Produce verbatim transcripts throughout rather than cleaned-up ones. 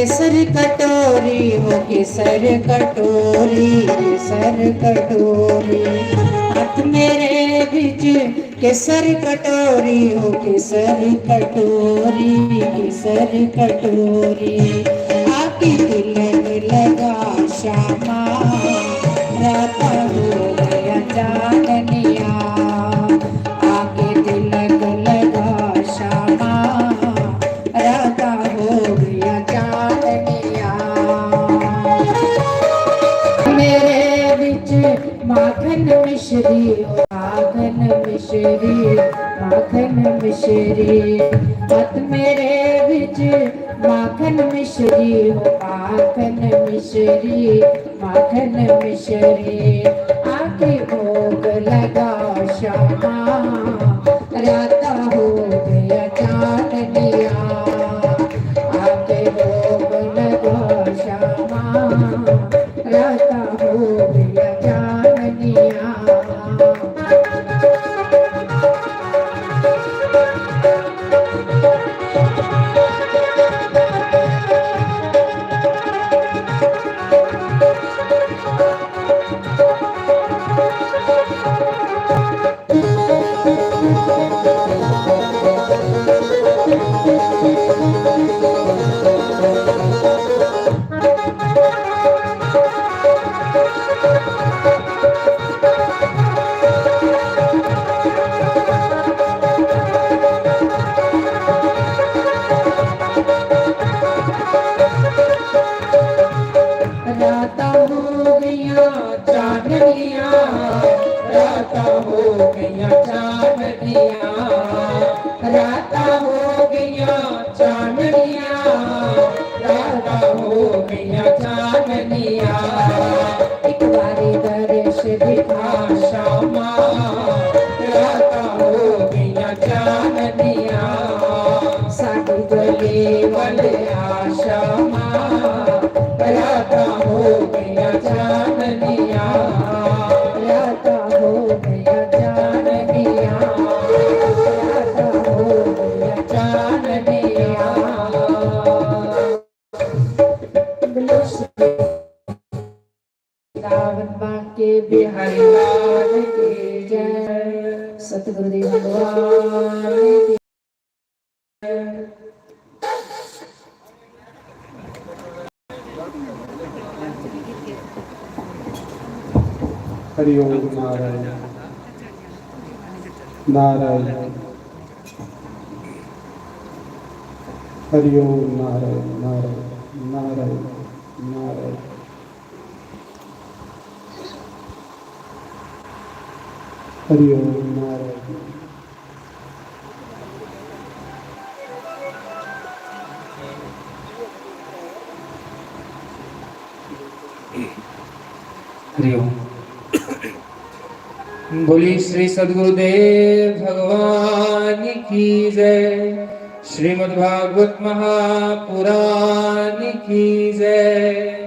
केसर कटोरी हो, केसर कटोरी, केसर कटोरी, हाथ मेरे बिच केसर कटोरी हो, केसर कटोरी, केसर कटोरी, आके तिलक लगा श्यामा, राता हो गया चांदनिया, आके तिलक लगा श्यामा, राता हो गया चांदनिया। मेरे बिच माखन मिश्री, माखन मिश्री, माखन मिश्री, हाथ मेरे बिच माखन मिश्री हो, माखन मिश्री, माखन मिश्री, आके भोग लगा श्यामा, राता हो गया चांदनिया, आके भोग लगा श्यामा, राता हो गया चांदनिया। रातां हो गईयां चाननियां, रातां हो गईयां चाननियां, रातां हो गईयां चाननियां, रातां हो गईयां चाननियां। इक बारी दर्श दिखा श्यामा, रातां हो गईयां चाननियां। साडी गली वाले आ श्यामा, रातां हो गईयां चाननियां, रातां हो गईयां चाननियां, रातां हो गईयां चाननियां। बोलो श्री वृंदावन बांके बिहारी लाल की जय। सतगुरुदेव भगवान की जय। हरि ओम नारायण नारायण। हरि ओम नारायण नारायण नारायण नारायण। हरि ओम नारायण। हरि ओम। बोलिए श्री सद्गुरुदेव भगवान की जय। श्रीमद् भागवत महापुराण की जय।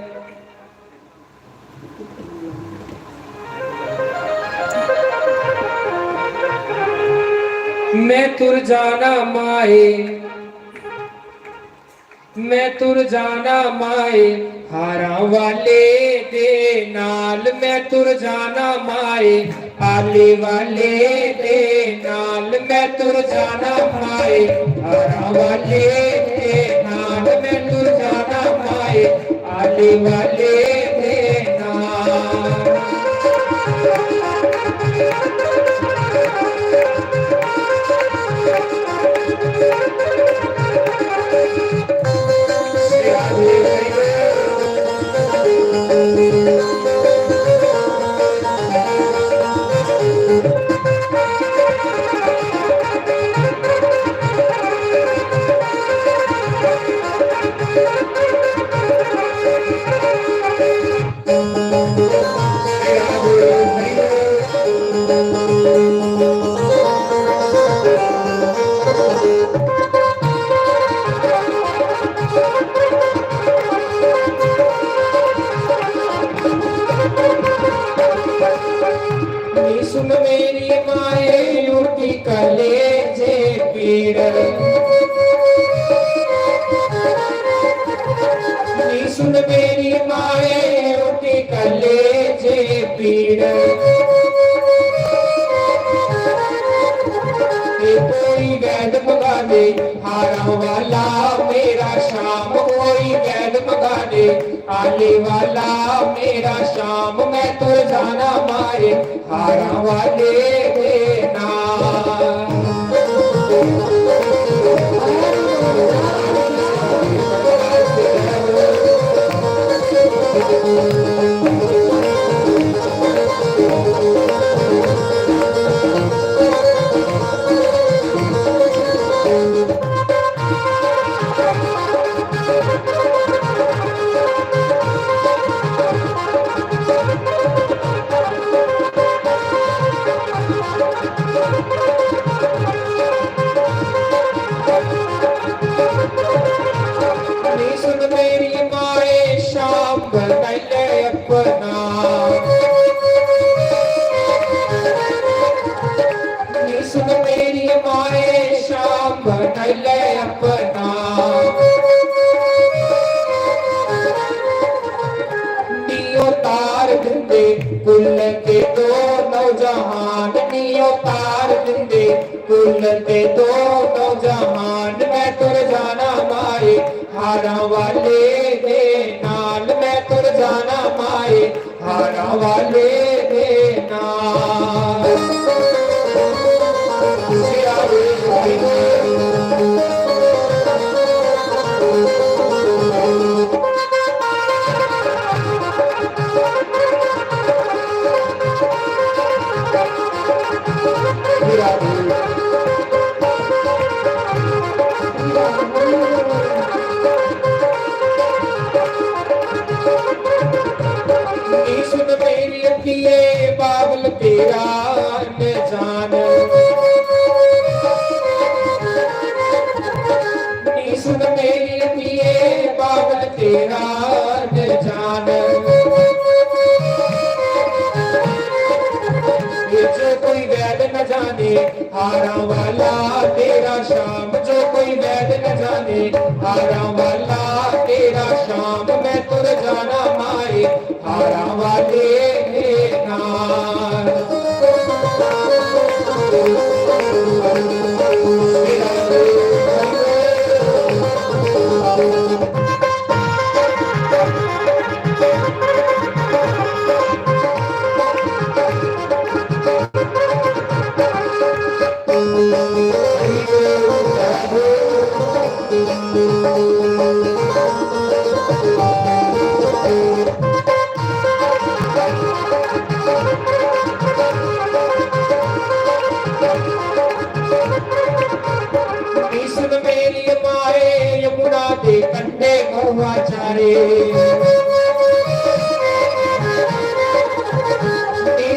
मैं तुर जाना माए, मैं तुर जाना माए हारां वाले दे नाल, मैं तुर जाना माए आले वाले दे नाल, मैं तुर जाना माए हारां वाले दे नाल, मैं तुर जाना माए आले वाले दे नाल। सुन मेरी माए उठी कलेजे पीड़। कोई वैद मंगा दे हारां वाला मेरा शाम, कोई वैद मंगा दे आले वाला मेरा शाम, मैं तुर जाना माए हारां वाले दे नाल। नी सुन मेरी माए, शाम बनाई ले अपना। नी सुन मेरी माए, शाम बनाई ले अपना। नी ओ तार दिंदे कुल ते दो नौजहान, नी ओ तार दिंदे कुल ते दो नौजहान, मैं तुर जाना माए हारां वाले दे नाल, मैं तुर जाना माए हारां वाले दे नाल। नी सुन मेरी अखिये बाबल तेरा न जान। नी सुन मेरी अखिये बाबल तेरा न जान। ये जो कोई वैद न जाने हारां वाला तेरा शाम, जो कोई वैद न जाने हारां वाला तेरा शाम, मैं तुर जाना माए हारां वाले दे नाल। सुन मेरी माए यमुना दे कंढे महुआ चारे।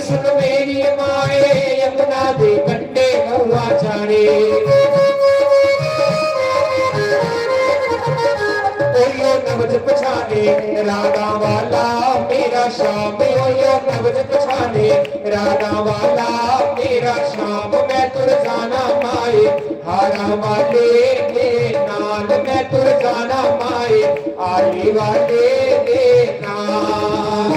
सुन मेरी माए यमुना दे कंढे महुआ चारे। ओयो नबज पछाने राधा वाला मेरा शाम, ओयो नबज पछाने राधा वाला मेरा शाम, मैं तुर जाना माए हारां वाले दे नाल, मैं तुर जाना माए आली वाले दे नाल।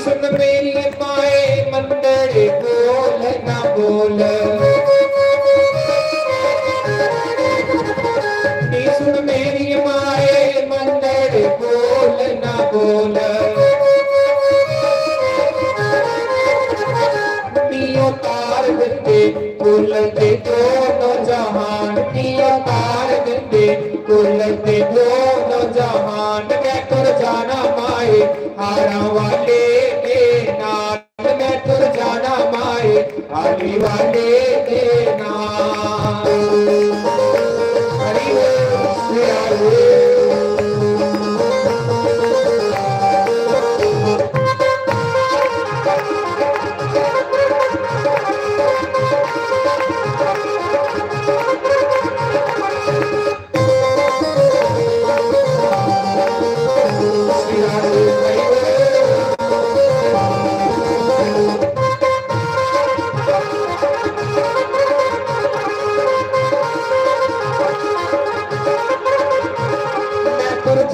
सुन मेरी माए मंदर बोल ना बोल। नी सुन मेरी माए मंदर बोल ना बोल। पियो तार दिंदे कुल ते दोनों जहान, पियो तार दिंदे कुल ते दोनों जहान। मैं तुर जाना माए हारां वाले दे नाल, मैं तुर जाना माए आली वाले दे नाल।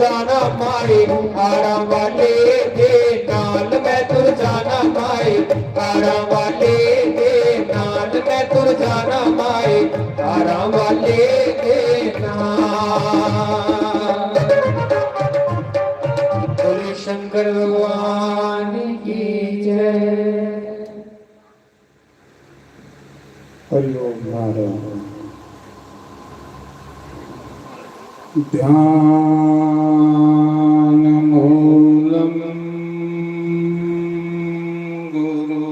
जाना माए, हाड़ां वाले दे नाल मैं तुर जाना माए, हाड़ां वाले दे नाल मैं तुर जाना माए, हाड़ां वाले दे नाल। बोले शंकर भगवान की जय। हरि ओम नारायण। ध्यान मूलम गुरु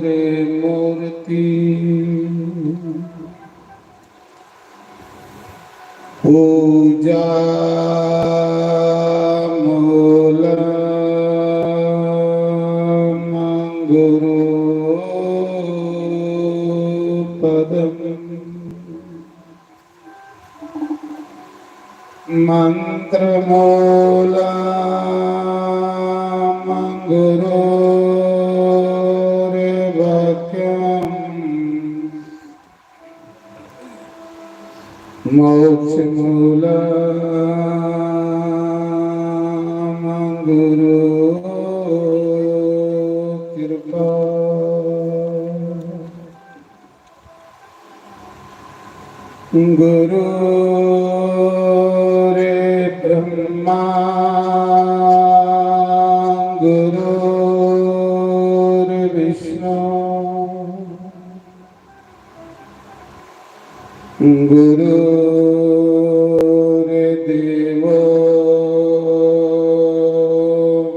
रे मूर्ति। पूजा मूलम गुरु पदम। मंत्र मूलम गुरु वाक्यम। मोक्ष मूलम गुरु कृपा। गुरु रे ब्रह्मा गुरु विष्णु। गुरुर्देवो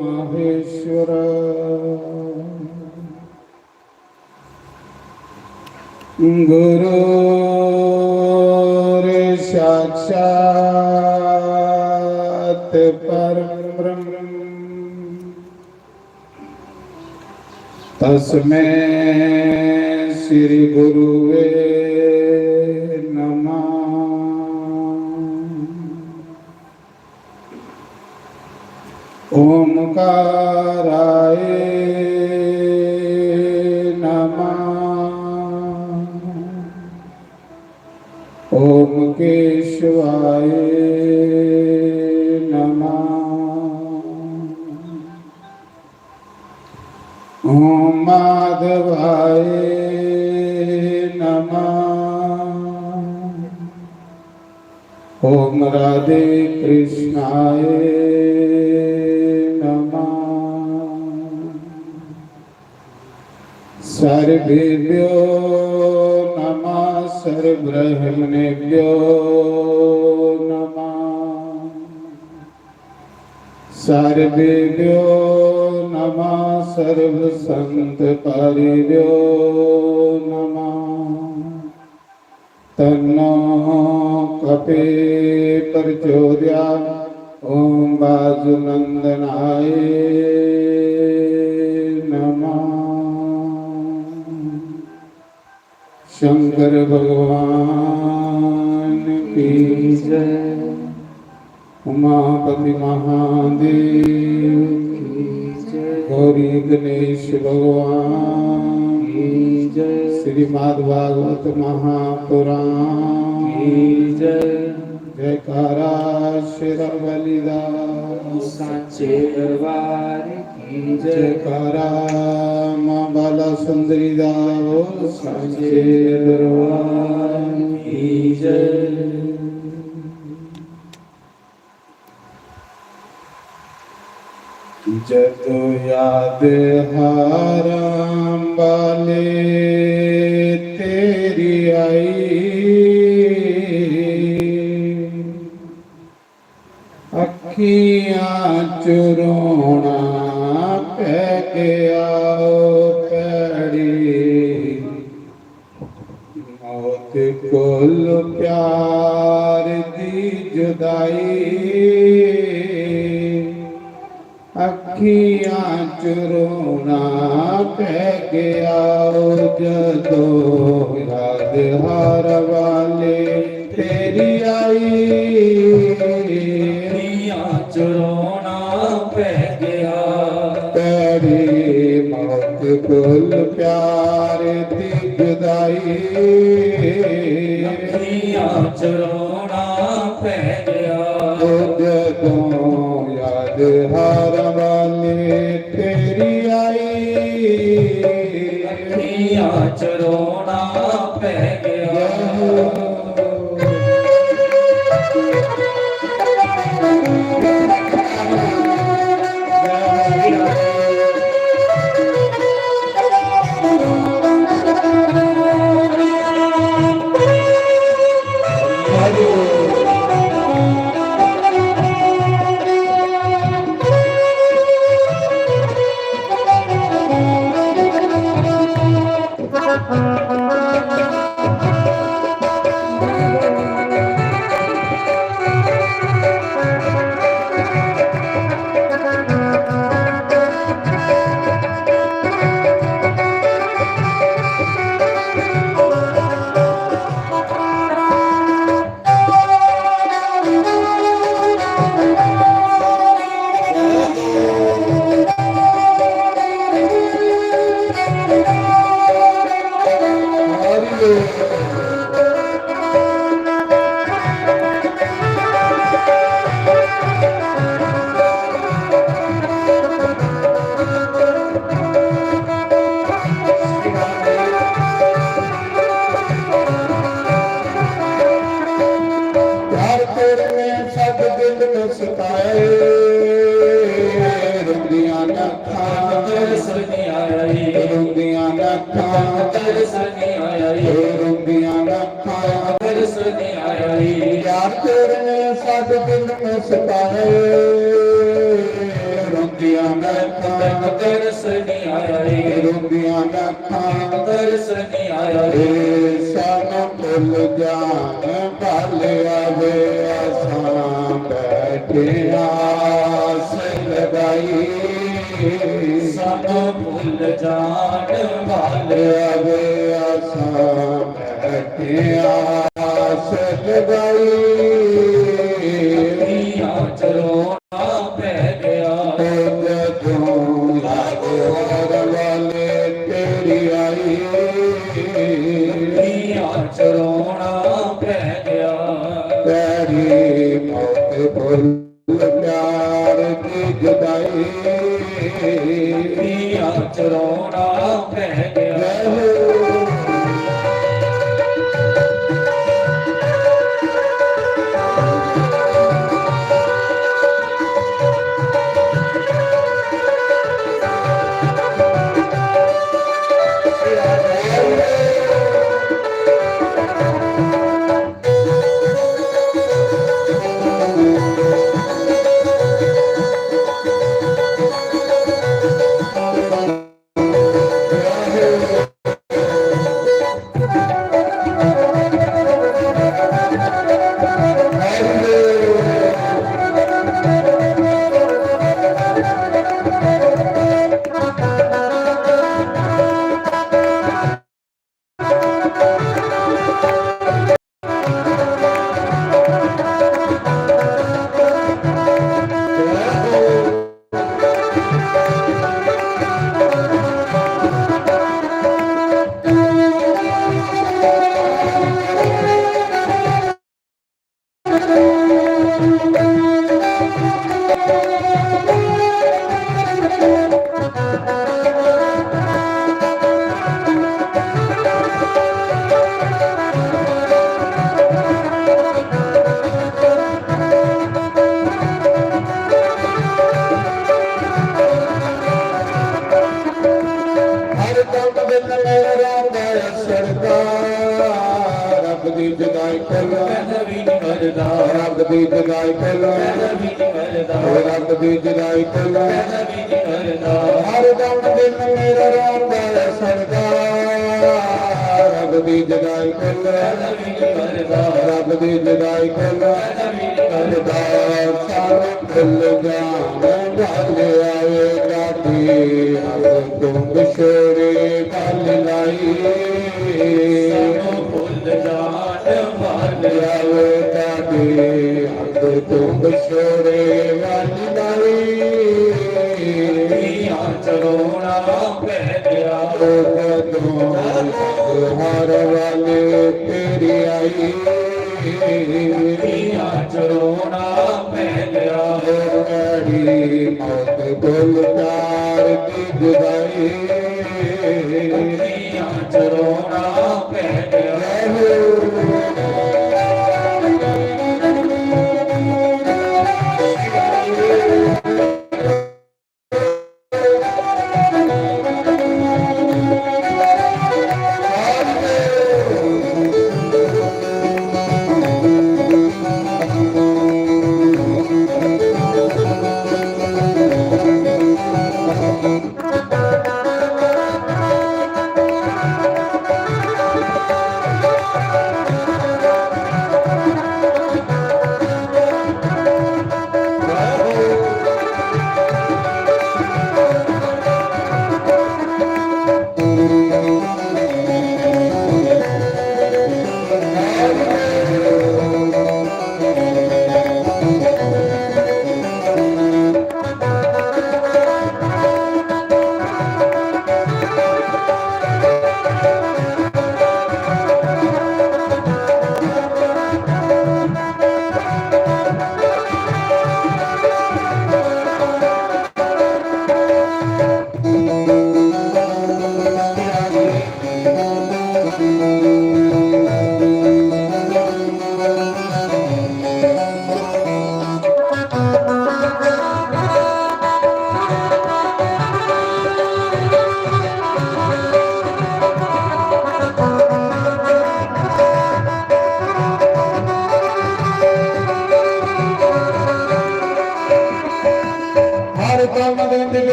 महेश्वर। गुरुर्साक्षात् परं ब्रह्म। तस्मै श्री गुरुवे नमः। ओमकाराय नमः। ओम केशवाय नमः। ओम माधवाय नमः। ओम राधे कृष्णाय नमः। सर्वेभ्यो नमः, सर्वब्रह्मणेभ्यो नमः। सर्वेभ्यो नमः, सर्वसंत परिभ्यो नमः। तन्नो कपे प्रचोदयात्। ओम वासुनंदनाय नमः। शंकर भगवान की जय। उमापति महादेव की जय। गौरी गणेश भगवान की जय। श्रीमद् भागवत महापुराण की जय। जयकारा शेरावाली दा। सांचे दरबार की जय। जयकारा मां बाला सुंदरी दा। ओ सांचे दरबार की जय। जदों याद हारां वाले तेरी आई, अखियां च रोना पै गया ओ भैड़ी। मौत कोल प्यार दी जुदाई, अखियां च रोना पै गया ओ जदों याद हारां वाले तेरी आई। अखियां च रोना पै गया। तेरी मौत कोल प्यार दी जुदाई। अखियां च रोना सताए, रोंदियां न अक्खां, तरस नहीं आया रे। रोंदियां न अक्खां, तरस नहीं आया रे। रोंदियां न अक्खां, तरस नहीं आया रे। यार तेरे ने सात दिन में सताए, रोंदियां न अक्खां, तरस नहीं आया रे। रोंदियां न अक्खां, तरस नहीं आया रे। सानू भुल जान भालिया वे, असां बैठे आस लगाई। सानू भुल जान भालिया वे, असां बैठे आस लगाई। दुनिया च रोना पै गया। ओ जदों याद हर वाले तेरी आई। दुनिया च रोना पै गया। तेरी मौत भुल प्यार की जुदाई। दुनिया च रोना पै गया। जय हो। हर दम बिन मेरा रौंदा ऐ सरदार, रब दी जुदाई कोला पैदा भी नहीं मरदा। रब दी जुदाई कोला पैदा भी नहीं मरदा। रब दी जुदाई कोला पैदा भी नहीं मरदा। हर दम बिन मेरा रौंदा ऐ सरदार, रब दी जुदाई कोला पैदा भी नहीं मरदा। रब दी जुदाई कोला पैदा भी नहीं मरदा। सानू भुल जान वाले आए लाडी, अब तुम छोड़े गल लाई। सानू भुल जान वाले आए लाडी, अब तुम छोड़े गल लाई। दुनिया च रोना पै गया। ओ कदों हर वाले तेरी आई। दुनिया च रोना पै गया। ओ तेरी मौत कोल प्यार की जुदाई। दुनिया च रोना पै गया।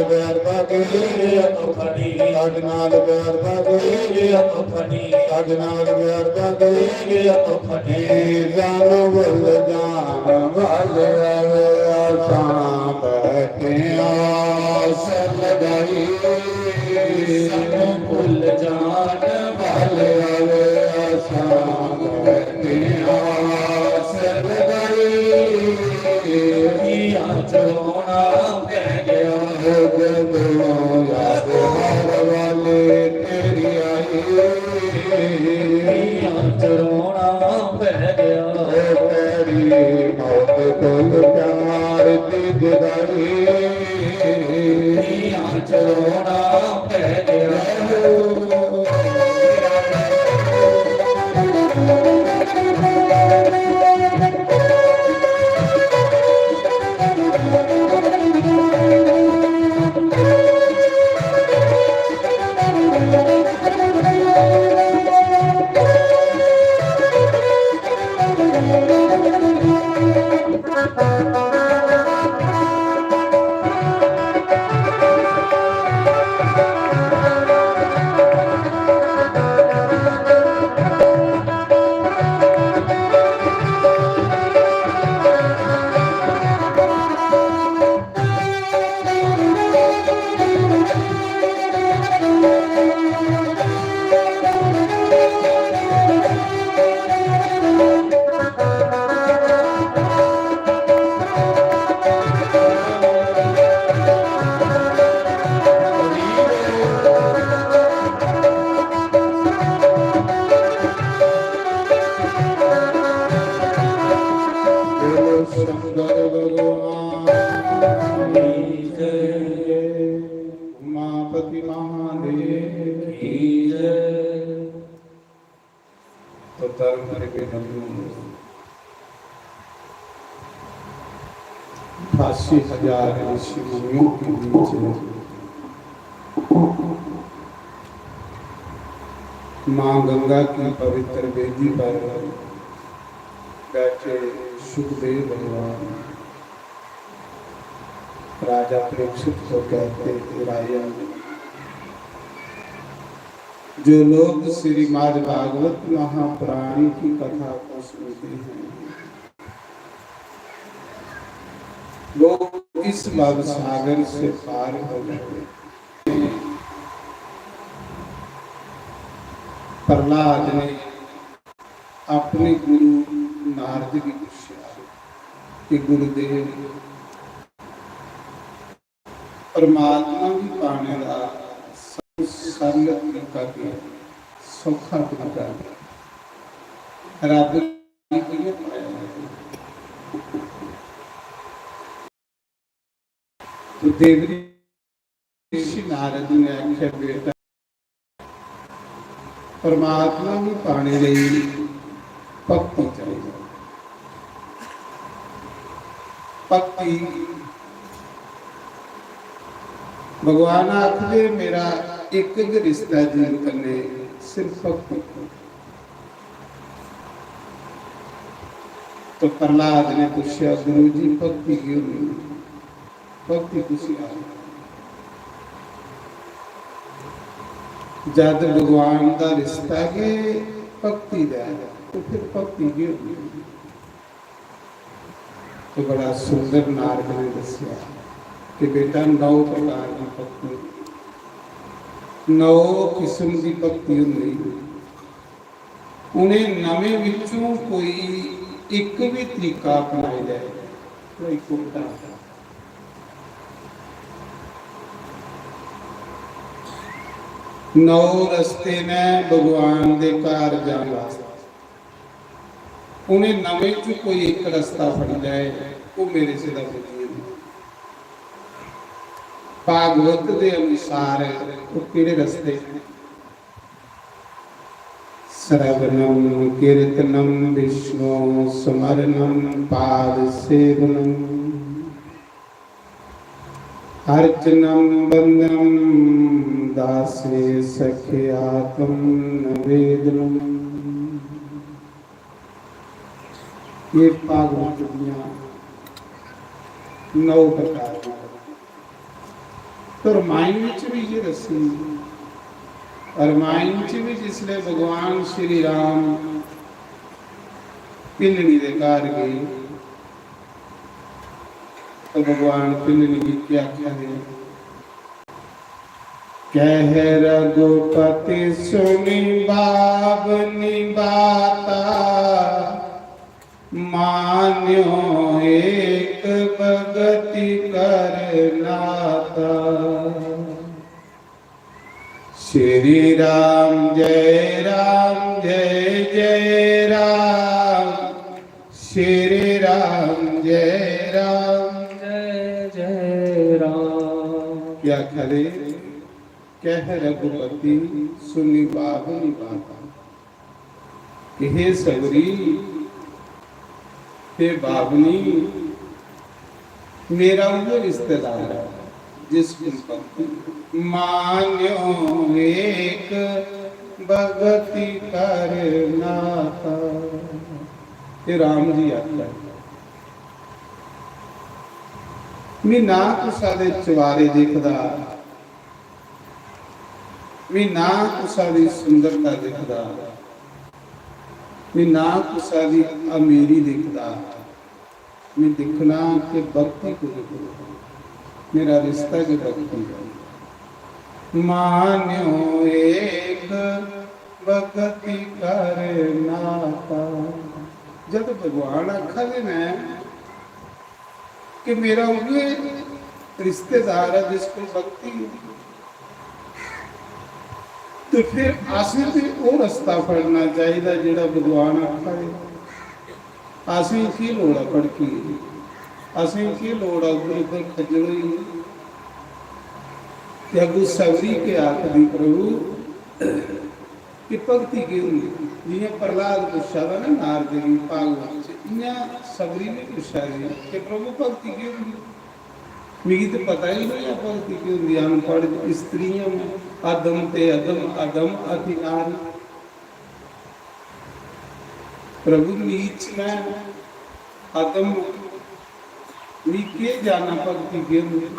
प्यार दा गेरे तो फड़ी, अगनाल प्यार दा गेरे तो फड़ी, अगनाल प्यार दा गेरे तो फड़ी। जान भुल जान वाले आवे, आसां बैठे आस लगाई। सानू भुल जान वाले आवे, आसां बैठे आस लगाई। अखियां च रोना पै गया। जदों याद हार वाली तेरी आई। अखियां च रोना पै गया। ओ तेरी मौत कोल प्यार दी जुदाई। अखियां च रोना पै गया। शंकर भगवान की जय, उमापति महादेव की जय। तो धर्म प्रेमी बंधुओं, अठासी हजार ऋषि मुनियों के बीच माँ गंगा की पवित्र वेदी पर बैठे सुखदेव भगवान राजा परीक्षित को कहते हैं, राजन, जो लोग श्रीमद् भागवत महापुराण की कथा को सुनते हैं, वो इस भव सागर से पार हो जाते हैं। प्रहलाद ने अपने गुरु नारद की पूछा कि गुरुदेव, परमात्मा गी पाने दा सबतों सरल तरीका केह् ऐ? सौखा तरीका केह् ऐ? रब गी कि'यां पाया जाए? तो देव ऋषि नारद ने आखेआ, बेटा, परमात्मा गी पाने लेई भक्ति चाहिदी। भक्ति, भगवान आखदे, मेरा इक गै रिश्ता जीव कन्नै, सिर्फ भक्ति। तो प्रहलाद ने पुच्छेआ, गुरु जी, भक्ति केह् होंदी? भक्ति कुसी आखदे? जद भगवान दा रिश्ता गै भक्ति दा ऐ, ते फिर भक्ति केह् होंदी? तो बड़ा सुंदर नारद ने दस्सेआ कि बेटा, नौ प्रकार दी भक्ति होंदी, नौ किस्म दी भक्ति होंदी। उ'नें नवें विचों कोई इक भी तरीका अपनाई लै, कोई कोटा। नौ रस्ते न भगवान दे घर जाने वास्तै। उ'नें नवें च कोई इक रस्ता फड़ी लै, ओह् मेरे सिरै पुज्जी जंदा। भागवत दे अनुसार ओह् केह्ड़े रस्ते? श्रवणम कीर्तनम विष्णु स्मरणम पाद सेवनम अर्चनम वंदनम दासे सख्यातम निवेदनम। ये भागवत दियां नौ प्रकार दियां। तो रामायण बिच भी ये दस्सी, रामायण च भी जिसले भगवान श्री राम भिल्लनी दे घर गए, तो भगवान भिल्लनी गी क्या आखा दे? कह रघुपति सुनि बाबनि बाता, मान्यो एक बगति कर नाता। श्री राम जय राम जय जय राम, श्री राम जय राम जय जय राम। क्या आखा दे? कह रघुपति सुनि बाबनि बाता। कि हे सगरी, हे बाबनी, मेरा वो रिश्तेदार है जिस कुल पति मान्यो एक बगति कर नाता। ये राम जी आखदा है। मी ना कुसा दे चवारे दिखदा, मी ना कुसा दी सुंदरता दिखदा, मी ना कुसा दी अमीरी दिखदा, मैं दिखना कि भक्ति कु'न करो, मेरा रिश्ता के भक्ति है। मान्यो एक भगति कर नाता। जद भगवान आखा दे न कि मेरा उ'ऐ रिश्तेदार है जिस कोल भक्ति है, ते फिर असें ते ओह् रस्ता फड़ना चाहिदा जेह्ड़ा भगवान आखा दे। असें की लोड़ ऐ भड़की? असें की लोड़ ऐ उद्धर उद्धर खज्जल होई? ते अग्गू सगरी के आखदी, प्रभु, कि भक्ति केह् होंदी? जि'यां प्रहलाद पुच्छा दा ना नारद गी भागवत च, इ'यां सगरी बी पुच्छा दी कि प्रभु, भक्ति केह् होंदी? मिगी ते पता ही नहीं है भक्ति केह् होंदी। अनपढ़ स्त्री आं मैं, अधम ते अधम, अधम अति नारी। प्रभु नीच मैं, अधम, मी केह् जाना भक्ति केह् होंदी?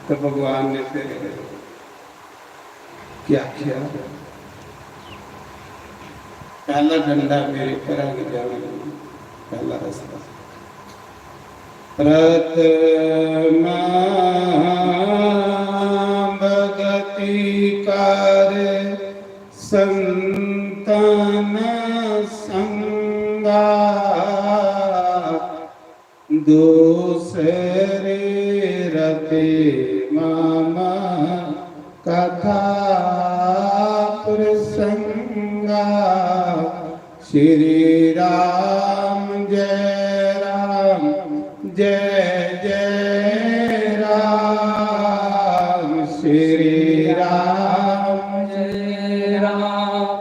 ते भगवान ने फिर क्या आखेआ? पैह्ला डंडा मेरे घरा गी जाना, पैह्ला रस्ता। प्रथम भगति कर संतन संगा, दूसरे रते मम कथा प्रसंगा। श्री राम जय राम जय जय राम। श्री राम जय राम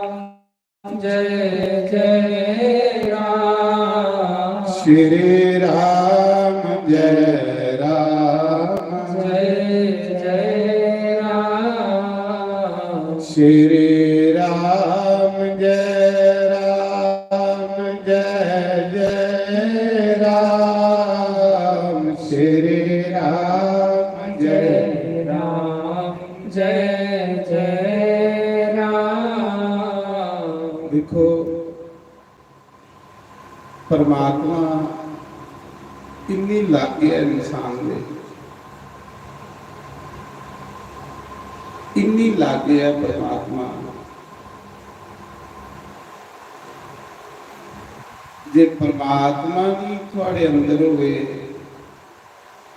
जय जय राम। श्री राम जय राम जय जय राम। श्री राम जय राम जय जय राम। श्री राम जय राम जय जय राम। देखो, परमात्मा इन्नी लागे ऐ इंसान दे, इन्नी लागे ऐ परमात्मा। जे परमात्मा गी थुआड़े अंदर होवे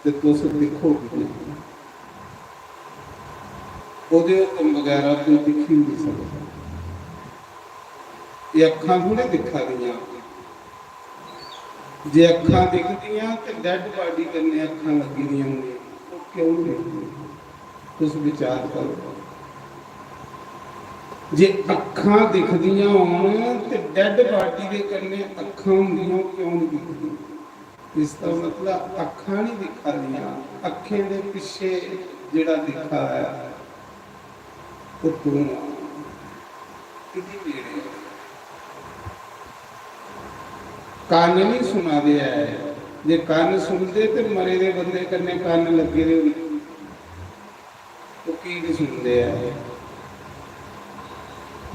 ते तुस दिक्खो कि'यां? ओह्दे हुकम बगैरा कोई दिक्खी निं सकदा। एह् अक्खां थोड़े दिक्खा दियां। जे अक्खां दिखदियां ते डेड बॉडी कन्नै अक्खां लग्गी दियां होंदियां, ओह् क्यों निं दिखदियां? तुस विचार करो। जे अक्खां दिखदियां होन ते डेड बॉडी दे कन्नै अक्खां होंदियां, ओह् क्यों निं दिखदियां? इसदा मतलब अक्खां निं दिक्खा दियां, अक्खें दे पिच्छे जेह्ड़ा दिक्खा दा ऐ, ओह् तूं आ। किती मेरे कन्न निं सुना दे ऐ। जे कन्न सुनदे ते मरे दे बंदे कन्नै कन्न लग्गे दे होंदे। सुनदे ऐ।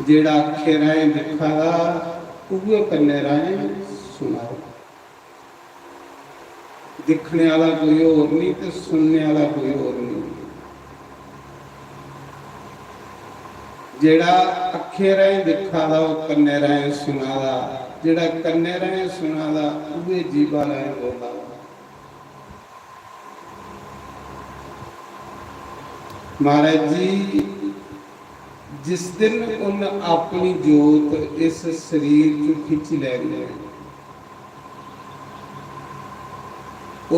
जेह्ड़ा अक्खें राहें दिक्खा दा, उ'ऐ कन्नै राहें सुना दा। दिक्खने आह्ला कोई होर निं ते सुनने आह्ला कोई होर निं। जेह्ड़ा अक्खें राहें दिक्खा दा, ओह् कन्नै राहें सुना दा। जेह्ड़ा कन्नै राहें सुना दा, उ'ऐ जीभा राहें बोला दा। महाराज जी, जिस दिन उन्न अपनी जोत इस शरीर चों खिच्ची लैनी ऐ,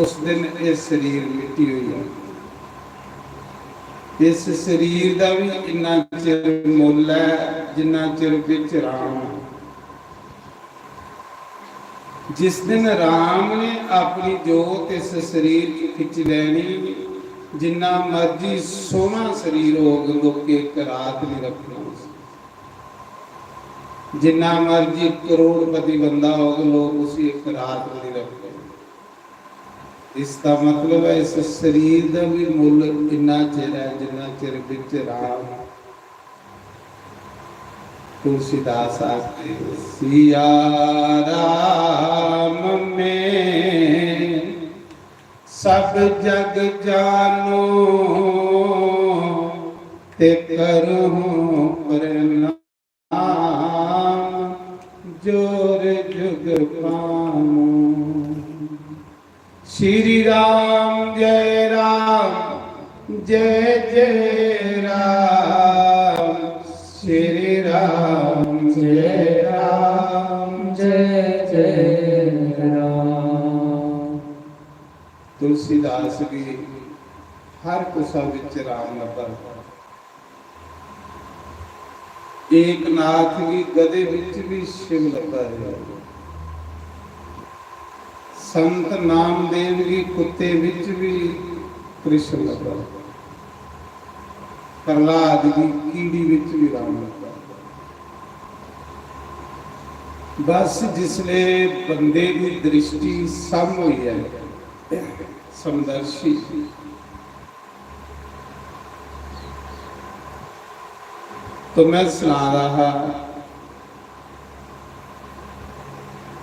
उस दिन एह् शरीर मिट्टी होई जाना। इस शरीर दा बी इन्ना चिर मुल्ल ऐ जिन्ना चिर बिच राम ऐ। जिस दिन राम ने अपनी जोत इस शरीर च खिच्ची लैनी, जिन्ना मर्जी सोहना शरीर होग, लोकें इक रात नहीं रखना उसी। जिन्ना मर्जी करोड़पति बंदा होग, लोक उसी इक रात नहीं रखदे। इसदा मतलब ऐ, इस शरीर दा बी मुल्ल इन्ना चिर ऐ जिन्ना चिर बिच राम। तुलसीदास आखदे, सिया राम में सब जग जानो, ते करहूँ प्रणाम जोर जुग पामो। श्री राम जय राम, जय जय राम। श्री राम जय राम, जय जय राम। तुलसीदास गी हर कुसा विच राम लब्भा। एकनाथ गी गधे विच भी शिव लब्भा। संत नामदेव गी कुत्ते विच भी कृष्ण लब्भा। प्रहलाद गी कीड़ी विच भी राम लब्भा। बस जिसले बंदे दी दृष्टि सम होई जाए, समदर्शी, तो मैं सना रहा हा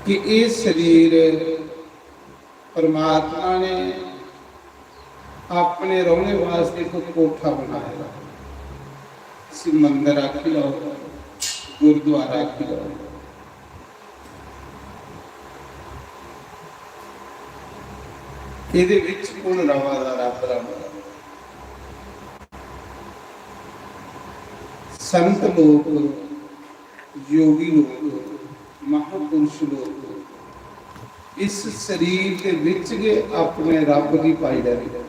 कि ये शरीर परमात्मा ने अपने रौहने वास्ते कोई कोठा बनाए दा। इसी मंदर आखी लो, गुरुद्वारा आखी लो। एह्दे विच कुण रवा दा? रब रवा दा। संत लोक, योगी लोक, महापुरुष लोक इस शरीर दे विच गै अपने रब गी पाई लैंदे।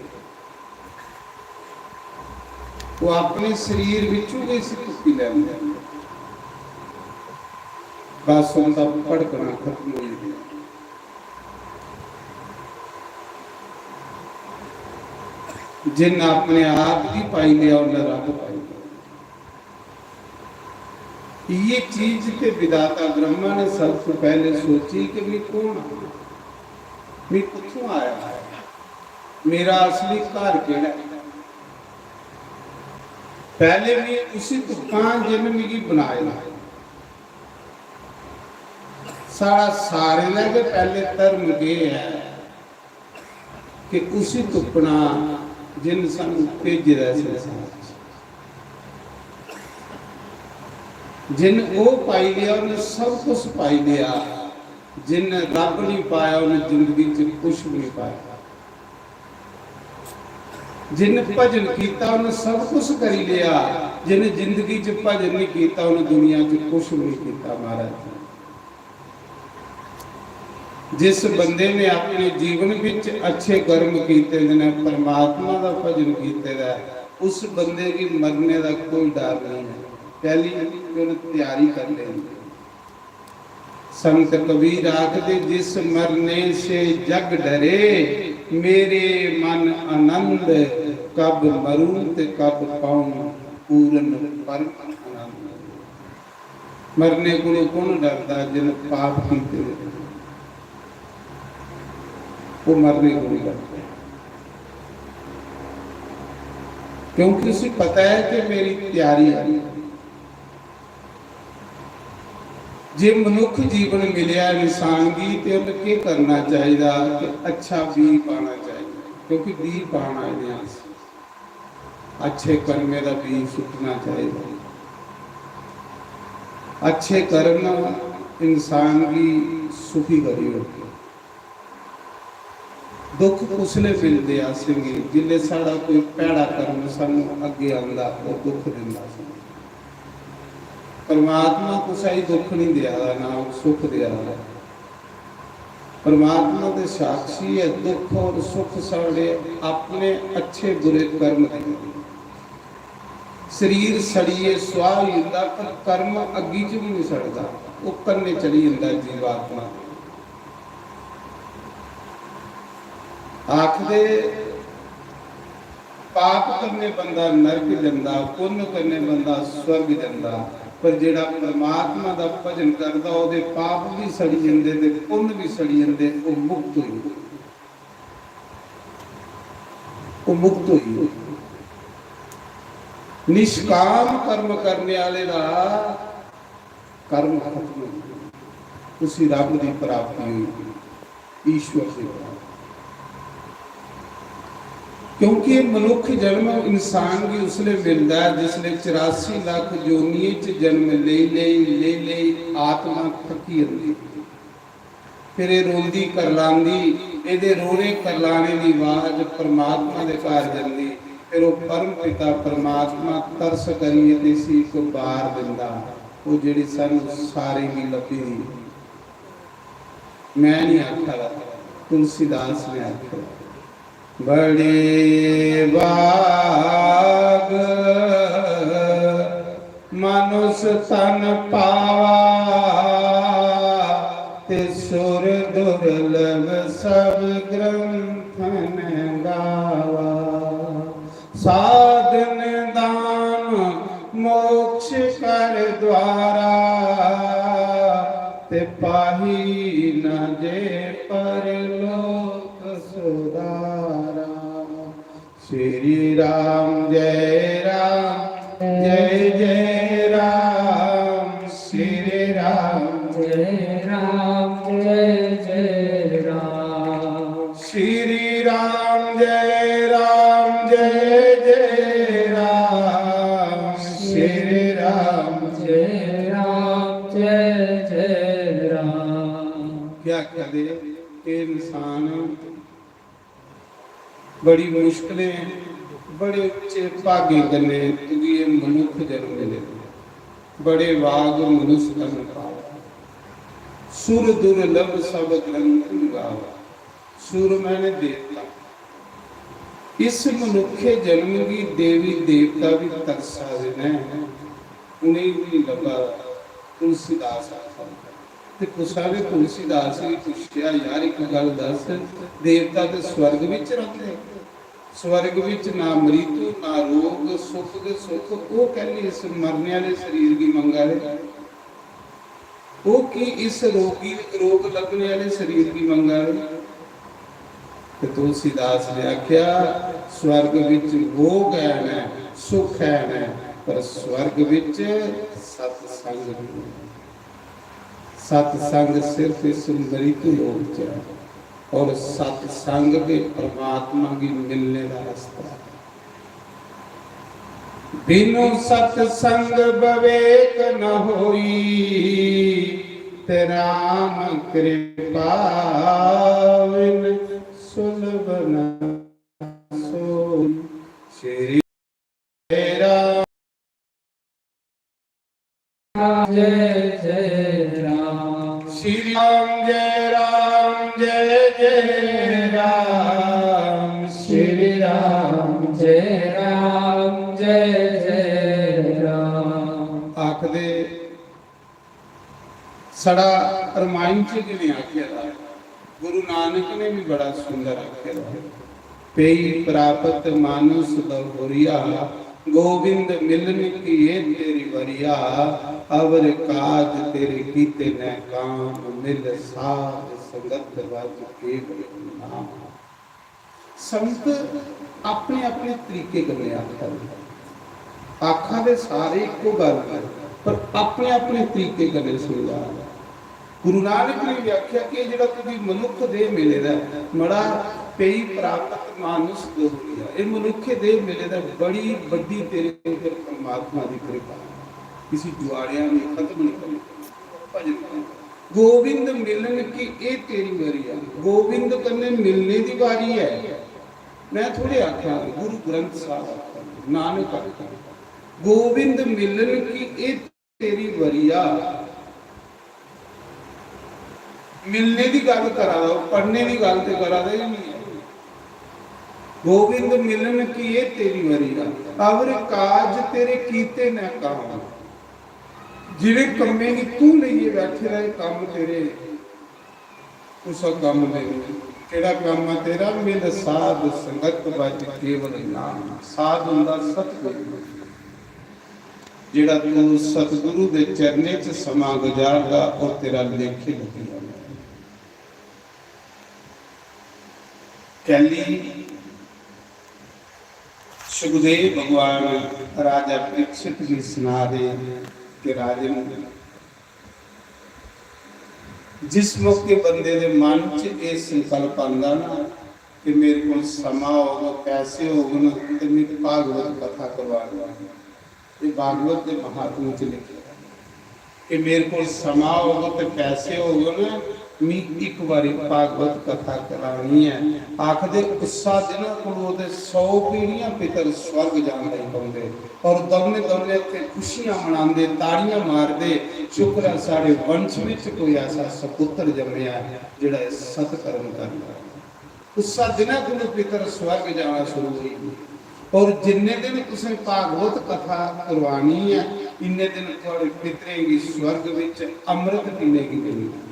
ओह् अपने शरीर विचों गै इसी तुप्पी लैंदे। बस उंदा भड़कना खत्म होई गेआ। जिन अपने आप गी पाई लिया, उन्हें रब पाई लिया। ये चीज ते विधाता ब्रह्मा ने सबसे पहले सोची कि मैं कौन हां, मैं कुत्थों आया, मेरा असली घर केड़ा है। पहले मैं उसी तुप्पां जिन मिगी बनाए दा। साढ़ा सारें दा गै पैह्ले धर्म केह् ऐ कि उसी तुप्पना जिन सानू भेजे दा ऐ संसार च। जिन ओह् पाई लेआ, उन्हें सब कुछ पाई लेआ। जिन रब नहीं पाया, उन्हें जिंदगी च कुछ भी नहीं पाया। जिन भजन कीता, उन्हें सब कुछ करी लिया। जिन जिंदगी च भजन नहीं कीता, उन्हें दुनिया च कुछ भी नहीं कीता, महाराज जी। जिस बंदे ने अपने जीवन विच अच्छे कर्म कीते दे ने, परमात्मा दा भजन कीते दा है, उस बंदे गी मरने दा कोई डर नहीं है। पहली उन्हें तैयारी कर लेनी। संत कबीर आखदे, "जिस मरने से जग डरे, मेरे मन आनंद, कब मरूं ते कब पाऊं पूर्ण परम आनंद।" मरने कोलों कौन डरदा? जिन पाप कीते दे, वो मरने कोलों डरदा। क्योंकि उसी पता ऐ कि मेरी त्यारी ऐ। जे मनुक्ख जीवन मिलेआ इंसान गी, ते उन्हें केह् करना चाहिदा? कि अच्छा बीऽ पाना चाहिदा, क्योंकि बीऽ पाना इ'नें अस। अच्छे कर्में दा बीऽ सुट्टना चाहिदा। अच्छे कर्म इंसान गी सुखी करी ओड़दे। दुख कुसलै मिलदे असेंगी? जिसलै साढ़ा कोई भैड़ा कर्म सानू अग्गें आंदा, ओह् दुख दिंदा सानू। परमात्मा कुसै गी दुख नहीं देआ दा, ना ओह् सुख देआ दा। परमात्मा ते साक्षी है, दुख और सुख साढ़े अपने अच्छे बुरे कर्म दे। शरीर सड़िए सुआह होई जंदा, पर कर्म अग्गी च भी नहीं सड़दा, ओह् कन्नै चली जंदा जीवात्मा। आखदे, पाप कन्नै बंदा नरक जंदा, पुन्न कन्नै बंदा स्वर्ग जंदा, पर जेड़ा परमात्मा दा भजन करदा, ओह्दे पाप भी सड़ी जंदे ते पुन्न भी सड़ी जंदे, ओह् मुक्त होई, ओह् मुक्त होई। निष्काम कर्म करने आह्ले दा कर्म खत्म होई, उसी रब दी प्राप्ति होई, ईश्वर दी प्राप्ति। क्योंकि एह् मनुक्ख जन्म इंसान गी उसले मिलदा ऐ, जिसले चरासी लक्ख जोनियें च जन्म लेई, लेई, लेई, लेई आत्मा थकी जंदी। फिर एह् रोंदी करलांदी, एह्दे रोने करलाने दी आवाज परमात्मा दे घर जंदी। फिर ओह् परम पिता परमात्मा तरस करियै ते इसी इक बार दिंदा, ओह् जेह्ड़ी सानू सारें गी लब्भी दी। मैं नहीं आखा दा, तुलसीदास ने आखेआ। बड़े भाग मानुष तन पावा, ते सुर दुर्लभ सब ग्रंथन गावा। साधन दान मोक्ष कर द्वारा, ते पाही न जे परलोक सुधारा। श्री राम जय राम जय जय राम, श्री राम जय राम जय जय राम, श्री राम जय राम जय जय राम, श्री राम जय राम जय जय राम। क्या करे इंसान, बड़ी मुश्किलें, बड़े उच्चे भागें कन्नै तुगी एह् मनुक्ख जन्म मिले। बड़े भाग मनुष्य तन पावा, सुर दुर्लभ सब ग्रंथ गावा। सुर मैंने देवता, इस मनुक्खे जन्म गी देवी देवता भी तरसा दे न, उ'नेंगी भी लब्भा दा। तुलसीदास आखा दा। ते कुसा ने तुलसीदास गी पुच्छेआ, "यार, इक गल्ल दस, देवता ते स्वर्ग बिच रौंह्दे, स्वर्ग बिच ना मृत्यु, ना रोग, सुख दे सुख, ओह् कैल्ली इस मरने आह्ले शरीर गी मंगा दे? ओह् की इस रोगी, रोग लग्गने आह्ले शरीर गी मंगा दे?" ते तुलसीदास ने आखेआ, "स्वर्ग बिच भोग है न, सुख है न, पर स्वर्ग बिच सत्संग नहीं।" सत्संग सिर्फ इस मृत्यु लोक च है, और सत्संग के परमात्मा की मिलने का रास्ता है। बिनु सत्संग विवेक न होई, ते राम कृपा बिन सुलभ न सोई। श्री राम जय जय राम, श्री राम जय राम जय जय राम, श्री राम जय राम जय जय राम। आखदे साढ़ा रामायण च जि'नें आखेआ दा, गुरु नानक ने भी बड़ा सुंदर आखेआ दा, "पेई प्राप्त मानुष बहुरिया, गोविंद मिलन किए तेरी वरिया, अवर काज तेरे कीते न काम, मिल साध संगत वज केवल नाम।" संत अपने अपने तरीके कन्नै आखा दे, आखा दे सारे इक्को गल्ल ऐ, पर अपने अपने तरीके कन्नै समझा दे। गुरु नानक ने भी आख्या कि एह् जेह्ड़ा तुगी मनुक्ख देह मिले दा ऐ, मड़ा पेई प्राप्त मानुष दोहरिया, एह् मनुक्खे देह मिले दा ऐ, बड़ी बड्डी तेरे उप्पर परमात्मा दी कृपा। इसी जुआड़ेआ नहीं, खत्म नहीं करना। भजन। गोविंद मिलन की ए तेरी बारी आ, गोविंद कन्नै मिलने दी बारी ऐ। मैं थोड़े आख्या, गुरु ग्रंथ साहब आख्या, नानक आख्या, गोविंद मिलन की ए तेरी बारी आ। मिलने दी गल्ल करा दा, ओह् पढ़ने दी गल्ल ते करा दा ही नहीं है। गोविंद मिलन की ए तेरी बारी आ, अवर काज तेरे कीते न काम। जिने कम्में गी तू लेइयै बैठे दा, एह् कम्म तेरे कुसै कम्म दे नहीं। केह्ड़ा कम्म ऐ तेरा? मिल साध संगत बच केवल नाम। साध हुंदा सतगुरु, जेह्ड़ा तू सतगुरु दे चरणें च समां गुजारदा, ओह् तेरा लेखे लग्गी जाना। कैली सुखदेव भगवान राजा परीक्षित गी सना दे कि राजन, जिस मौके बंदे दे मन च एह् संकल्प आंदा ना कि मेरे कोल समां होग, पैसे होगन ते मिगी भागवत कथा करवा दो। एह् भागवत दे महात्म्य च लिखे दा कि मेरे कोल समां होग ते पैसे होगन, मी इक बारी भागवत कथा करानी ऐ। आखदे उस्सा दिना कोल ओह्दे सौ पीढ़ियां पितर स्वर्ग जान लगी पौंदे और दौने दौने ते खुशियां मनांदे, ताड़ियां मारदे, शुक्र ऐ साढ़े वंश विच कोई ऐसा सपुत्र जम्मेआ ऐ जेह्ड़ा एह् सत्कर्म करदा ऐ। उस्सा दिनै कोलू पितर स्वर्ग जाना शुरू होई गे। और जिन्ने दिन तुसें भागवत कथा करवानी ऐ, इन्ने दिन थुआड़े पितरें गी स्वर्ग विच अमृत पीने गी मिलना।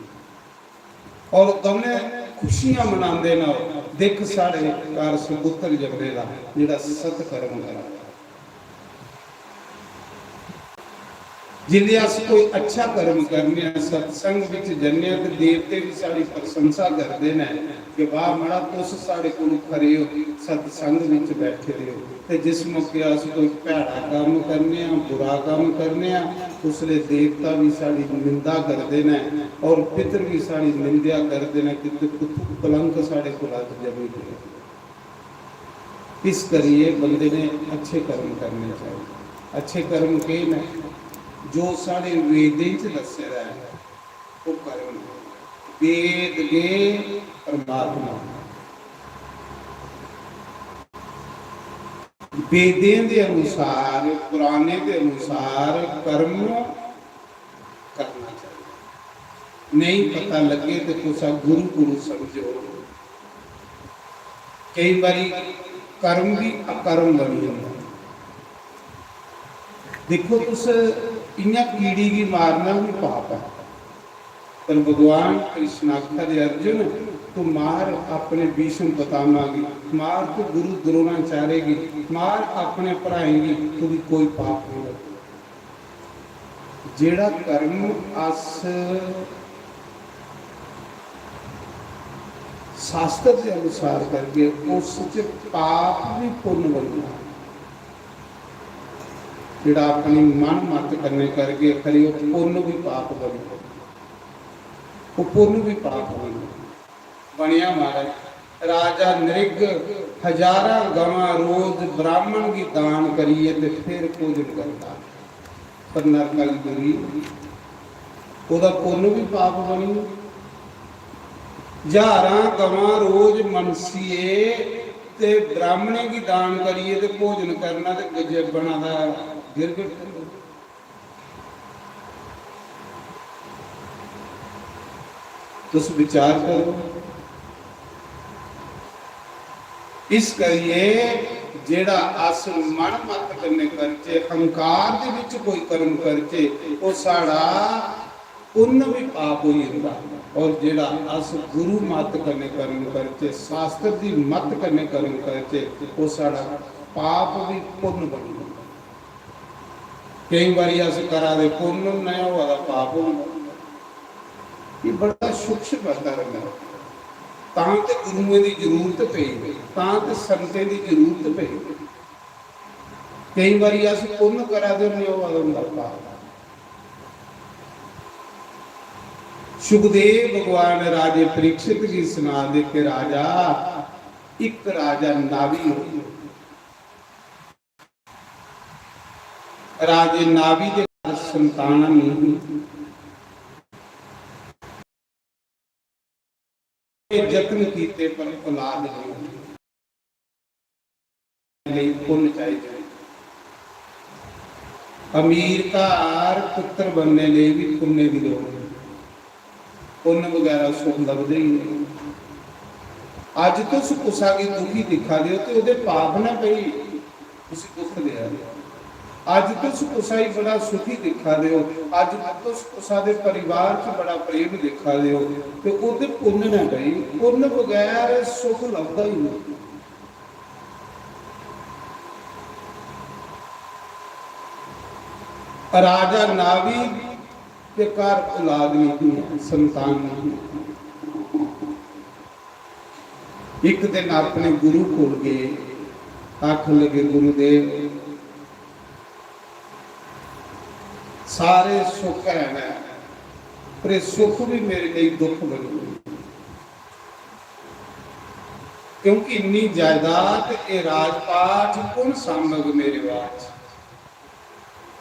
और दौने खुशियां मनांदे न, दिख साढ़े घर सुपुत्र जम्मे दा जेड़ा सत्कर्म करा। जिसलै अस कोई अच्छा कर्म करने आं, सत्संग विच जन्ने आं, ते देवते भी साढ़ी प्रशंसा करदे न कि वाह मड़ा, तुस साढ़े कोल खरे हो, सत्संग विच बैठे दे हो। ते जिस मौके अस कोई भैड़ा कम्म करने आं, बुरा कम्म करने आं, उसलै देवता भी साढ़ी निंदा करदे न और पितर भी साढ़ी निंदा करदे न कि तू कुत्थों कलंक साढ़े कोल अज्ज जमी पिया। इस करियै बंदे ने अच्छे कर्म करने चाहिए। अच्छे कर्म केह् न? जो साढ़े वेदें च दस्से दा ऐ, ओह् कर्म। वेद गै परमात्मा। वेदें दे अनुसार, पुराणें दे अनुसार कर्म करना चाहिए। नेईं पता लग्गे ते कुसै गुरु गुरु समझो। केई बारी कर्म भी अकर्म बनी जंदा। दिक्खो तुस, इ'यां कीड़ी गी मारना भी पाप ऐ, पर भगवान कृष्ण आखा दे, अर्जुन, तू मार अपने भीष्म पितामह गी, मार तू गुरु द्रोणाचार्य गी, मार अपने भ्राएं गी, तुगी कोई पाप नहीं लगदा। जेड़ा कर्म अस शास्त्र के अनुसार करगे, उस च पाप भी पुण्य बनना। जेड़ा अपनी मन मत कन्नै करगे, खरी ओह् पुण्य भी पाप बनना, ओह् पुण्य भी पाप बनना। बनेआ महाराज, राजा नृग हजारां गवां रोज ब्राह्मण गी दान करियै ते फिर भोजन करदा, पर नरक आह्ली दूरी, ओह्दा पुन्न भी पाप बनी। ज्हारां गवां रोज मनसियै ते ब्राह्मणें गी दान करियै ते भोजन करना ते गजबना दा गिरगट। तुस विचार करो। इस करियै जेड़ा अस मन मत कन्नै करचै, हंकार दे विच कोई कर्म करचै, ओह् साढ़ा पुन्न भी पाप होई जंदा। और जेड़ा अस गुरु मत कन्नै कर्म करचै, शास्त्र दी मत कन्नै कर्म करचै, ओह् साढ़ा पाप भी पुन्न बनी जंदा। केई बारी अस करा दे पुन्न होंदा ऐ, होआ दा पाप होंदा। एह् बड़ा सूक्ष्म धर्म ऐ। तां ते गुरुएं दी जरूरत पेई, तां ते संतें दी जरूरत पेई। केईं बारी अस पुन्न करा दे होन्ने, ओह् होंदा पाप। सुखदेव भगवान राजे परीक्षित गी सना दे कि राजा, इक राजा नावी हो, राजे नावी दे घर संतान नहीं, जतन कीते पर औलाद नहीं। लेई पुन्न चाहिदे। अमीर घर पुत्र बनने लेई भी पुन्न दी लोड़ ऐ। पुन्न बगैरा सुख लभदे ही नहीं। अज्ज तुस कुसा गी दुखी दिक्खा दे हो ते ओह्दे पाप ने भई उसी दुख देआ दे। अज्ज तुस कुसा गी बड़ा सुखी दिक्खा दे हो, अज्ज तुस कुसा दे परिवार च बड़ा प्रेम दिक्खा दे हो, ते ओह्दे पुन्न ने भई, पुन्न बगैर सुख लभदा ही नहीं। राजा नावी के घर औलाद नहीं थी, संतान नहीं थी। एक दिन अपने गुरु कोल गए, आखन लगे, "गुरुदेव, सारे सुख है, पर ये सुख भी मेरे लिए दुख बन गए, क्योंकि इन्नी जायदाद, ये राजपाट कौन सांभग मेरे बाद च?"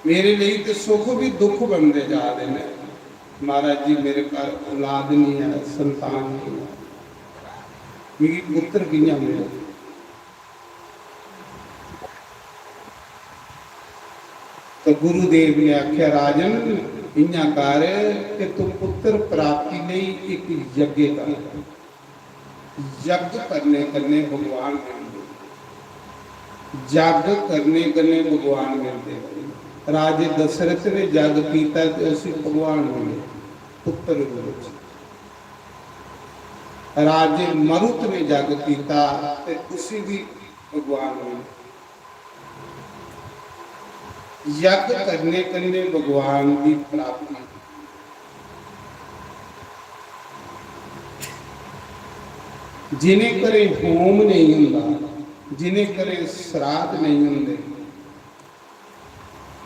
मेरे लिए तो सुख भी दुख बनते जा रहे हैं। महाराज जी, मेरे घर औलाद नहीं है, संतान नहीं है, मिगी पुत्र कियां मिले? तो गुरुदेव ने आख्या, "राजन, इयां कर कि तू पुत्र प्राप्ति लेई एक यज्ञ कर।" जग करने कन्नै भगवान मिलदे। जग करने कन्नै भगवान मिलदे। राजे दशरथ ने जग कीता ते उसी भगवान मिले पुत्र रूप च। राजे मरुत ने जग कीता ते उसी भी भगवान मिले। जग करने कन्नै भगवान दी प्राप्ति। जिनें घरें होम नेईं होंदा, जिनें घरें श्राद्ध नेईं होंदे,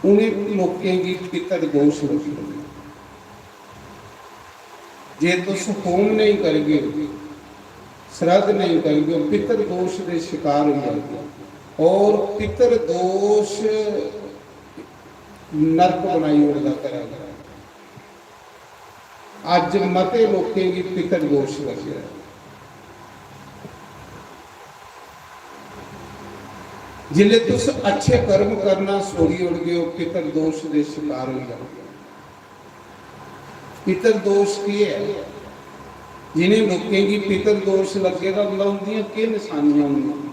उनें लोकें गी पितर दोष लग्गी जंदा। जे तुस होम नेईं करगे, श्राद्ध नेईं करगे, पितर दोष दे शिकार होई जागे। और पितर दोष नरक बनाई ओड़दा घरै दा। अज्ज मते लोकें गी पितर दोष लग्गे दा। जिसले तुस अच्छे कर्म करना छोड़ी ओड़गे, ओ पितर दोष दे शिकार होई जाओगे। पितर दोष केह् ऐ? जिनें लोकें गी पितर दोष लग्गे दा होंदा, उंदियां केह् नशानियां होंदियां?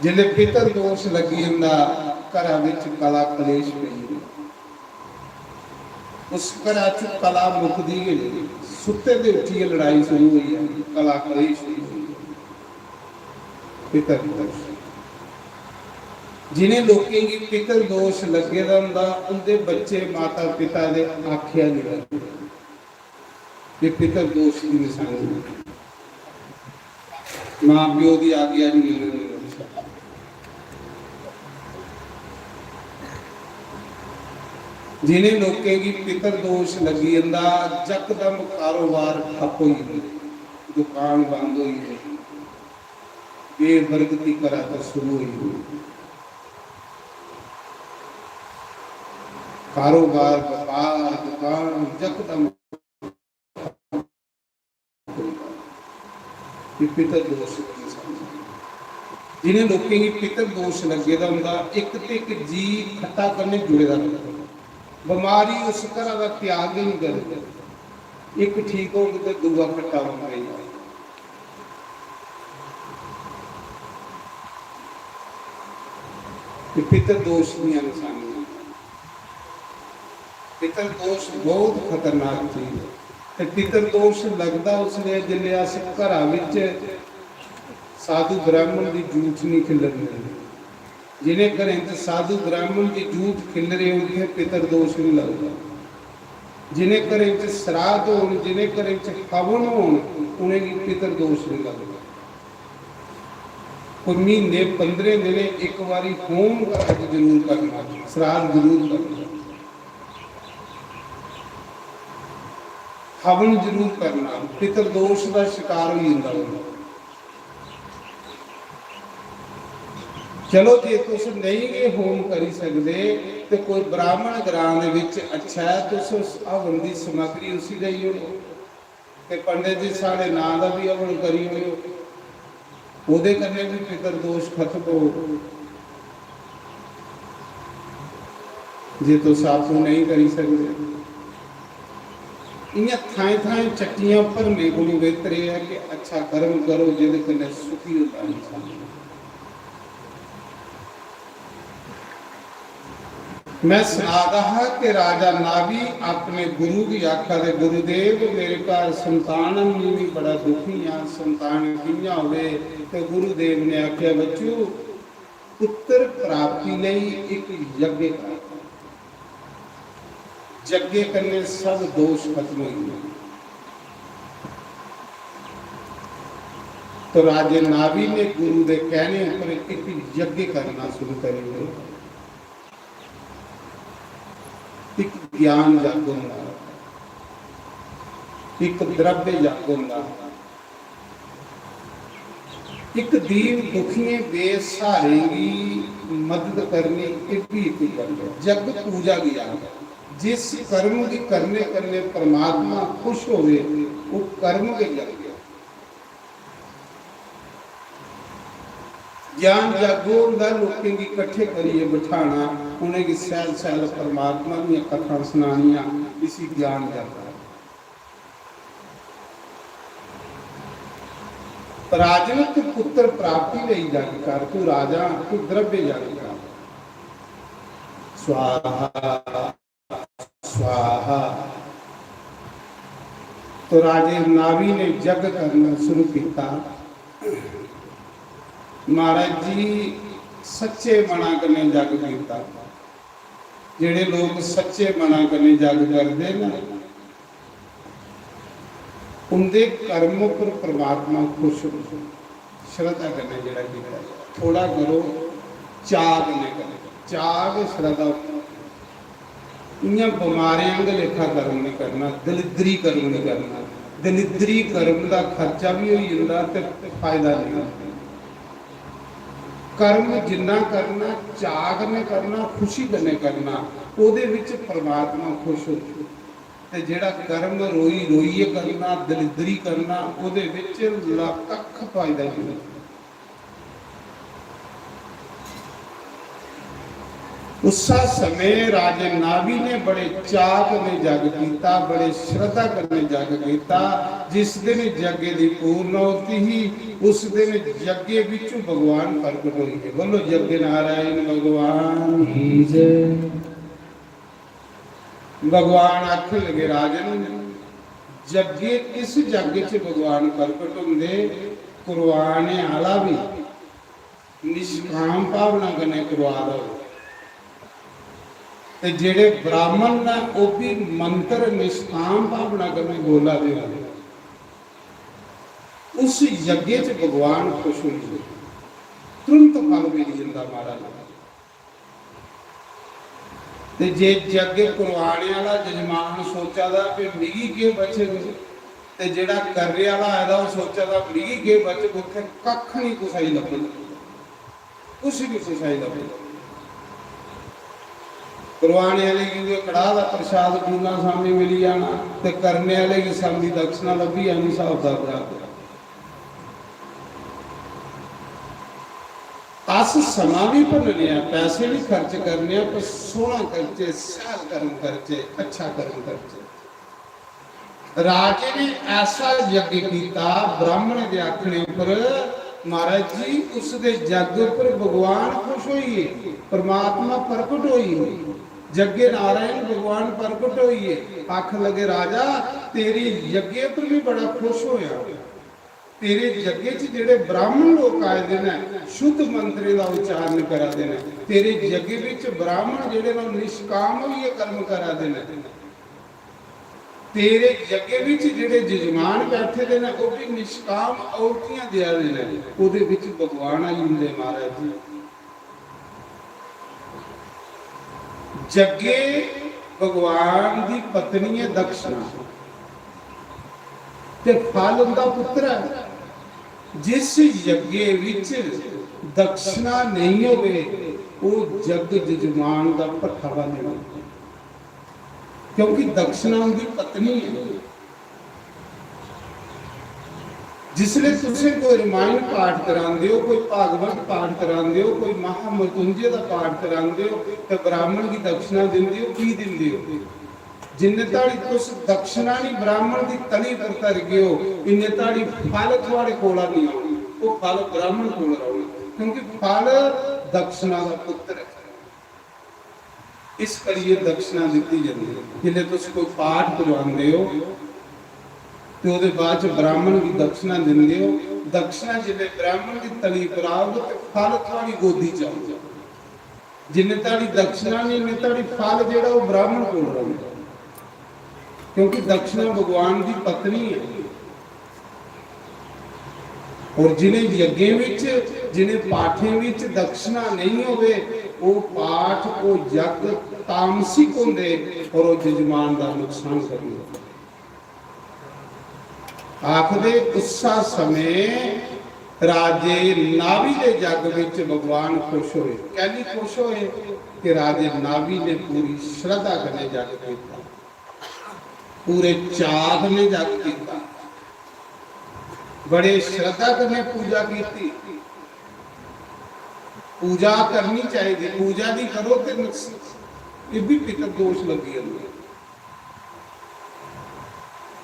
जिसले पितर दोष लग्गी जंदा, घरा विच कला कलेश पेई जंदा। उस घरा च कला मुकदी गै नेईं। सुत्ते दे उट्ठियै लड़ाई शुरू होई जंदी, कला कलेश शुरू होई जंदा। पितर दोष। जिनें लोकें गी पितर दोष लग्गे दा होंदा, उंदे बच्चे माता पिता दे आखेआ नेईं लगदे। ये पितर दोष की निशानी है। मां प्यो दी आज्ञा नहीं मिलने देनी। जिनें लोकें गी पितर दोष लग्गी जंदा, जकदम कारोबार ठप्प होई जंदे, दुकान बंद होई जंदी, बेबरकती घरा तो शुरू होई जंदी। कारोबार, व्यापार, दुकान जकदम, ये पितर दोष की निशानी। जिनें लोकें गी पितर दोष लग्गे दा होंदा, इक ते इक जी खट्टा कन्नै जुड़े दा रौंह्दा। बमारी उस घरा दा त्याग गै नहीं करदी। इक ठीक होग ते दूआ खट्टा होंदा ही। ये पितर दोष दियां निशानियां। पितर दोष बहुत खतरनाक चीज है। ते पितर दोष लगदा उसलै जिसलै अस घरा विच साधु ब्राह्मण दी जूठ नहीं खिल्लरने। जिनें घरें च साधु ब्राह्मण दी जूठ खिल्लरे, उत्थें पितर दोष नहीं लगदा। जिनें घरें च श्राद्ध होन, जिनें घरें च हवन होन, उनेंगी पितर दोष नहीं लगदा। कोई म्हीने पंदरें दिनें इक बारी होम घरा च जरूर करना, श्राद्ध जरूर करना, हवन जरूर करना, पितर दोष का शिकार हो जाता है। चलो, जे तुस नेईं गै होम करी सकदे, ते कोई ब्राह्मण ग्रां दे विच अच्छा ऐ, तुस उस हवन दी समग्री उसी देई ओड़ो, ते पंडित जी, साढ़े नां दा भी हवन करी ओड़ो, ओह्दे कन्नै भी पितर दोष खत्म हो। जे तुस आपूं नेईं करी सकदे, इ'यां थाएं-थाएं चट्टियां भरने कोलू बेहतर एह् ऐ कि अच्छा कर्म करो, जेह्दे कन्नै सुखी होंदा इंसान। मैं सना दा हा कि राजा नाभि अपने गुरु गी आखा दे, "गुरुदेव, मेरे घर संतान है, मैं भी बड़ा दुखी हां, संतान कि'यां होवे?" ते गुरुदेव ने आखेआ, "बच्चू, पुत्र प्राप्ति लेई इक यज्ञ कर।" यज्ञ कन्नै सब दोष खत्म होई गए। तो राजे नाभि ने गुरु दे कहने पर एक यज्ञ करना शुरू करी दिया। एक ज्ञान जग होंदा, एक द्रव्य जग होंदा, एक दीन दुखियें बेसहारें की मदद करनी, ये भी एक जग है। जग पूजा की आग है। जिस कर्म की करने करने परमात्मा खुश होवे, वो कर्म के जग है। ज्ञान जागो होंदा, लोकें गी कट्ठे करियै बठाना, उ'नेंगी सैल सैल परमात्मा दियां कथां सनानियां, इसी ज्ञान जागो। राजन, तू पुत्र प्राप्ति लेई जग कर, तू राजा, तू द्रव्य जग कर। स्वाहा, स्वाहा। तो राजे नाभि ने जग करना शुरू किया। महाराज जी सच्चे मना कन्नै जग किया। जेड़े लोग सच्चे मना कन्नै जग करदे ना, उंदे कर्म पर परमात्मा खुश होंदा। श्रद्धा कन्नै जेड़ा कीता, थोड़ा करो, चाऽ कन्नै करो। चाऽ गै श्रद्धा होंदी। इ'यां बमारें आंगर लेखा कर्म नहीं करना, दलिद्री कर्म नहीं करना। दलिद्री कर्म दा खर्चा भी होई जंदा ते फायदा नहीं होंदा। कर्म जिन्ना करना, चाऽ कन्नै करना, खुशी कन्नै करना, ओह्दे विच परमात्मा खुश होंदा। ते जेड़ा कर्म रोई रोइयै करना, दलिद्री करना, ओह्दे विच ल-, कक्ख फायदा नहीं। उस्सा समय राजे नाभि ने बड़े चाऽ कन्नै जग कीता, बड़े श्रद्धा कन्नै जग कीता। जिस दिन यज्ञ दी पूर्ण होती ही, उस दिन यज्ञ विचु भगवान प्रकट होइए। बोलो, यज्ञ नारायण भगवान की जय। भगवान आखन लगे, राजन, जग्गे, इस जग च भगवान प्रकट होंदे, करवाने आह्ला भी निष्काम भावना कन्नै करवा दे हो, ते जेड़े ब्राह्मण न, ओह् भी मंत्र निष्काम भावना कन्नै बोला दे हो, उस यज्ञ च भगवान खुश होई जंदे, तुरंत फल मिली जंदा महाराज। ते जे यज्ञ करवाने आह्ला जजमान सोचा दा कि मिगी केह् बचग, ते जेह्ड़ा करने आह्ला आए दा ओह् सोचा दा मिगी केह् बचग, उत्थै कक्ख निं कुसै गी लब्भग, कुछ निं कुसै गी लब्भग। करवाने आह्ले गी उ'ऐ कड़ाह् दा प्रसाद डूना सामने मिली जाना, ते करने आह्ले गी सामने दक्षिणा लब्भी जानी, स्हाब दा बराबर। अस समां भी भन्नने आं, पैसे भी खर्च करने आं, पर सोह्ना करचै, शैल कर्म करचै, अच्छा कर्म करचै। राजे ने ऐसा यज्ञ कीता, ब्राह्मण दे आखने पर, महाराज जी, उस दे यज्ञ पर भगवान खुश होइए, परमात्मा प्रकट होइए, यज्ञ नारायण भगवान प्रकट होइए। आखन लगे, राजा, तेरे यज्ञ पर भी बड़ा खुश होया। तेरे यज्ञ च जेह्ड़े ब्राह्मण लोक आए दे न, शुद्ध मंत्रें दा उच्चारण करा दे न। तेरे यज्ञ विच ब्राह्मण जेह्ड़े न, निष्काम होइयै कर्म करा दे न। तेरे जग्गे विच जेह्ड़े जजमान बैठे दे न, ओह् भी निष्काम आहुतियां देआ दे न, ओह्दे विच भगवान आई जंदे महाराज जी। जग्गे भगवान दी पत्नी ऐ दक्षिणा, ते फल उंदा पुत्र ऐ। जिस यज्ञे विच दक्षिणा नेईं होवे, ओह् जग जजमान दा भट्ठा बनी जांदा, क्योंकि दक्षिणा उंदी पत्नी ऐ। जिसले तुसें कोई रामायण पाठ करांदे हो, कोई भागवत पाठ करांदे हो, कोई महामृत्युंजय दा पाठ करांदे हो, ते ब्राह्मण गी दक्षिणा दिंदे हो, की दिंदे हो? जिन्ने धड़ी तुस दक्षिणा नहीं ब्राह्मण दी तली पर धरगे हो, इन्ने धड़ी फल थुआड़े कोला नहीं औना, वो फल ब्राह्मण कोल रौहना, क्योंकि फल दक्षिणा दा पुत्र है। इस करियै दक्षिणा दित्ती जंदी है। जिसले तुस कोई पाठ करवांदे हो ते ओहदे बाद च ब्राह्मण गी दक्षिणा दिंदे हो, दक्षिणा जिसले ब्राह्मण दी तली पर आग ते फल थुआड़ी गोदी च आग। जिन्ने धड़ी दक्षिणा नहीं, इन्ने धड़ी फल जेहड़ा ओह ब्राह्मण कोल रौहंदा, क्योंकि दक्षिणा भगवान दी पत्नी है। और जिन्हें यज्ञें विच, जिन्हें पाठें विच दक्षिणा नहीं होवे, ओह पाठ, ओह यज्ञ तामसिक होंदे और ओह जजमान दा नुकसान करदे। आखदे उस्सा समें राजे नाभि दे जग विच भगवान खुश होए। कैली खुश होए? कि राजे नाभि ने पूरी श्रद्धा कन्नै जग कीता, पूरे चाऽ कन्नै जग कीता, बड़े श्रद्धा कन्नै पूजा कीती। पूजा करनी चाहिदी, पूजा नहीं करो ते नुकस-, ये भी पितर दोष लगी जंदे।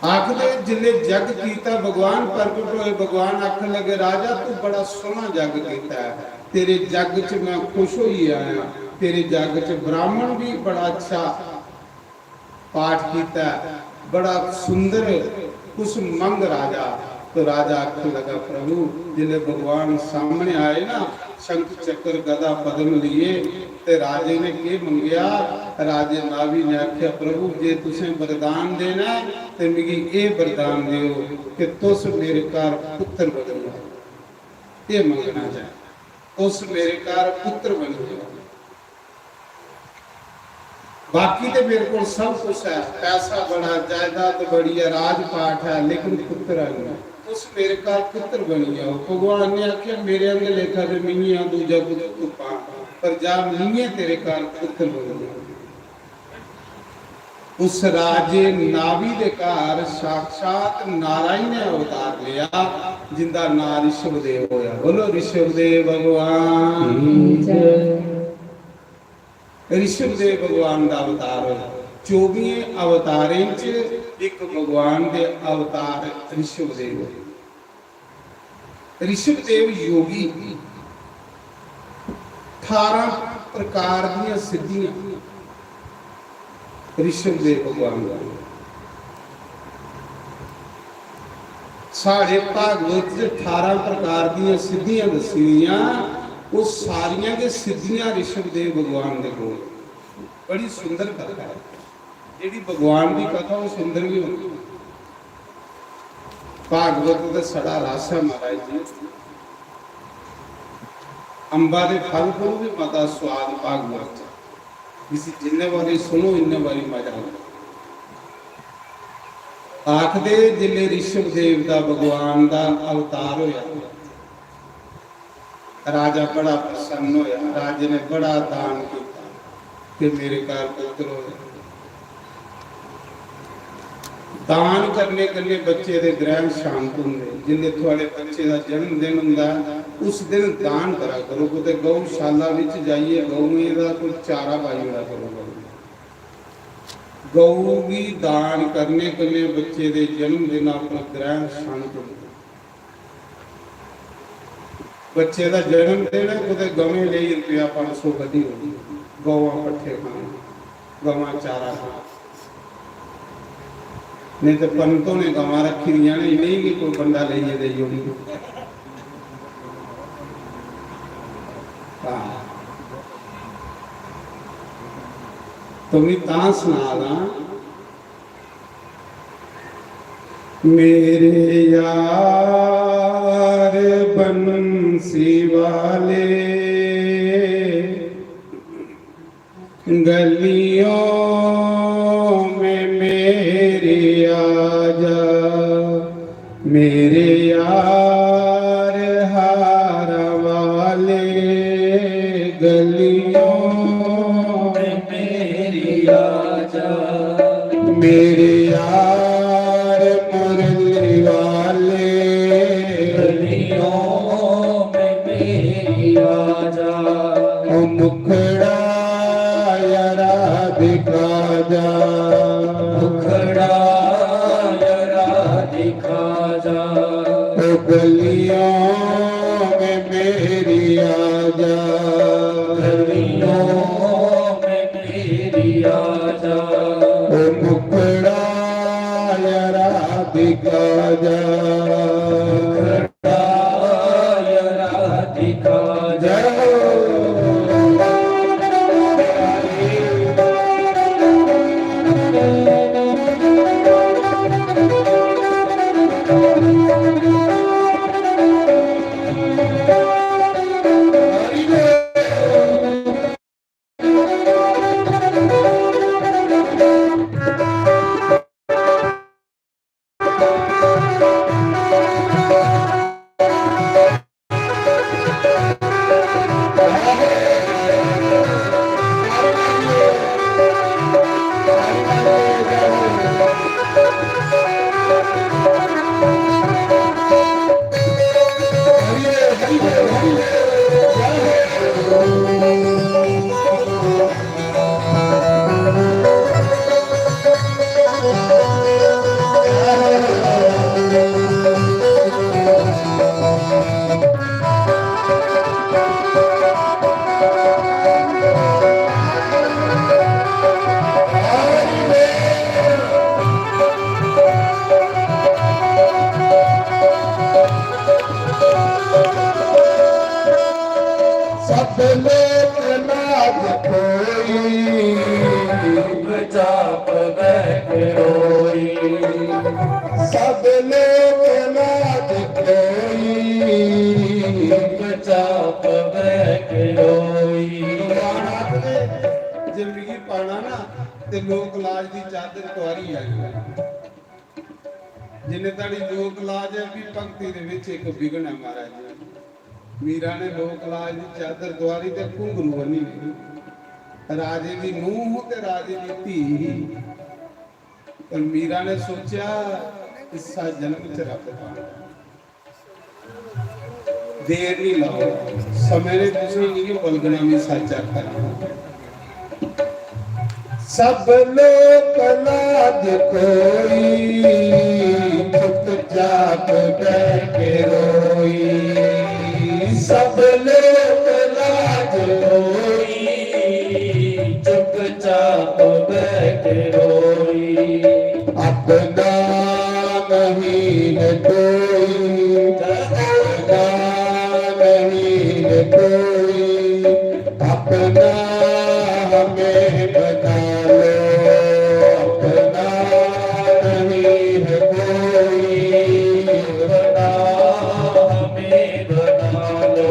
आखदे जिसले जग कीता, भगवान प्रगट होए, भगवान आखन लगे, "राजा, तू बड़ा सोहना जग कीता है, तेरे जग च मैं खुश होइयै आया, तेरे जग च ब्राह्मण भी बड़ा अच्छा पाठ कीता है, बड़ा सुंदर कुसुमंग राजा।" तो राजा आखन लगा, "प्रभु, जिसले भगवान सामने आए ना, शंख चक्र गदा पद्म लिए, ते राजे ने के मंगेआ?" राजे नाभि ने आख्या, "प्रभु, जे तुसें वरदान देना है, ते मिगी एह वरदान देओ कि तुस मेरे घर पुत्र बनी जाओ। एह मंगना चाहे, तुस मेरे घर पुत्र बनी जाओ। बाकी ते मेरे कोल सब कुछ है, पैसा बड़ा, जायदाद बड़ी है, राजपाट है, लेकिन पुत्र है नहीं। तुस मेरे घर पुत्र बनी जाओ।" भगवान ने आख्या, "मेरे आंगे लेखा ते मिगी आ, दूजा कुछ तुप्पां, पर जा, मिगी तेरे घर पुत्र बनी जाओ।" उस राजे नाभि दे घर साक्षात नारायण ने अवतार लिया, जिंदा नां ऋषभदेव होया। बोलो, ऋषभदेव भगवान। ऋषभदेव भगवान दा अवतार होया। चौबियें अवतारें च इक भगवान दे अवतार ऋषभदेव होए। ऋषभदेव योगी, अठारां प्रकार दियां सिद्धियां ऋषभदेव भगवान दा। साढ़े भागवत च अठारां प्रकार दियां सिद्धियां दस्सी दियां, ओह् सारियां गै सिद्धियां ऋषभदेव भगवान दे कोल। बड़ी सुंदर कथा है। जेह्ड़ी भगवान दी कथा, ओह् सुंदर गै होंदी। भागवत दा सड़ा रस है महाराज जी। अंबा दे फल कोलू भी मता स्वाद भागवत च। इसी जिन्ने बारी सुनो, इन्ने बारी मजा आंदा। आखदे जिसले ऋषभ देव दा भगवान दा अवतार होया, राजा बड़ा प्रसन्न होया। राजे ने बड़ा दान किया कि मेरे घर पुत्र होए। दान करने कन्नै बच्चे दे ग्रह शांत होंदे। जिसले थुआड़े बच्चे दा जन्म दिन होंदा, उस दिन दान करा करो, कुतै गौशाला विच जाइयै गौएं दा कोई चारा पाई ओड़ा करो। गौ गी दान करने कन्नै बच्चे दे जन्म दिना पर ग्रह शांत होंदे। बच्चे दा जन्म दिन है, कुतै गवें लेई रपेआ पंज सौ कड्ढी ओड़ो, गवां पट्ठे खान, गवां चारा खान। नेईं ते पंत होने गवां रक्खी दियां ने, इ'नेंगी बी कोई बंदा लेइयै देई ओड़ी। हां। तो मी तां सना दा मेरे यार बंसी वाले, गलियों में मेरे आजा, मेरे यार हार वाले, गलियों में मेरी आजा, मेरे यार मुरली वाले, गलियों में मेरी आजा। ओ मुखड़ा यारा दिखा जा, मुखड़ा यारा दिखा जा। ओ गलियों में मेरी आजा, गलियों में मेरी आजा। ओ मुखड़ा यारा दिखा जा, मुखड़ा यारा दिखा जा। जय हो। सब लोक लाज कोई, चुपचाप बैठ रोई। सब लोक लाज कोई, चुपचाप बैठ रोई। भगवान आखदे, जे मिगी पाना ना, ते लोक लाज दी चादर तुआरी आई। जिन्ने धड़ी लोक लाज ऐ, भी भक्ति दे विच इक विघ्न ऐ महाराज जी। मीरा ने लोक लाज दी चादर तुआरी ते घुंघरू बन्नी ले। राजे दी नूंह ते राजे दी धी ही। पर मीरा ने सोचेआ, इस्सा जन्म च रब पाना। देर नहीं लाओ, समय ने तुसें इ'यां बलगना भी सच आखा। सब लोक लाज कोई, चुपचाप बैठ रोई। सब लोक लाज कोई, चुपचाप बैठ रोई। अपना नहीं है कोई, अपना नहीं है कोई, अपना हमें बना लो, अपना नहीं है कोई, अपना हमें बना लो।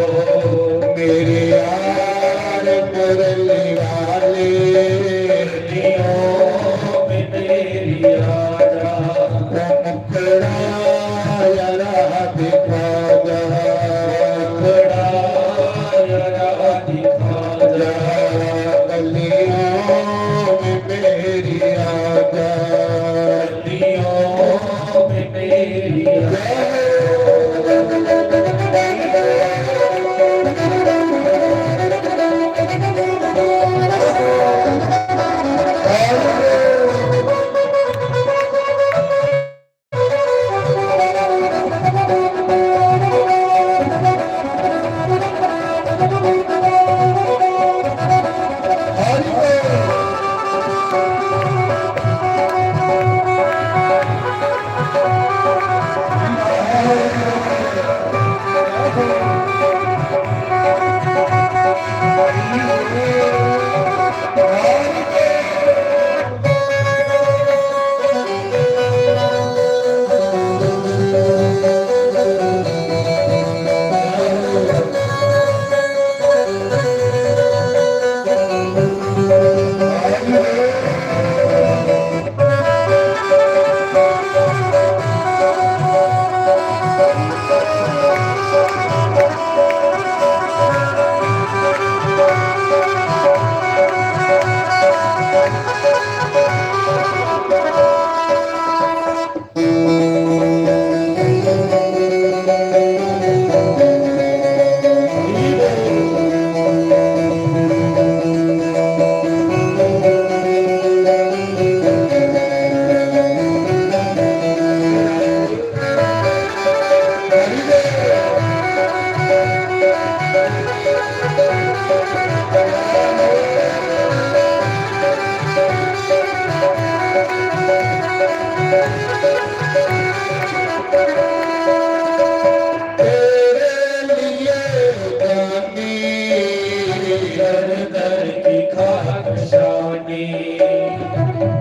मेरे यार मुरली वाले, गलियों में मेरी आजा। ओ मुखड़ा यारा दिखा जा, मुखड़ा यारा दिखा जा। गलियों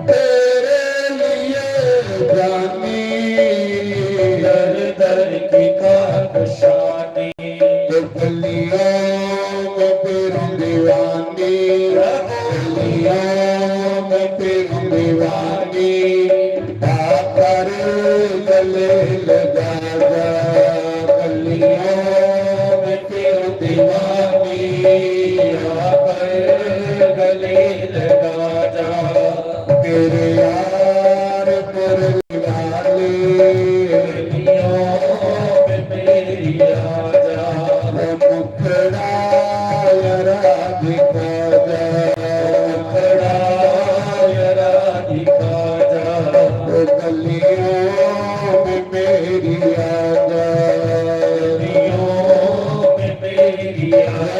तेरे लिए जानी, दर दर की कागशानी। तो गलियों में फिरूं दीवानी, गलियों में फिरूं दीवानी, आकर गले लगा जा। गलियों में फिरूं दीवानी, आकर गले लगा जा। मेरे यार मुरली वाले, गलियों में मेरी आजा। मुखड़ा यारा दिखा जा, मुखड़ा यारा दिखा जा। गलियों में मेरी आजा, गलियों में मेरी आजा।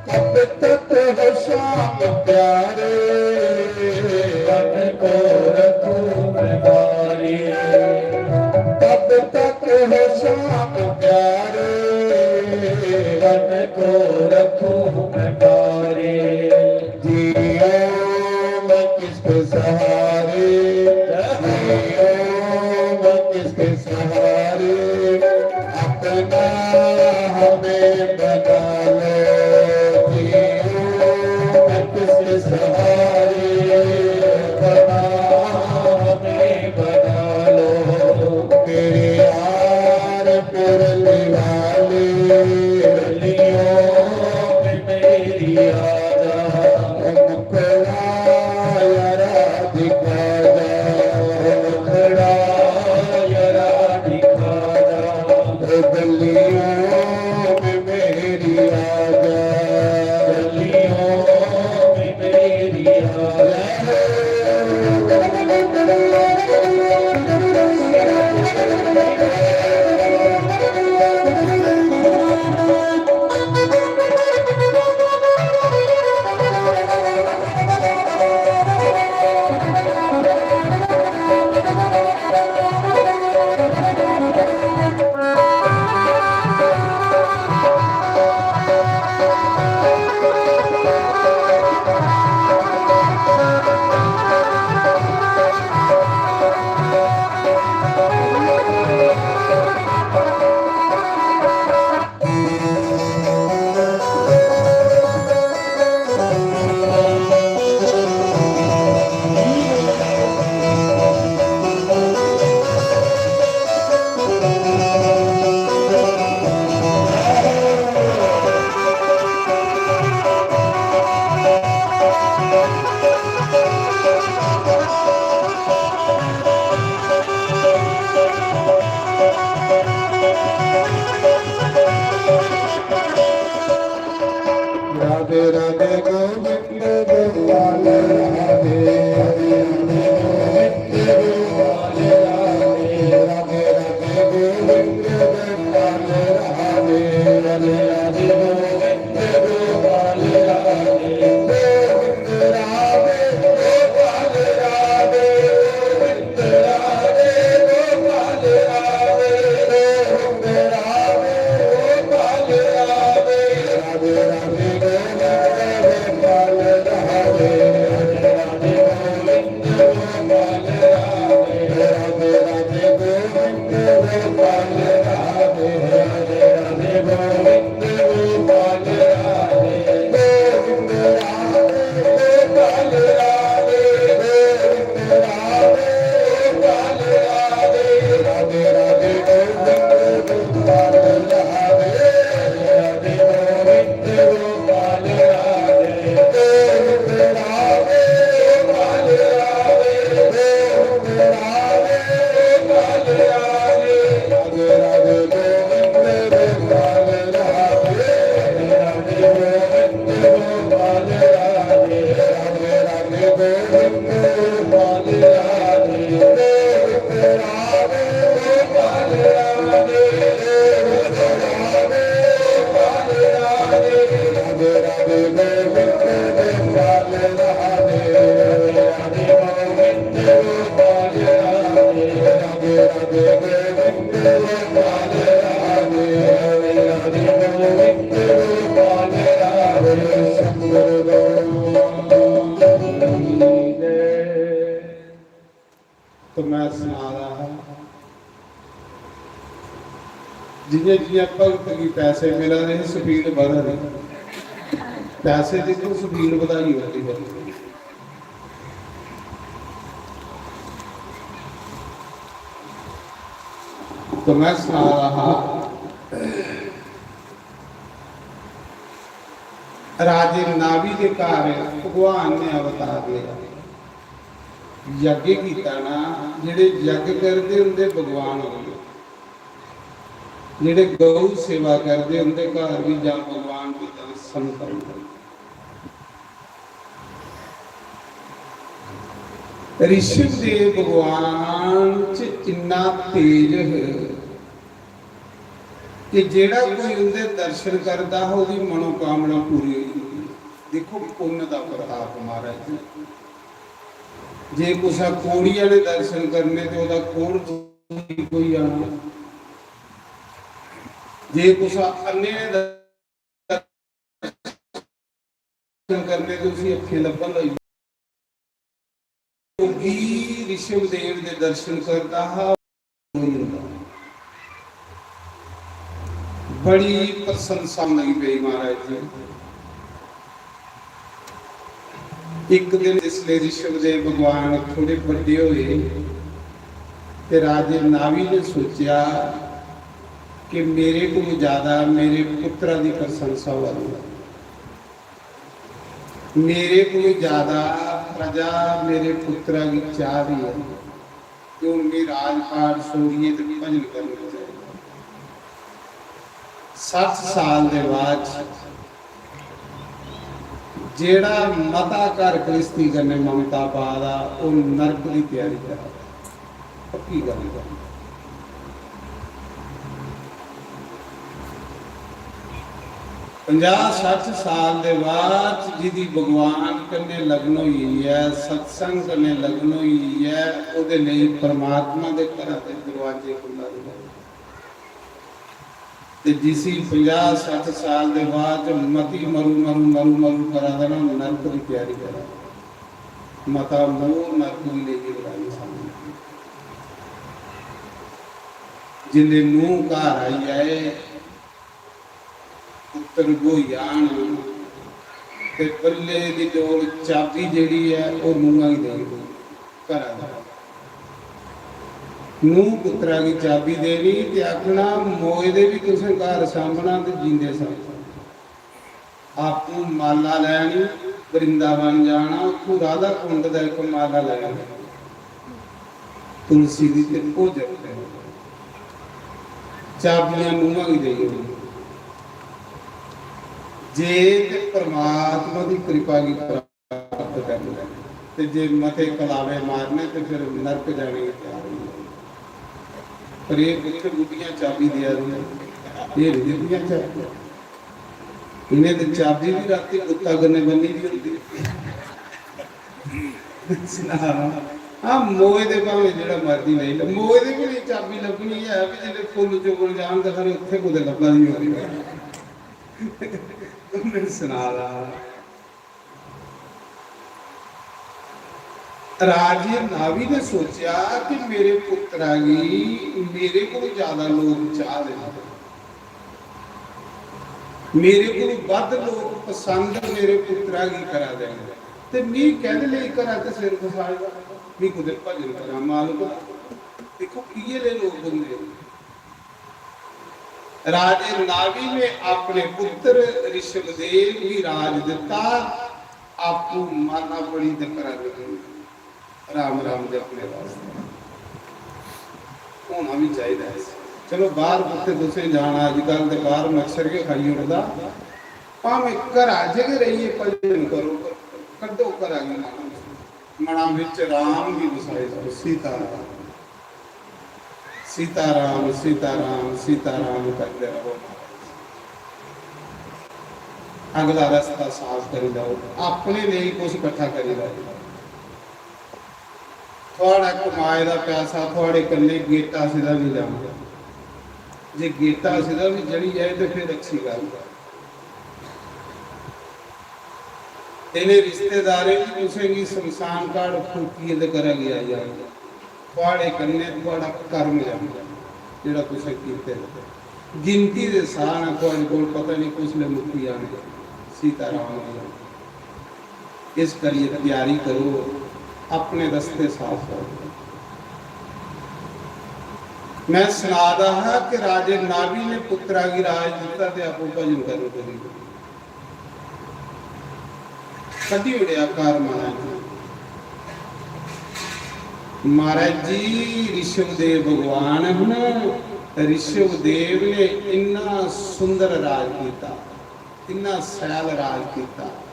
तब तक हो शाम प्यारे, तन को रखूं मैं भारी। तब तक हो शाम प्यारे, तन को रखूं मैं भारी। जियो मैं किसके सहारे, जियो मैं किसके सहारे, अपना हमें बना लो। जियो मैं किसके सहारे, अपना हमें बना लो। मेरे यार पुरली वाले, गलियों में मेरी आजा। मुखड़ा यारा दिखा जा, मुखड़ा यारा दिखा जा। गलियों में मेरी आजा, गलियों में मेरी आजा। राधे राधे गोविंद गोपाल राधे, राधे राधे गोविंद गोपाल राधे, राधे राधे गोविंद गोपाल राधे, राधे राधे गोविंद गोपाल राधे, गोविंद राधे गोपाल राधे, गोविंद राधे गोपाल राधे। तो मैं सना रहा हा, जियां जियां भगत गी पैसे मिला दे हे, स्पीड बधा दी। पैसे दिक्खो, स्पीड बधाई ओड़दी भगत दी। तो मैं सना रहा हा, राजे नावी दे घर भगवान ने अवतार लिया, यज्ञ कीता ना। जेह्ड़े यज्ञ करदे उंदे भगवान होंदे, जेह्ड़े गौ सेवा करदे उंदे घर भी जां भगवान भी जां संत होंदे। ऋषभ देव भगवान च इन्ना तेज है कि जेड़ा कोई उंदे दर्शन करदा हा, ओदी मनोकामना पूरी होई जंदी। देखो, पुन्न दा प्रताप महाराज जी। जे कुसै कोढ़िया ने दर्शन करने, ते ओदा कोढ़ ठीक होई जाना। जे कुसै अन्ने ने दर्शन करने, ते उसी अक्खें लब्भन लगी। योगी ऋषभ देव दे दर्शन करदा हा, बड़ी प्रशंसा लगी पई महाराज जी। एक दिन जिसले ऋषभ देव भगवान थोड़े बड्डे होए, ते राजे नावी ने सोचेआ कि मेरे कोला ज्यादा मेरे पुत्तरा दी प्रशंसा होआ दी ऐ। मेरे कोला ज्यादा प्रजा मेरे पुत्तरा गी चाह दी ऐ। ते हुन में राजपाट छोड़ियै ते भजन करना चाहिदा। सट्ठ साल दे बाद च जेड़ा मता घर गृहस्थी कन्नै ममता पा दा, ओह् नरक दी त्यारी करा दा। पक्की गल्ल ऐ। पंजाह सट्ठ साल दे बाद च जिदी भगवान कन्नै लगन होई ऐ, सत्संग कन्नै लगन होई ऐ, ओह्दे लेई परमात्मा दे घरा दे दरवाजे खुल्ला दे। ते जिसी पंजाह सट्ठ साल दे बाद च मती मरू, मरू, मरू, मरू करा दा ना, नरक दी त्यारी करा दा। मता मोह नरक दी लेइयै गलानी सामने। जिसले नूंह घर आई जाए, पुत्तर ब्होई जान, ते बल्ले दी डोर, चाबी जेह्ड़ी ऐ, ओह् नूंहा गी देई ओड़ो, घरा दी। नूंह पुत्तरा गी चाबी देनी ते आखना, "मोए दे बी तुसें घर सांभना ते जींदे सांभना।" आपूं माला लैनी, वृंदावन जाना, उत्थूं राधा कुंड दा इक माला लैनी, तुलसी दी, ते ओह् जपनी। चाबियां नूंहा गी देई ओड़नी। जे ते परमात्मा दी कृपा गी प्राप्त करना ऐ, ते जे मते कलावे मारने ते फिर नरक जाने गी त्यार होई जाओ। पर एह् कुत्थै बुड्ढियां चाबी देआ दियां, एह् निं दिंदियां चाबी। इ'नें ते चाबी बी रातीं गुत्ता कन्नै बन्नी दी होंदी। सना, हां, मोए दे भामें जेह्ड़ा मर्जी लेई लै, मोए दे बी नेईं चाबी लब्भनी ऐ, भी जिसलै फुल्ल चुगन जान ते खरे उत्थै कुतै लब्भा दी होनी। में सना दा। राजे नाभि ने सोचेआ कि मेरे पुत्तरा गी मेरे कोलू ज्यादा लोक चाह दे न, मेरे कोलू बद्ध लोक पसंद मेरे पुत्तरा गी करा दे न, ते मी कैह्दे लेई घरा ते सिर फसाए दा? मी कुतै भजन करां मालक। दिक्खो, इ'यै ले लोक होंदे। राजे नाभि ने अपने पुत्र ऋषभदेव गी राज दिता, आपू माता बनी ते करा दे राम राम दे अपने वास्ते होना भी चाहिदा है। चलो, बाहर कुत्ते तुसें जाना, अजकल ते बाहर मच्छर गै खाई ओड़दा, भामें घरा च गै रहियै भजन करो, कड्ढो घरा गी मना, मना बिच राम गी बसाई लैओ, सीता राम, सीता राम, सीता राम, सीता राम करदे रहो। अगला रस्ता साफ करी लैओ, अपने लेई कुछ इकट्ठा करी लैओ। थुआढ़ा कमाए दा पैसा थुआढ़े कन्नै गेटा सिधा नहीं जाना। जे गेटा सिधा भी चढ़ी जाए तो फिर अच्छी गल्ल। इन्हें रिश्तेदारें की तुसें गी शमशान घाट फूकिए ते घरा गी आई जाना। थुआढ़े कन्नै थुआढ़ा कर्म जाना, जेह्ड़ा तुसें कीते दा। गिनती दे साह न थुआढ़े कोल, पता नहीं कुसलै मुक्की जाने। सीता राम दी। इस करियै त्यारी करो, अपने रस्ते साफ करो। मैं सना दा हा कि राजे नाभि ने पुत्तरा गी राज दिता ते आपूं भजन करन लगी पे। कड्ढी ओड़ेआ घर मना च। महाराज जी, ऋषभदेव भगवान न, ऋषभदेव ने इन्ना सुंदर राज कीता, इन्ना सैल राज कीता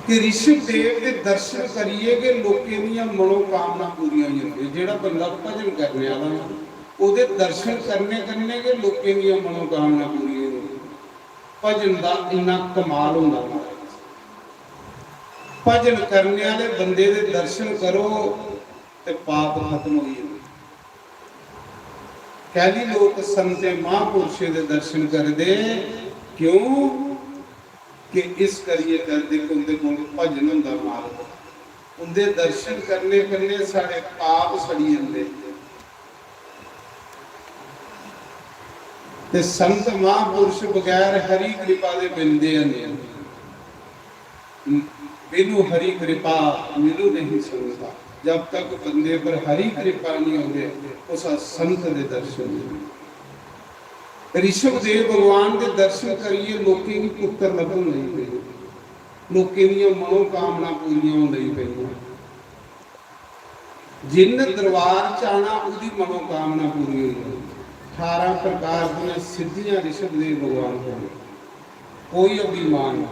कि ऋषभदेव दे दर्शन करियै गै लोकें दियां मनोकामना पूरियां होई जंदियां। जेह्ड़ा बंदा भजन करने आह्ला ना, ओह्दे दर्शन करने कन्नै गै लोकें दियां मनोकामना पूरियां होंदियां। भजन दा इन्ना कमाल होंदा महाराज। भजन करने आह्ले बंदे दे दर्शन करो ते पाप खत्म होई जंदे। कैली लोक संतें महापुरुषें दे दर्शन करदे? क्यों? कि इस करियै करदे कि उंदे कोल भजन होंदा मालक। उंदे दर्शन करने कन्नै साढ़े पाप सड़ी जंदे। ते संत महापुरुष बगैर हरि कृपा दे मिलदे नहीं। बिनु हरि कृपा मिलू नहीं संगता। जब तक बंदे पर हरि कृपा नहीं होंदे, उस संत दे दर्शन नहीं। ऋषभदेव भगवान दे दर्शन करियै लोकें गी पुत्तर लब्भन लगी पे, लोकें दियां मनोकामना पूरियां होन लगी पेइयां। जिन्न दरबार च आना, ओह्दी मनोकामना पूरी होई जानी। अठारां प्रकार दियां सिद्धियां ऋषभदेव भगवान कोल, कोई अभिमान नहीं।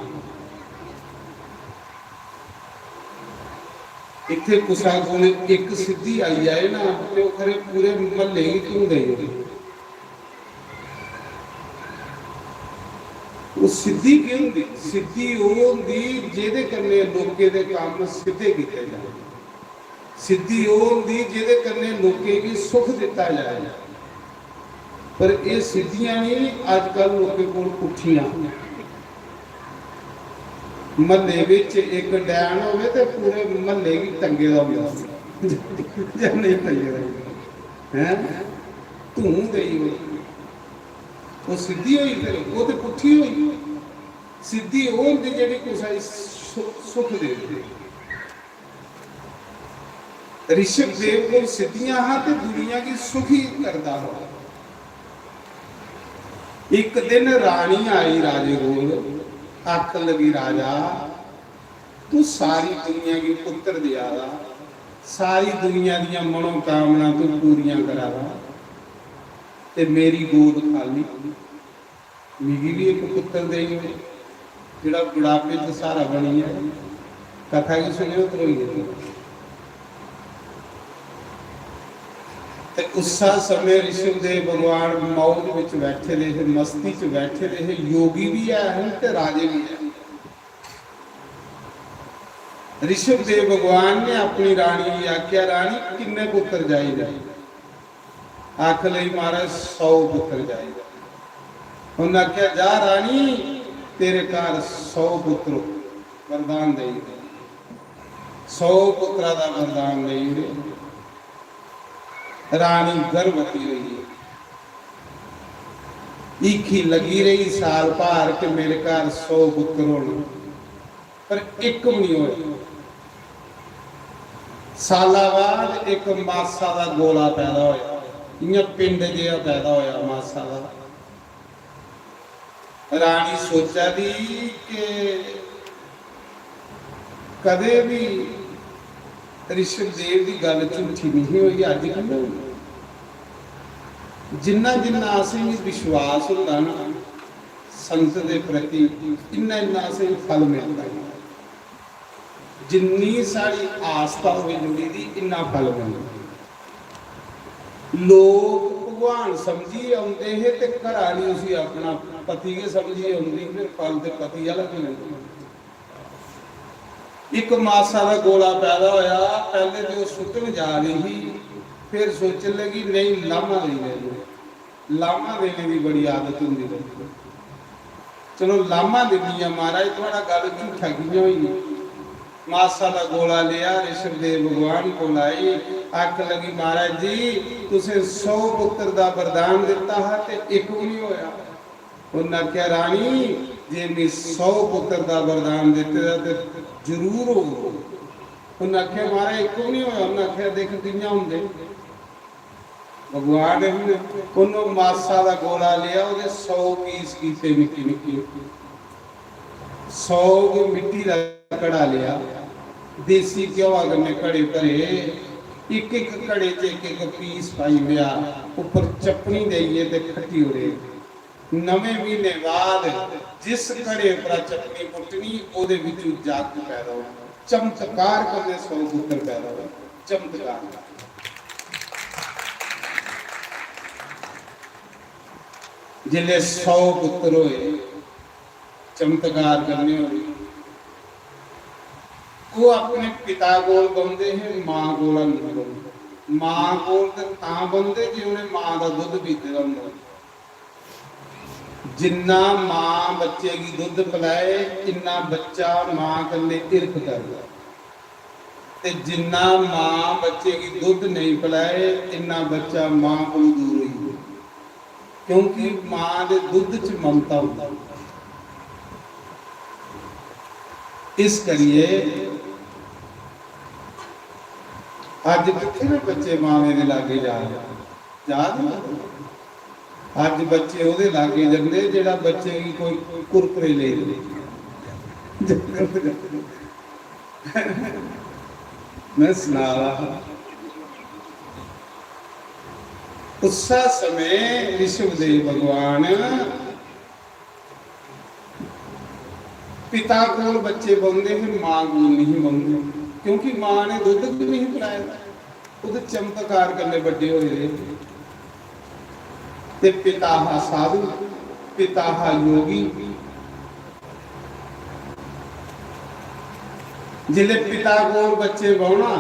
इत्थे कुसै कोल इक सिद्धि आई जाए ना, ते ओह् खरे पूरे म्हल्ले गी धूं देई ओड़े। ओह् सिद्धि केह् होंदी? सिद्धि ओह् होंदी जेह्दे कन्नै लोकें दे कम्म सिद्धे कीते जान। सिद्धि ओह् होंदी जेह्दे कन्नै लोकें गी सुख दित्ता जाए। पर एह् सिद्धियां नहीं, अजकल लोकें कोल पुट्ठियां। म्हल्ले बिच इक डैन होवे ते पूरे म्हल्ले गी टंगे दा होंदा, जां नेईं टंगे दा होंदा? हैं? धूं देई ओड़ी। ओह् सिद्धि होई, फिर ओह् ते पुट्ठी होई। सिद्धि ओह् होंदी जेह्ड़ी कुसै गी सु-, सुख देवे। ऋषभ देव कोल सिद्धियां हा ते दुनिया गी सुखी करदा हा। इक दिन रानी आई राजे कोल, आखन लगी, "राजा, तू सारी दुनिया गी पुत्र देआ दा, सारी दुनिया दियां मनोकामना तू पूरियां करा दा, ते मेरी गोद खाली।" मिगी भी इक पुत्तर देई ओड़, जेह्ड़ा बुढ़ापे च सहारा बनी जाए। कथा गी सुनेओ, त्रोइयै तुस। ते उस्सा समें ऋषभदेव भगवान मौज बिच बैठे दे हे, मस्ती च बैठे दे हे, योगी भी ऐ हन ते राजे भी ऐ। ऋषभदेव भगवान ने अपनी रानी गी आखेआ, "रानी, किन्ने पुत्तर चाहिदे?" आख लई, "महाराज, सौ पुत्तर चाहिदे।" उन्नै आखेआ, "जा रानी, तेरे घर सौ पुत्तर हो।" वरदान देई ओड़े, सौ पुत्रा दा वरदान देई ओड़े। रानी गर्भवती होई गेई। हीखी लगी रेही साल भर के मेरे घर सौ पुत्र होने, पर इक भी नहीं होया। साला बाद इक मासा दा गोला पैदा होया, इयां पिंड जेहा पैदा होया मासा दा। रानी सोचा दी कि कदें भी ऋषभ देव दी गल्ल झूठी नहीं होई, अज्ज कि'यां होई? जिन्ना जिन्ना असेंगी विश्वास होंदा ना संत दे प्रति, इन्ना इन्ना असेंगी फल मिलदा है। जिन्नी साढ़ी आस्था होवे जुड़ी दी, इन्ना फल मिलदा। लोक भगवान समझियै औंदे हे ते घरा आह्ली उसी अपना पति गै समझियै औंदी, फिर फल ते पति आह्ला गै मिलदा। इक मासा दा गोला पैदा होया, पैह्ले ते ओह् सुट्टन जा दी ही, फिर सोचन लगी, "नेईं, लाह्मा लेई लैन्ने।" लाह्मा देने दी बड़ी आदत होंदी लोकें गी। "चलो, लाह्मा दिन्नी आं महाराज, थुआढ़ा गल्ल झूठा कि'यां होई गेआ?" मासा दा गोला लेआ, ऋषभ देव भगवान कोल आई, आखन लगी, "महाराज जी, तुसें सौ पुत्र दा वरदान दित्ता हा ते इक बी निं होया।" उन्नै आखेआ, "रानी, जे में सौ पुत्र दा वरदान दित्ते दा ते जरूर होग।" उन्नै आखेआ, "महाराज, इक बी निं होया।" उन्नै आखेआ, "दिक्ख कि'यां होंदे।" भगवान ने उन्नै मासा दा गोला लेआ, ओह्दे सौ पीस कीते निक्के निक्के, सौ गी मिट्टी दा घड़ा लेआ, देसी घ्योआ कन्नै घड़े भरे, इक इक घड़े च इक इक पीस पाई ओड़ेआ, उप्पर चप्पनी देइयै ते खट्टी ओड़े। नमें म्हीने बाद जिस घड़े उप्परा चप्पनी पुट्टनी, ओह्दे बिच्चों जागत पैदा होना। चमत्कार कन्नै सौ पुत्र पैदा होए। चमत्कार। जिसलै सौ पुत्र होए, चमत्कार कन्नै होए, ओह् अपने पिता कोल बौंह्दे हे, मां कोल नेईं बौंह्दे। मां कोल ते तां बौंह्दे जे उ'नें मां दा दुद्ध पीते दा होंदा। जिन्ना मां बच्चे गी दुद्ध पलाए, इन्ना बच्चा मां कन्नै हिरख करदा। ते जिन्ना मां बच्चे गी दुद्ध नेईं पलाए, इन्ना बच्चा मां कोलू दूर होई जंदा, क्योंकि मां दे दुद्ध च ममता होंदी। इस करियै अज्ज कित्थे न बच्चे मावें दे लागे जा दे? जा दे ना। अज्ज बच्चे ओह्दे लागे जंदे जेह्ड़ा बच्चे गी कोई कुरकुरे लेई दे। में सना दा हा, उस्सै समें ऋषभदेव भगवान पिता कोल बच्चे बौंह्दे हे, मां कोल नहीं बौंह्दे, क्योंकि मां ने दुद्ध भी नहीं पिलाया। खुद चमत्कार कन्नै बड्डे होए दे। ते पिता हा साधु, पिता हा योगी। जिसलै पिता कोल बच्चे बौह्ना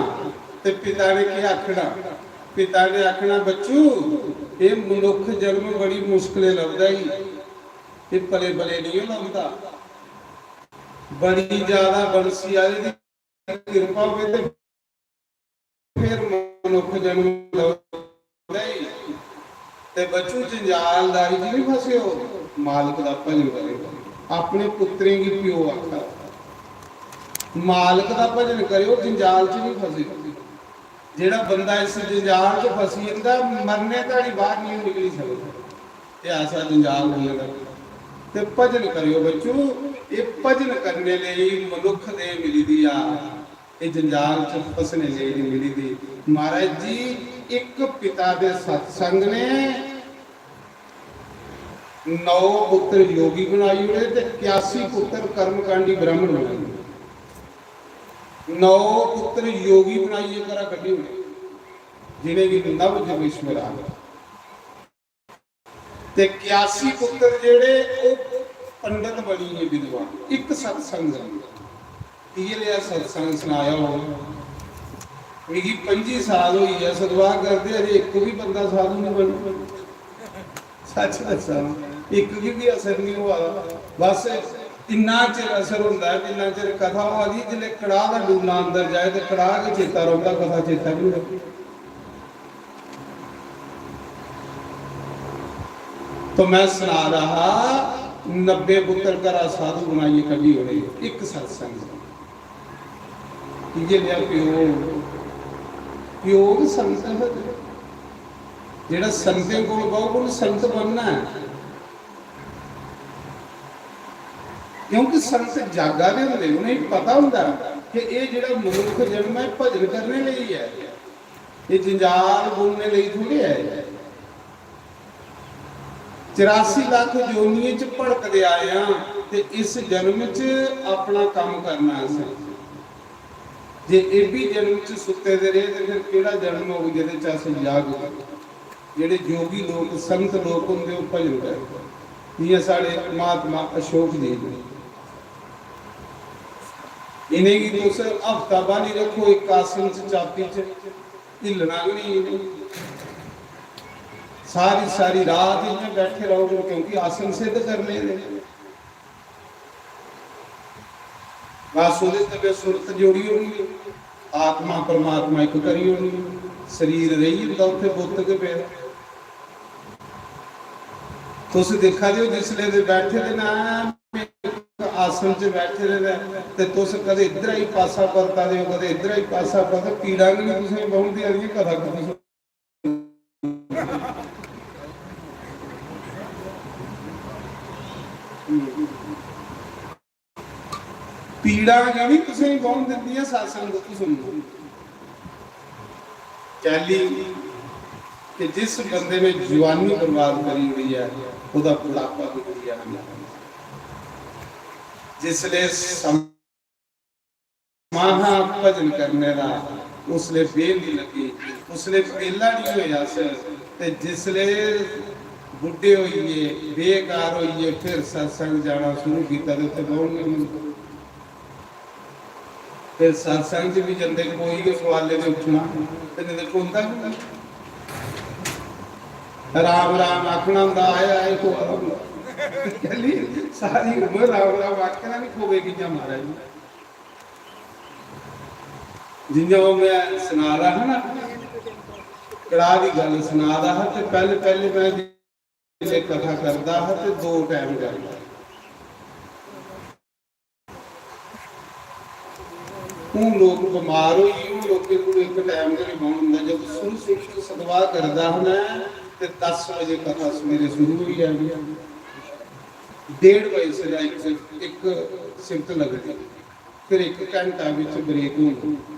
ते पिता ने केह् आखना? पिता ने आखना, "बच्चू, एह् मनुक्ख जन्म बड़ी मुश्कलें लभदा ई, एह् पले पले नेईं लभदा। बड़ी ज्यादा बंसी आह्ले दी किरपा होवे ते फिर मनुक्ख जन्म लभदा ई। ते बच्चू, जंजालदारी च नहीं फसेओ, मालक दा भजन करेओ।" अपने पुत्रें गी प्यो आखा दा, मालक दा भजन करेओ, जंजाल च नहीं फसेओ। जेह्ड़ा बंदा इस जंजाल च फसी जंदा, मरने धोड़ी बाहर नहीं निकली सकदा। ते ऐसा जंजाल होने दा। ते भजन करेओ बच्चो, एह् भजन करने लेई मनुक्ख दे मिली दी आ, एह् जंजाल च फसने लेई नहीं मिली दी। महाराज जी, इक पिता दे सत्संग ने नौ पुत्र योगी बनाई ओड़े ते इक्यासी पुत्र कर्मकांडी ब्राह्मण बनाई ओड़े। नौ पुत्र योगी बनाइयै घरा कड्ढी ओड़े, जिनेंगी नव योगेश्वर आखदे। ते इक्यासी पुत्र जेह्ड़े, ओह् पंडत बनी गे, विद्वान। इक सत्संग, इ'यै लेहा सत्संग सनाया होग। मिगी पंजी साल होई गेआ सतवाह करदे, अजे इक बी बंदा साधु नहीं बनेआ। सच दस्सां, इक गी बी असर नहीं होआ दा। बस इन्ना चिर असर होंदा ऐ जिन्ना चिर कथा होआ दी। जिसलै कड़ाह दा डूना अंदर जाए ते कड़ाह गै चेता रौंह्दा, कथा चेता निं रौंह्दी। तो मैं सना रहा हा, नब्बे पुत्तर घरा साधु बनाइयै कड्ढी ओड़े इक सत्संग। इ'यै नेहा प्यो, प्यो गै संत ऐ। जेह्ड़ा संतें कोल बौह्ग, उ'न्न संत बनना ऐ। क्योंकि संत जागा दे होंदे, उ'नेंगी पता होंदा कि एह् जेह्ड़ा मनुक्ख जन्म ऐ, भजन करने लेई ऐ, एह् जंजाल बुनने लेई थोड़े ऐ। चरासी लक्ख जोनियें च भड़कदे आए आं ते इस जन्म च अपना कम्म करना असें। जे एह् बी जन्म च सुत्ते दे रेह् ते फिर केह्ड़ा जन्म होग जेह्दे च अस जागगे? जेह्ड़े योगी लोक, संत लोक होंदे, ओह् भजन करदे, जि'यां साढ़े महात्मा अशोक जी न। इ'नेंगी तुस हफ्ता बाली रक्खो इक आसन च, चापी च, हिल्लना गै निं इ'नें। सारी, सारी रात इ'यां बैठे रौह्ङन, क्योंकि आसन सिद्ध करने दे। बस ओह्दे तै सुरत जोड़ी ओड़नी, आत्मा परमात्मा इक करी ओड़नी, शरीर रेही जंदा उत्थै बुत्त गै पेदा। तुस दिक्खा दे ओ, जिसलै दे बैठे दे न, आसन च बैठे दे न, ते तुस कदें इद्धरा ही पासा परता दे ओ, कदें इद्धरा ही पासा परता, पीड़ां गै निं तुसेंगी बौंह्दी, आह्लियां कथा कुत्थै सुननी? पीड़ां गै निं तुसेंगी बौह्न दिंदियां, सत्संग कुत्थूं सुनना? कैली कि जिस बंदे ने जुआनी बर्बाद करी ओड़ी ऐ, ओह्दा बुढ़ापा बिगड़ी जाना। जिसले सम- महा भजन करने दा उसले बेल निं लग्गी, उसले बेला निं होए अस। ते जिसले बुड्ढे होई गे, बेकार होई गे, फिर सत्संग जाना शुरू कीता ते उत्थै बौह्न गै निं। फिर सत्संग च बी जंदे, कोई गै सोआले ते उट्ठना, ते नेईं ते खड़ोंदा गै नेईं। राम राम आखना होंदा, आए आए को आराम। कैली सारी उम्र राम राम आखना निं, खोवे कि'यां महाराज? जि'यां ओह् मैं सना दा हा ना, कड़ाह दी गल्ल सना दा हा, ते पैह्ले पैह्ले मैं जिसलै कथा करदा हा ते दो टैम करदा। हून लोक बमार होई गे, हून लोकें कोल इक टैम गै निं बौह्न होंदा। जदूं शुरू शुरू च सतवाह् करदा हा मैं, ते दस बजे कथा सवेरे शुरू होई जानी, डेढ़ बजे सिद्धा इक, इक सिफ्त लगदी, फिर इक घैंटा बिच ब्रेक होनी,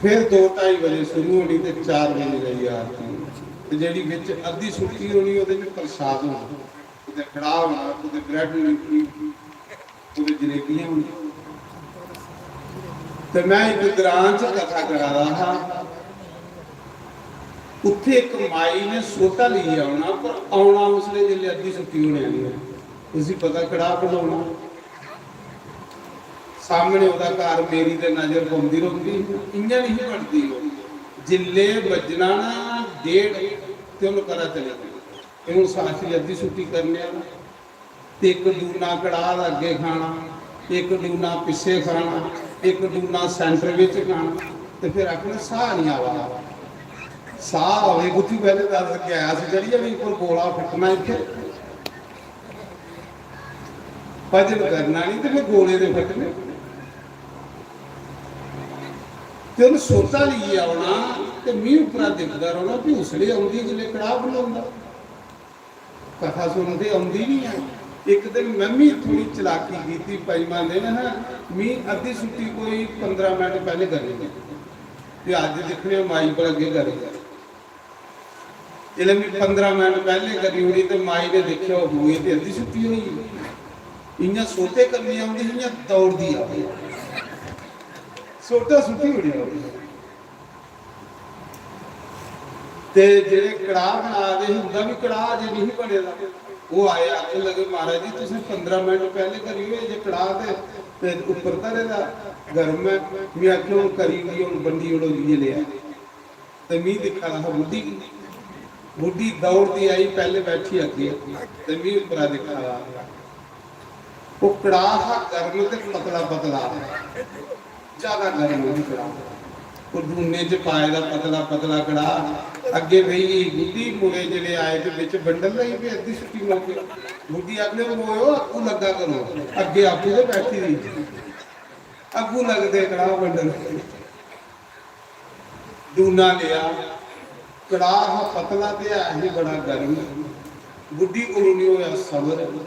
फिर दो ढाई बजे शुरू होनी ते चार बजे जाइयै आरती होनी। ते जेह्ड़ी बिच अद्धी छुट्टी होनी, ओह्दे च प्रसाद होना, कुतै कड़ाह होना, कुतै ब्रैड न्यूट्री, कुतै जलेबियां होनियां। ते मैं इक ग्रां च कथा करा दा हा, उत्थे इक माई ने सोटा लेइयै औना, पर औना उसले जिसले अद्धी छुट्टी होने आह्ली होनी। उसी पता कड़ाह बनाना। सामने ओह्दा घर, मेरी ते नजर पौंदी रौंह्दी ही, इ'यां निं ही बनदी ओह्। जिसले बज्जना ना डेढ़, ते उन्न घरा चली जाना। ते हून साथी अद्धी छुट्टी करने आह्ला, ते इक डूना कड़ाह दा अग्गें खाना, इक डूना पिच्छे खाना, इक डूना सेंटर बिच खाना, ते फिर आखना, "साह् निं आवा दा।" साह् आवे कुत्थूं? पैह्ले दस गैस चढ़ी जानी, उप्पर गोला फट्टना इत्थै। भजन करना निं ते फिर गोले दे फट्टने। ते उन्न सोटा लेइयै औना ते मी उप्परा दिखदा रौह्ना, फ्ही उसलै औंदी जिसलै कड़ाह बनांदा। कथा सुनदे औंदी निं ऐ। इक दिन में मी थोह्ड़ी चलाकी कीती, पंजमां दिन हा, मी अद्धी छुट्टी कोई पंदरां मिंट पैह्ले करी ओड़ी। ते अज्ज दिक्खने आं माई भला केह् करी। जिसलै मी पंदरां मिंट पैह्ले करी ओड़ी ते माई ने दिक्खेआ, "ओह्, एह् ते अद्धी छुट्टी होई गेई।" इ'यां सोटे कन्नै औंदी ही, इ'यां दौड़दी आई। सोटा सुट्टी ओड़ेआ। ते जेह्ड़े कड़ाह बना दे हे, उं'दा बी कड़ाह अजें नेईं बने दा। ओह् आए, आखन लगे, "महाराज जी, तुसें पंदरां मिंट पैह्ले करी ओड़े जे कड़ाह ते, ते उप्पर धरे दा गर्म ऐ।" में आखेआ, "हून करी ओड़ी, हून बंडी ओड़ो जी, एह् लेआ।" ते मी दिक्खा दा हा बुड्ढी गी। बुड्ढी दौड़दी आई, पैह्ले बैठी अग्गें, ते मी उप्परा दिक्खा दा हा। ओह् कड़ाह हा गर्म ते पतला पतला, ज्यादा गर्म ओह् कड़ाह। ओह् डूने च पाए दा पतला पतला कड़ाह। अग्गे बेही गेई गुड्डी, मुड़े जेह्ड़े आए ते बिच बंडल लगी पे अद्धी छुट्टी मौके। गुड्डी आखदे, "मोयो, अग्गू लग्गा करो।" अग्गे आपूं गै बैठी दी, अग्गू लगदे कड़ाह बंडल। डूना लेआ, कड़ाह हा पतला ते है ही बड़ा गर्म। गुड्डी कोलों निं होआ सबर,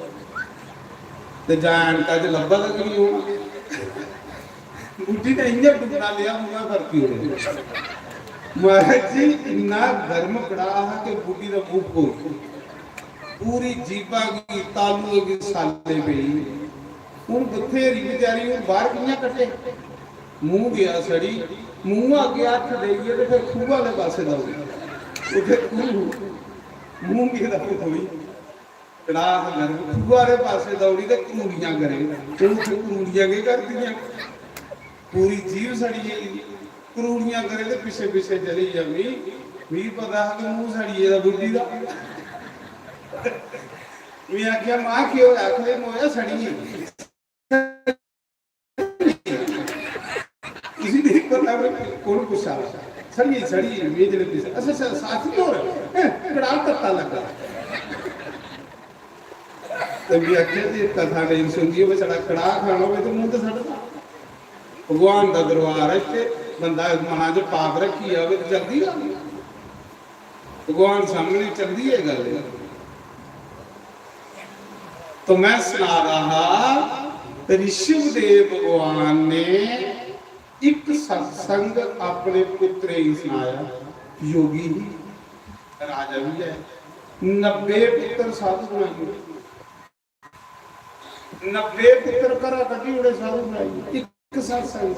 ते जां ऐनका च लब्भा दा गै निं होना। गुड्डी ने इ'यां डूना लेआ, मुंहै बरती ओड़े। महाराज जी, इन्ना गर्म कड़ाह हा कि गुड्डी दा मुंह फकोई। पूरी जीभा गी, तालुए गी साले पेई। हून बथेरी बेचारी, हून बाहर कि'यां कड्ढे? मूंह गेआ सड़ी, मूंह अग्गें हत्थ देइयै ते फिर खूह आह्ले पासै दौड़ी। उत्थै खूह, मूंह गेदा फकोई। कड़ाह गर्म, खूह आह्ले पासै दौड़ी ते क्रूड़ियां करे। हून उत्थै क्रूड़ियां केह् करदियां? पूरी जीभ सड़ी गेई। क्रूड़ियां करे ते पिच्छे पिच्छे चली जा। मी, मी पता हा कि मूंह सड़ी गेदा बुड्ढी दा। में आखेआ, "मां, केह् होआ?" आखदे, "मोया, सड़ी गेई।" उसी नहीं पता, मैं कौन पूछा? सड़ी, सड़ी, मैं जल्दी पूछा। अच्छा, अच्छा, साथी और, हैं, कड़ाह तत्ता लगा। ते मैं आखेआ, "ये कथा नहीं सुनदी, मैं छड़ा कड़ाह खाना होवे तो मुंह ते सड़दा।" भगवान दा दरबार है, ते बंदा मना च पाप रखी जावे तो चलदी गल्ल। भगवान सामने चलदी है गल्ल। तो मैं सना रहा हा, ऋषभ देव भगवान ने एक सत्संग अपने पुत्रे गी सनाया। योगी ही, राजा भी है, नब्बे पुत्र साधु बनाई ओड़े। नब्बे पुत्र घरा कड्ढी ओड़े साधु बनाई, इक सत्संग च।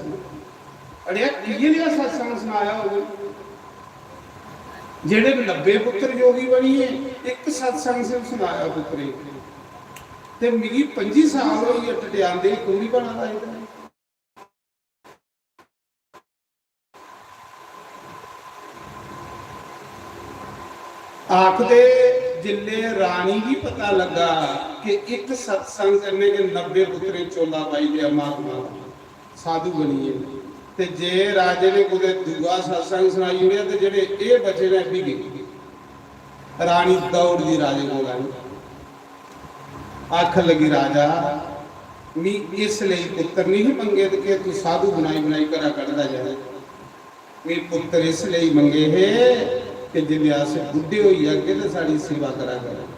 अड़ेआ, इ'यै नेहा सत्संग सनाया होवे, जेह्ड़े नब्बे पुत्र योगी बनियै, इक सत्संग च सनाया पुत्रे। ते मिगी पंजी साल होई गे टटियांदे, इक बी बना दा इधर। आखदे, जिल्ले रानी गी पता लगा कि इक सत्संग कन्नै गै नब्बे पुत्तरें चोला पाई लेआ महात्मा दा, साधु बनियै, ते जे राजे ने कुतै दूआ सत्संग सनाई ओड़ेआ ते जेह्ड़े एह् बचे न, एह् बी गे। रानी दौड़दी राजे कोल आई, आखन लगी, "राजा, मी इस लेई पुत्तर नहीं मंगे ते कि तू साधु बनाई बनाई घरा कढदा जाए। मी पुत्तर इस लेई मंगे हे कि जिल्लै अस बुड्ढे होई जागे ते साढ़ी सेवा करा कर।"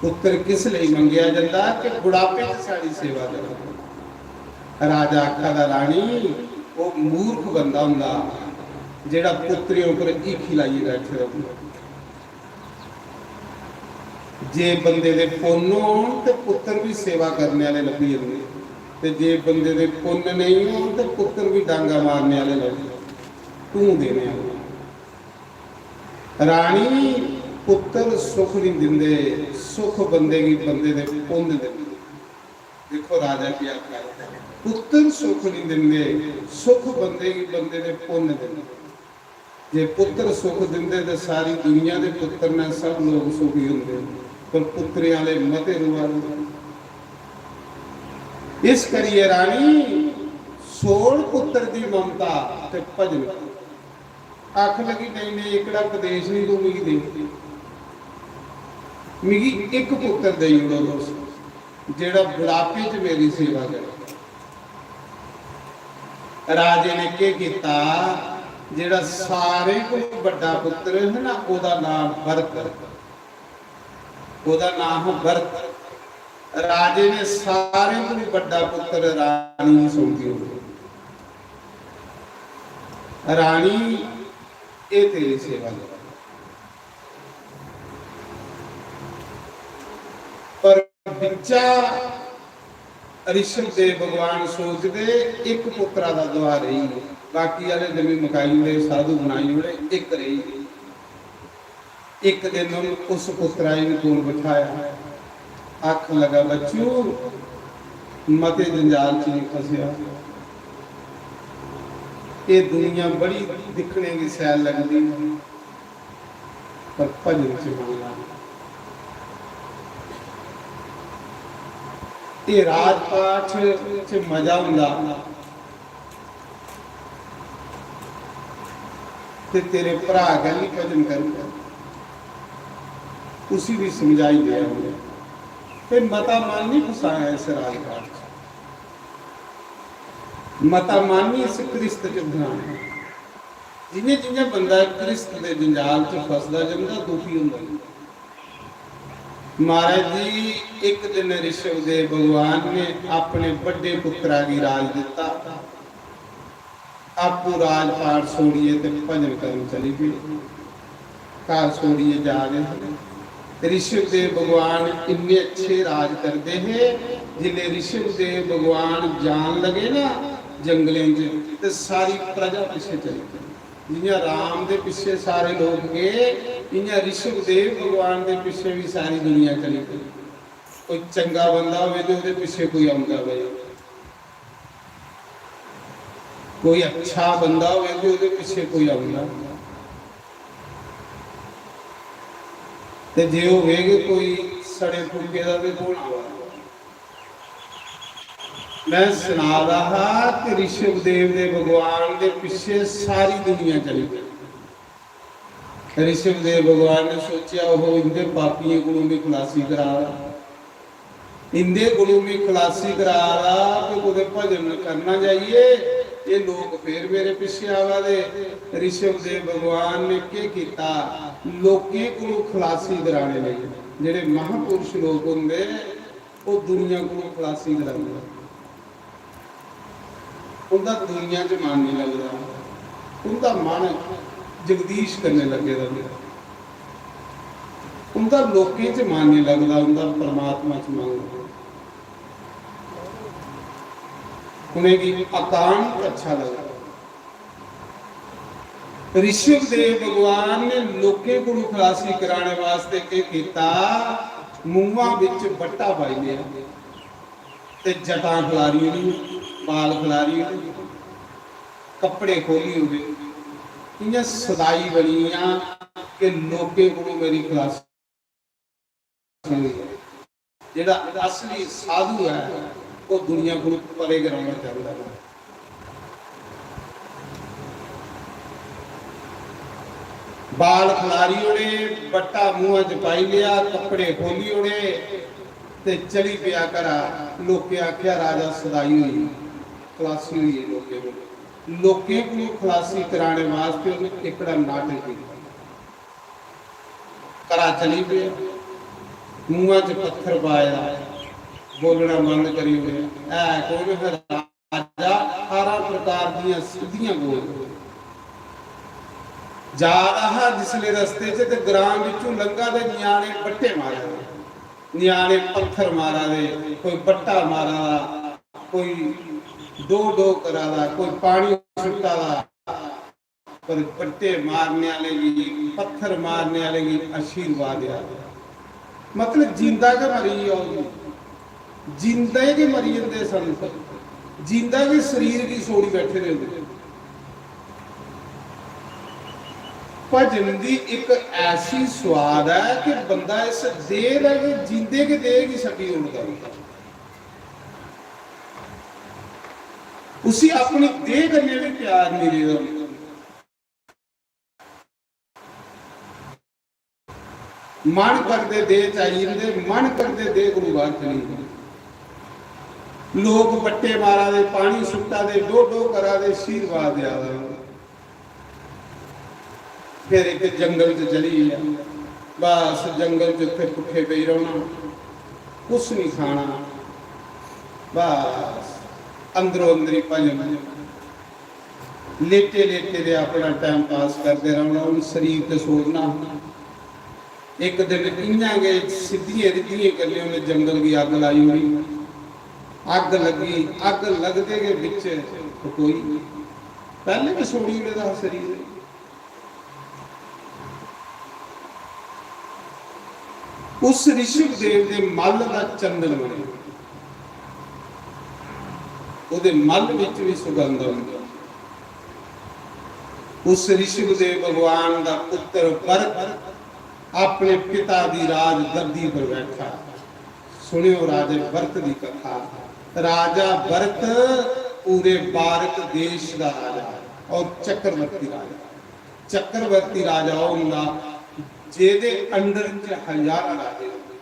पुत्तर किस लेई मंगेआ जंदा कि बुढ़ापे च साढ़ी सेवा करा। राजा आखा दा, "रानी, ओह् मूर्ख बंदा होंदा जेह्ड़ा पुत्तरें उप्पर हीखी लाइयै बैठे दा होंदा।" जे बंदे दे पुन्न होन ते पुत्तर बी सेवा करने आह्ले लब्भी जंदे, ते जे बंदे दे पुन्न नेईं होन ते पुत्तर बी डांगा मारने आह्ले लब्भदे, धूं देने आह्ले। रानी, पुत्तर सुख निं दिंदे, सुख बंदे गी बंदे दे पुन्न दिंदे। देखो राजा की आखा है, पुत्तर सुख निं दिंदे, सुख बंदे गी बंदे दे पुन्न दिंदे। जे पुत्तर सुख दिंदे ते सारी दुनिया दे पुत्तर ने, सब लोग सुखी होंदे, पर पुत्तरें आह्ले मते रोआ दे। इस करियै रानी, छोड़ पुत्तर दी ममता ते भजन कर। आख लगी, "नहीं, नहीं, एकड़ा उपदेश नहीं तू मिगी दे, मिगी इक पुत्तर देई ओड़ो तुस, जेह्ड़ा बुढ़ापे च मेरी सेवा करे।" राजे ने केह् कीता, जेह्ड़ा सारें कोला बड्डा पुत्तर हा ना, ओह्दा नांऽ भरत, ओह्दा नांऽ हा भरत। राजे ने सारें कोला बड्डा पुत्तर रानी गी सौंपी ओड़ेआ। रानी, एह् तेरी सेवा कर। पर बिच्चा ऋषभ देव भगवान सोचदे, इक पुत्तरा दा दुआ रेही गेआ, बाकी आह्ले ते में मकाई ओड़े, साधु बनाई ओड़े, इक रेही गेई। इक दिन उन-, उस पुत्तरा गी कोल बठाया, आखन लगा, "बच्चू, मते जंजाल च निं फसेआ। एह् दुनिया बड़ी दिक्खने गी शैल लगदी, पर भजन च मन ला।" एह् राजपाठ च मजा होंदा। ते तेरे भ्राऽ कैल्ली भजन करगा, उसी भी समझाई देआ। ते मता मन नहीं फसाया इस राजपाठ च, मता मन नहीं इस घृस्त च बनाना। जियां जियां बंदा घृस्त दे जंजाल च फसदा जंदा, दुखी होंदा जंदा। महाराज जी, इक दिन ऋषभदेव भगवान ने अपने बड्डे पुत्तरा गी राज दित्ता। आपूं राजपाट छोड़ियै ते भजन करन चली पे। घर छोड़ियै जा दे हे। ऋषभदेव भगवान इन्ने अच्छे राज करदे हे, जिसलै ऋषभदेव भगवान जान लगे ना जंगलें च, ते सारी प्रजा पिच्छे चली गई। जियां राम दे पिच्छे सारे लोक गे, इयां ऋषभदेव भगवान दे पिच्छे भी सारी दुनिया चली गई। कोई चंगा बंदा होवे ते ओहदे पिच्छे कोई औंदा भाई, कोई अच्छा बंदा होवे ते ओहदे पिच्छे कोई औंदा। ते जे होवे गै कोई सड़े फुके दा ते कौन आवा? मैं सना दा हा कि ऋषभदेव दे भगवान दे पिच्छे सारी दुनिया चली गई। ऋषभदेव भगवान ने सोचेआ, "ओहो, इंदे पापियें कोलों भी खलासी करा दा, इंदे कोलों भी खलासी करा दा, ते कुतै भजन करना जाइए, एह् लोक फिर मेरे पिच्छे आवा दे।" ऋषभदेव भगवान ने केह् कीता? लोकें कोलों खलासी कराने लेई, जेह्ड़े महापुरुष लोक होंदे, ओह् दुनिया कोलों खलासी करांदे। उंदा दुनिया च मन नहीं लगदा, उंदा मन जगदीश कन्नै लग्गे दा होंदा। उंदा लोकें च मन नहीं लगदा, उंदा परमात्मा च मन लगदा। उनेंगी अकांत अच्छा लगदा। ऋषभदेव भगवान ने लोकें कोलों खलासी कराने वास्ते केह् कीता? मूंहा बिच बट्टा पाई लिया ते जटां खलारी ओड़ी, बाल खलारी ओड़े, कपड़े खोली ओड़े। इयां सदाई बनी गेआ कि लोकें कोलों मेरी खलासी होई। जेह्ड़ा असली साधु ऐ, ओह् दुनिया कोलों परे गै रौह्ना चांह्दा ऐ। बाल खलारी ओड़े, बट्टा मूंहा च पाई लेआ, कपड़े खोली ओड़े ते चली पेआ घरा। लोकें आखेआ, "राजा सदाई होई, खलासी होई गेई लोकें कोल।" लोकें कोल खलासी कराने वास्ते उन्हें एह्कड़ा नाटक कीता। घरा चली पेआ, मूंहा च पत्थर पाया, बोलना बंद करी ओड़ेआ। है कौन हा? राजा। अठारां प्रकार दियां सिद्धियां बोल। जा रहा हा जिसले रस्ते च ते ग्रां विचों लंघा ते न्याणे बट्टे मारा दे, न्याणे पत्थर मारा दे, कोई बट्टा मारा दा, कोई डो डो करा दा, कोई पानी सुट्टा दा। पर बट्टे मारने आह्ले गी, पत्थर मारने आह्ले गी आशीर्वाद देआ। मतलब जिंदा गै मरी गेआ ओह्, जिंदा गै मरी जंदे संत, जिंदा गै शरीर गी छोड़ी बैठे दे होंदे। भजन दी इक ऐसी स्वाद ऐ कि बंदा इस देह दा गै, जींदे गै देह गी छड्डी ओड़दा। उसी अपनी देह कन्नै बी प्यार नहीं रेहा। मन करदे देह च आई जंदे, मन करदे देह कोलू बाहर चली जंदे। लोक बट्टे मारा दे, पानी सुट्टा दे, डो डो करा दे, आशीर्वाद देआ दे। फिर इक जंगल च चली गेआ। बस जंगल च उत्थे पुट्ठे पेई रौहना, कुछ नहीं खाना। बस अंदरों अंदरी भजन, लेटे लेटे दे अपना टाइम पास करदे रौहना। हून शरीर ते छोड़ना। इक दिन इयां गै सिद्धियें रिद्धियें कन्नै उन्हें जंगल गी अग्ग लाई ओड़ी। अग्ग लगी, अग्ग लगदे गै बिच फकोई। पैहले गै छोड़ी ओड़े दा हा शरीर। उस ऋषभ देव दे मल दा चंदन बने, ओहदे मल विच भी सुगंध औंदी। उस ऋषभ देव भगवान दा पुत्र भरत अपने पिता दी राज गद्दी पर बैठा। सुनेओ राजे भरत दी कथा। राजा भरत पूरे भारत देश दा राजा और चक्रवर्ती राजा। चक्रवर्ती राजा ओह् होंदा जेह्दे under च हजारां राजे होंदे,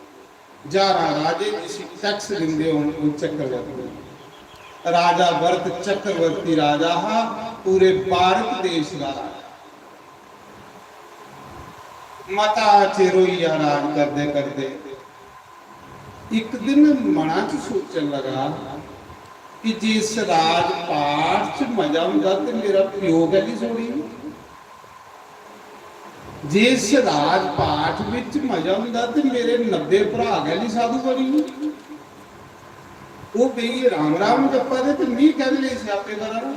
हजारां राजे जिसी टैक्स दिंदे होन, ओह् चक्रवर्ती। राजा भरत चक्रवर्ती राजा हा, पूरे भारत देश दा राजा। मता चिर होई गेआ राज करदे करदे। इक दिन मना च सोचन लगा कि जिस राजपाट च मजा होंदा ते मेरा प्यो कैली छोड़ी, जिस राजपाट विच मजा होंदा ते मेरे नब्बे भ्रा कैली साधु बनी। ओह् बेहियै राम राम जप्पा दे ते मी कैह्दे लेई स्यापे करा ना।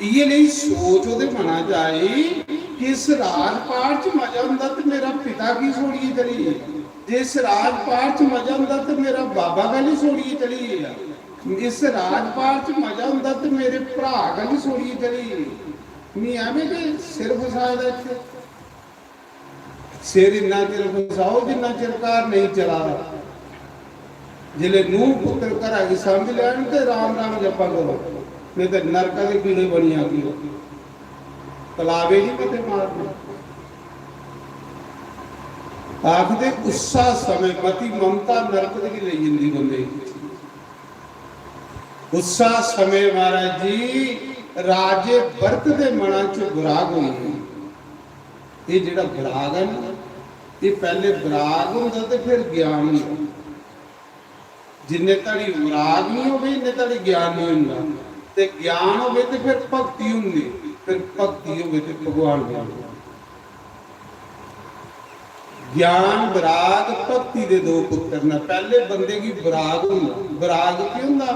इ'यै नेही सोच ओह्दे मना च आई कि इस राजपाट च मजा होंदा ते मेरा पिता की छोड़ियै चली गे, जिस राजपाट च मजा होंदा ते मेरा बाबा कैली छोड़ियै चली गेआ, इस राजपाट च मजा होंदा ते मेरे भ्रा कैली छोड़ियै चली गे। मी ऐवें ते सिर फसाए दा इत्थै। सिर इन्ना चिर फसाओ जिन्ना चिर घर नेईं चला दा। जिसलै नूंह् पुत्तर घरा गी सांभी लैन ते राम राम जप्पा करो, नेईं ते नरका दे कीड़े बनी जागे। कलावे निं मते मारने। आखदे गुस्सा समें मती ममता नरक दी लेई जंदी बंदे गी। गुस्सा समें महाराज जी राजे भरत दे मना च बराग होई गेई। एह् जेह्ड़ा बराग ऐ ना, एह् पैह्ले बराग होंदा ते फिर ज्ञान होंदा। जिन्ने धड़ी बराग निं होवे, इन्ने धड़ी ज्ञान निं होंदा। ते ज्ञान होवे ते फिर भक्ति होंदी, फिर भक्ति होवे ते भगवान मिलदे। ज्ञान बराग भक्ति दे दो पुत्तर न। पैह्ले बंदे गी बराग होंदा। बराग केह् होंदा?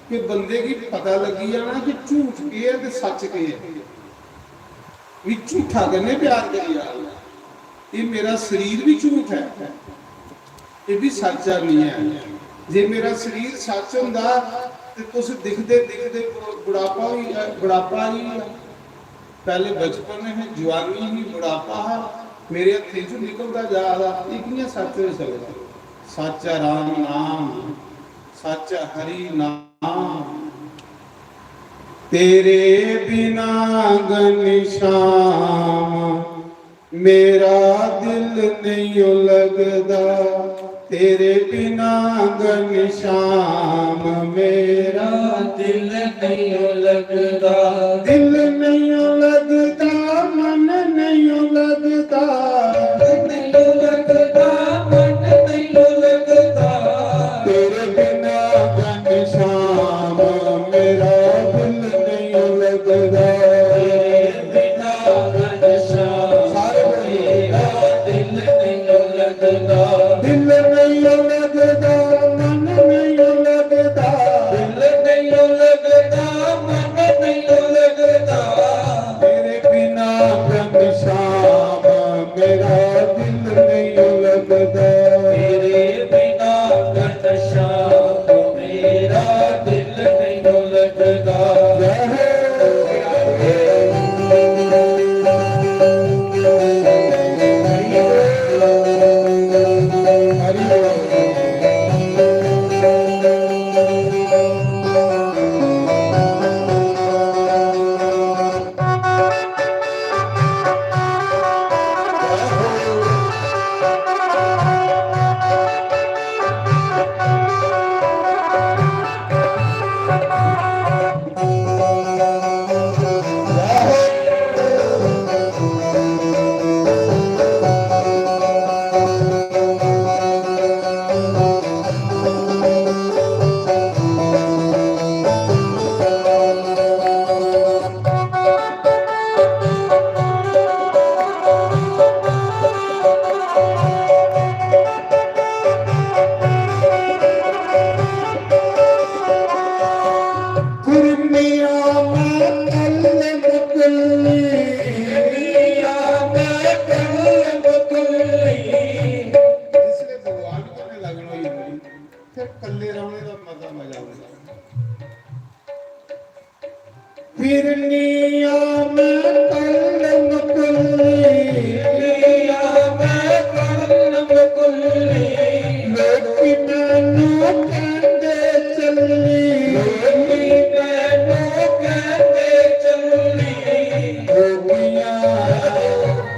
कि बंदे गी पता लग्गी जाना कि झूठ केह् ऐ ते सच्च केह् ऐ। भी झूठा कन्नै प्यार करी जा। एह् मेरा शरीर भी झूठ ऐ, एह् भी सच्च निं ऐ। जे मेरा शरीर सच्च होंदा ते तुस दिखदे दिखदे बुढ़ापा होई, बुढ़ापा आई गेआ। पैह्ले बचपन है, जुआनी ही, बुढ़ापा हा, मेरे हत्थें चों निकलदा जा दा, एह् कि'यां सच्च होई सकदा? सच्च ऐ राम नाम, सच्च ऐ हरि नाम। तेरे बिना घनश्याम मेरा दिल नहीं लगदा, तेरे बिना घनश्याम मेरा दिल नहीं लगदा। दिल नहीं लगदा, मन नहीं लगदा। दिल नहीं लगदा, मन नहीं लगदा। तेरे बिना घनश्याम मेरा दिल नहीं लगदा। तेरे बिना घनश्याम सारे बोलिए। मेरा दिल नहीं लगदा। दिल नहीं लगदा, मन नहीं लगदा। दिल नहीं लगदा, मन नहीं लगदा। तेरे बिना घनश्याम मेरा दिल नहीं लगदा। तेरे बिना घनश्याम मेरा दिल नहीं लगदा। जय हो। हरि बोल।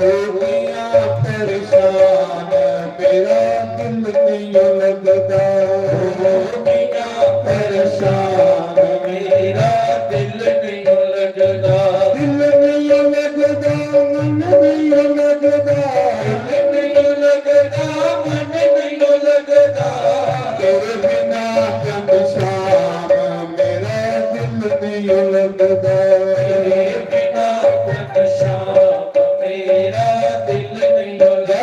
हो गया परेशान, मेरा दिल नहीं लगदा। हो गया परेशान, मेरा दिल नहीं लगदा। दिल नहीं लगदा, मन नहीं लगदा। दिल नहीं लगदा, मन नहीं लगदा। तेरे बिना चंद शाम, मेरा दिल नहीं लगदा। तेरे बिना चंद शाम, मेरा दिल नहीं लगदा।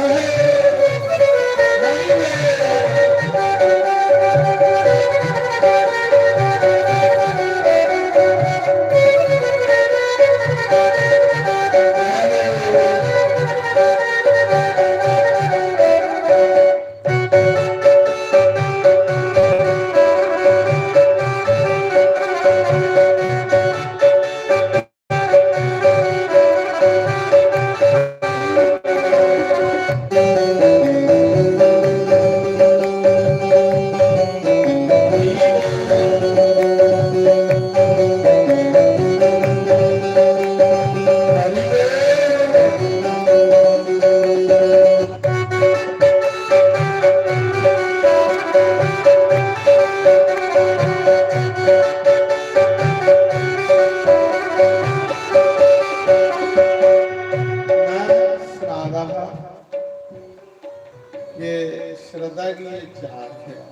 मैं सना दा हा कि श्रद्धा गी एह् चाऽ आखेआ।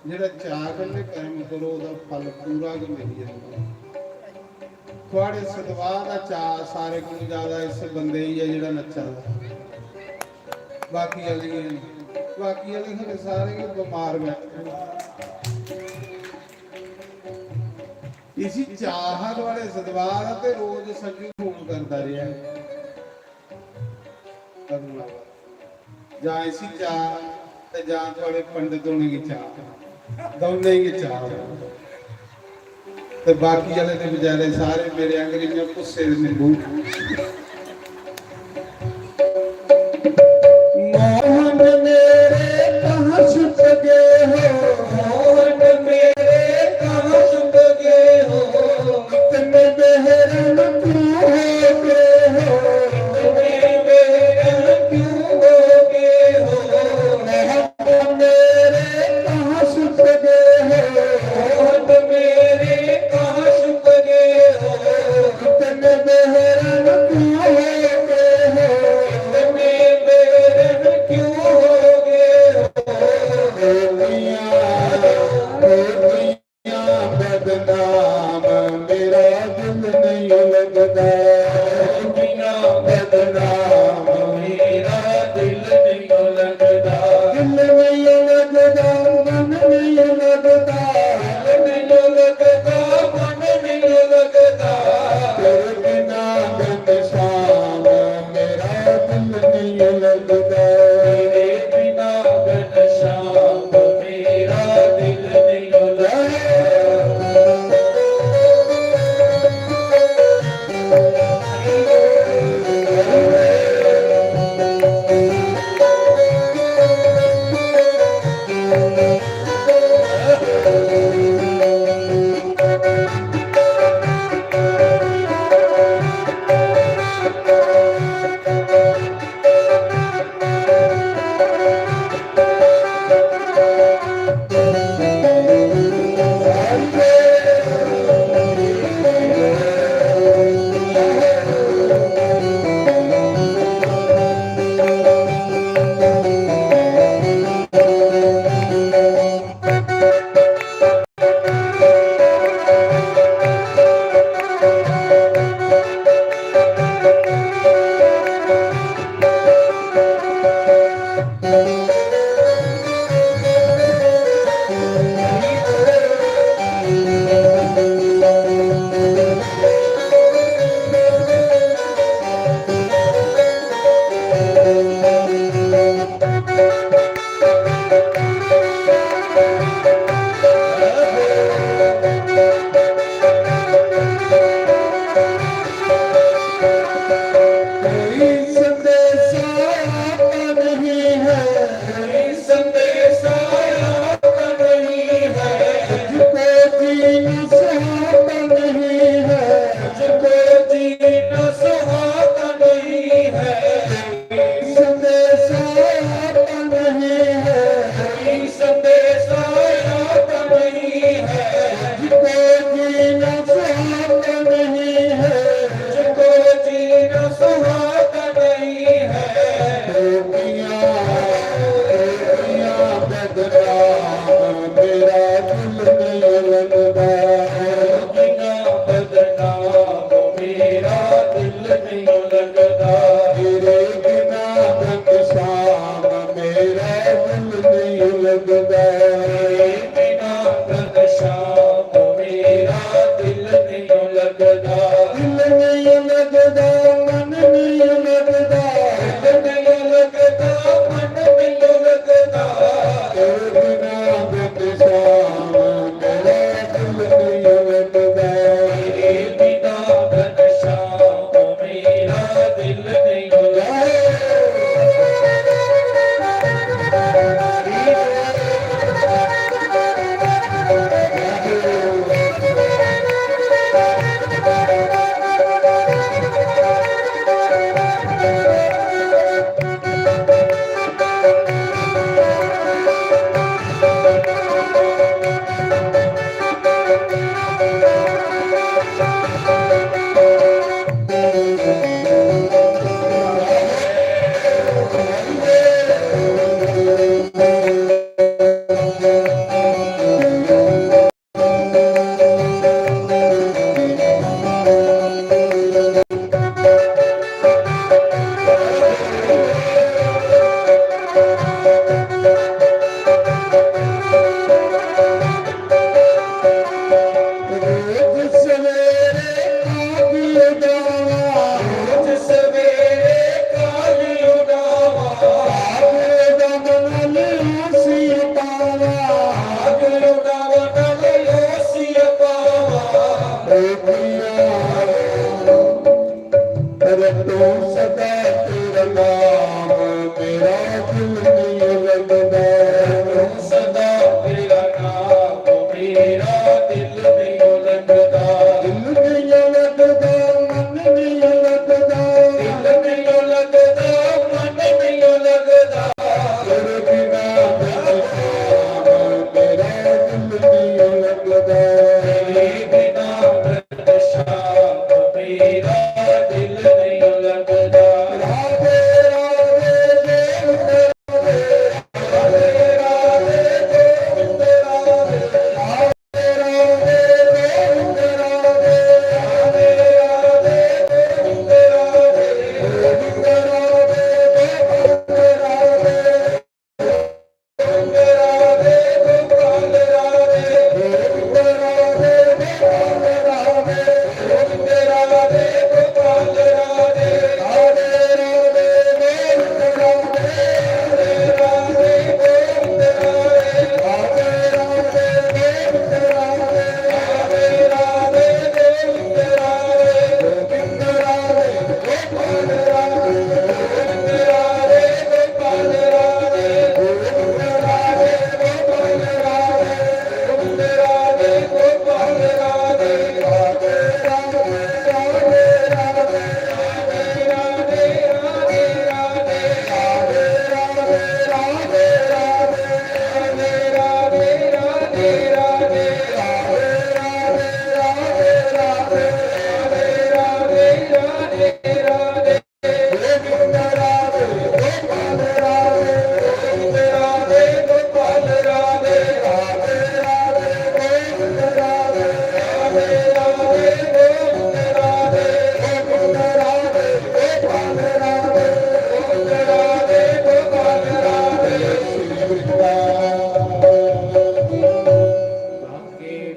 जेह्ड़ा चाऽ कन्नै कर्म करो, ओह्दा फल पूरा गै मिली जंदा। थुआढ़े सतवाह् दा चाऽ सारे कोला ज्यादा इस बंदे गी ऐ जेह्ड़ा नच्चा दा। बाकी आह्ले गी नेईं। बाकी आह्ले सारे, सारे गै बमार बैठे दे। इसी चाऽ हा थुआढ़े सतवाह् दा ते रोज संजू फोन करदा रेहा। करुणा। जां इसी चाऽ ते जां थुआढ़े पंडित होने गी चाऽ, दौनें गी चाऽ। ते बाकी आह्ले ते बेचारे सारे मेरे आंगर इ'यां घुस्से दे नींबू। मोहन मेरे कहाँ छुप गए हो? मोहन मेरे कहाँ छुप गए हो? इतने बेरहम क्यों हो गए हो? इतने बेरहम क्यों हो गए हो? मोहन मेरे कहाँ छुप गए हो? मोहन मेरे कहाँ छुप गए हो? इतने बेरहम क्यों हो गए हो? इतने बेरहम क्यों हो गए हो? दुनिया, दुनिया बदनाम, मेरा दिल नहीं लगदा। दुनिया बदनाम, मेरा दिल नहीं लगदा। दिल नहीं लगदा, मन नहीं लगदा। दिल नहीं लगदा, मन नहीं लगदा। तेरे बिना घनश्याम, मेरा दिल नहीं लगदा। तेरे बिना घनश्याम, मेरा दिल नहीं लगदा।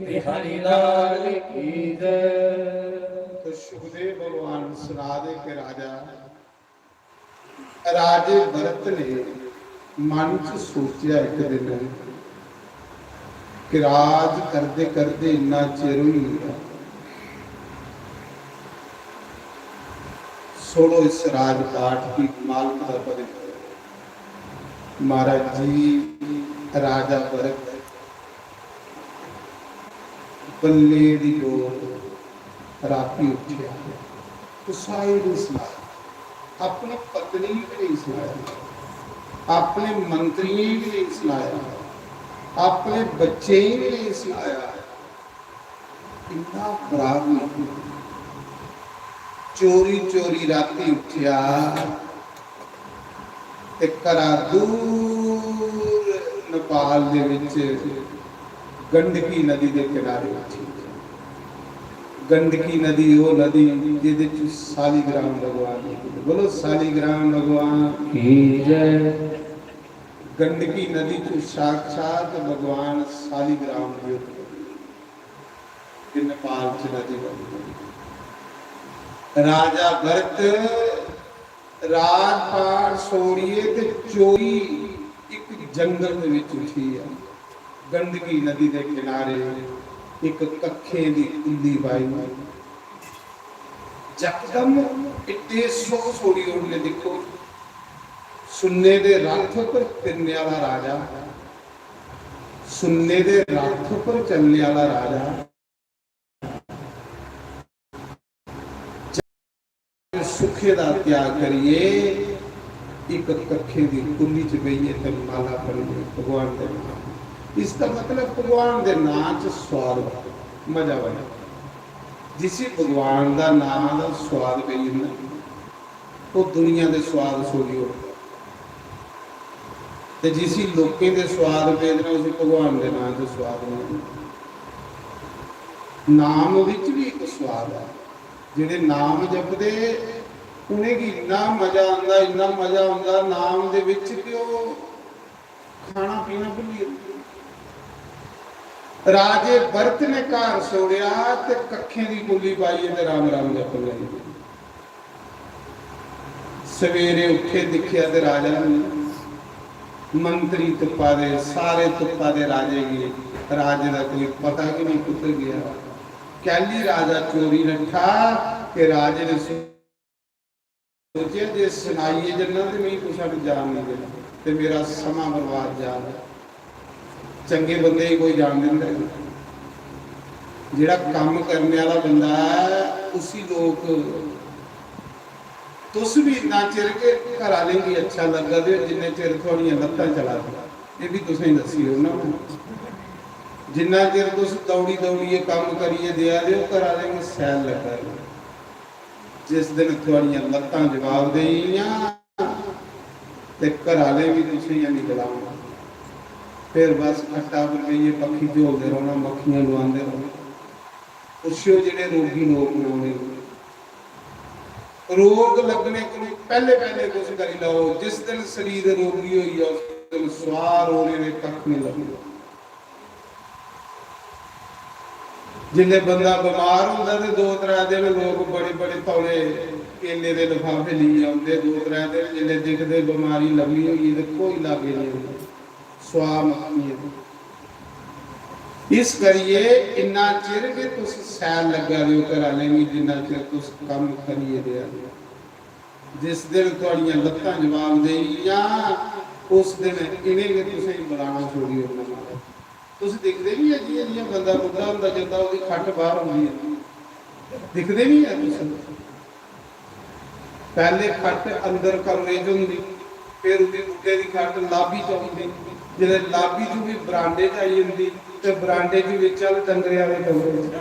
बिहारी लाल की जय। तो सुखदेव भगवान सुना दे कि राजा, राजे भरत ने मन च सोचेआ एक दिन कि राज करदे करदे इन्ना चिर होई गेआ, छोड़ो इस राजपाट गी, मालक दा भजन करो। महाराज जी, राजा भरत बल्ले दी डोर राती उठेआ, कुसै गी नहीं सनाया, अपनी पत्नी गी नहीं सनाया, अपने मंत्रियें गी नहीं सनाया, अपने बच्चें गी नहीं सनाया। इन्ना खराब नहीं। चोरी चोरी राती उठेआ ते घरा दूर नेपाल दे विच गंडकी नदी दे किनारे उठी। गंडकी नदी, वो नदी जिहदे च शालिग्राम भगवान जी। बोलो, शालिग्राम भगवान की जय। गंडकी नदी च साक्षात भगवान शालिग्राम जी उत्पन्न होए। नेपाल च नदी बनी। राजा भरत राजपाट छोड़िए ते चोरी एक जंगल दे विच उठी आ। गंडकी नदी दे किनारे एक कक्खें दी कुल्ली पाई। यकदम इतने सौ छोड़ी उड़ने, देखो, सुन्ने दे रथ पर फिरने वाला राजा, सुन्ने दे रथ पर चलने वाला राजा, सुखे दा त्याग करिए एक कक्खे दी कुल्ली च बेहिए ते माला पढ़िए भगवान दे नाम। इसका मतलब भगवान दे नाम च स्वाद बड़ा, मजा बड़ा। जिसी भगवान दा नाम दा स्वाद पेई जंदा, वो दुनिया दे स्वाद छोड़ी ओड़दा। ते जिसी लोकें दे स्वाद पेदे न, उसी भगवान दे नाम च स्वाद नहीं। नाम विच भी एक स्वाद है। जेह्ड़े नाम जपदे, उ'नेंगी इन्ना मजा आंदा, इन्ना मजा आंदा नाम दे विच कि ओह् खाना पीना भुल्ली जंदे। राजे भरत ने घर छोड़ेआ ते कक्खें दी कुल्ली पाइयै ते राम राम जपन लगी पे। सवेरे उठे, दिक्खेआ ते राजा ने, मंत्री तुप्पा दे, सारे तुप्पा दे राजे गी, राजे दा कोई पता गै नहीं कुत्थै गेआ। कैली राजा चोरी नट्ठा ते राजे ने सोचेआ जे सनाइयै जन्ना ते मिगी कुसै ने जान नहीं देना ते मेरा समां बर्बाद जा। चंगे बंदे गी कोई जान दिंदा है? जेह्ड़ा कम्म करने आह्ला बंदा ऐ, उसी लोक, तुस भी इन्ना चिर गै घर आह्लें गी अच्छा लग्गा दे ओ, जिन्ने चिर थुआड़ियां लत्तां चला दियां। एह् बी तुसें गी दस्सी ओड़ना। जिन्ना चिर तुस दौड़ी दौड़ियै कम्म करियै देआ दे ओ, घर आह्लें गी सैल लग्गा दी। जिस दिन थुआड़ियां लत्तां जवाब देई गेइयां ते घर आह्ले बी तुसेंगी निं गलांदे, फिर बस खट्टा पर बेहियै पक्खी झोलदे रौह्ना, मक्खियां डुआंदे रौह्ना। पुच्छेओ जेह्ड़े रोगी लोक न उ'नेंगी। रोग लगने कोला पैह्ले पैह्ले तुस करी लैओ, जिस दिन शरीर रोगी होई जा उस दिन स्वाह रोने दे कक्ख निं लभदे। जिसलै बंदा बमार होंदा ते दो त्रै दिन लोक बड़े बड़े तौले केले दे लफाफे लेइयै औंदे, दो त्रै दिन जिसलै दिखदे बमारी लम्मी होई गेई ते कोई लागै निं औंदा। स्वाह मक्खियां। इस करियै इन्ना चिर गै तुस सैल लग्गा दे ओ घरै आह्लें गी, जिन्ना चिर तुस कम्म करियै देआ दे ओ। जिस दिन थुआड़ियां लत्तां जवाब देई गेइयां, उस दिन इ'नें गै तुसेंगी बलाना छोड़ी ओड़ना। महाराज, तुस दिखदे निं ऐ, जि'यां जि'यां बंदा बुड्ढा होंदा जंदा, ओह्दी खट्ट बाह्र होंदी ऐ, दिखदे निं ऐ तुस? पैह्ले खट्ट अंदर कमरे च होंदी, फिर ओह्दी बुड्ढे दी खट्ट लाबी च औंदी, जिसलै लाबी च बी बरांडे च आई जंदी ते बरांडे च बी चल डंगरे आह्ले कमरे च।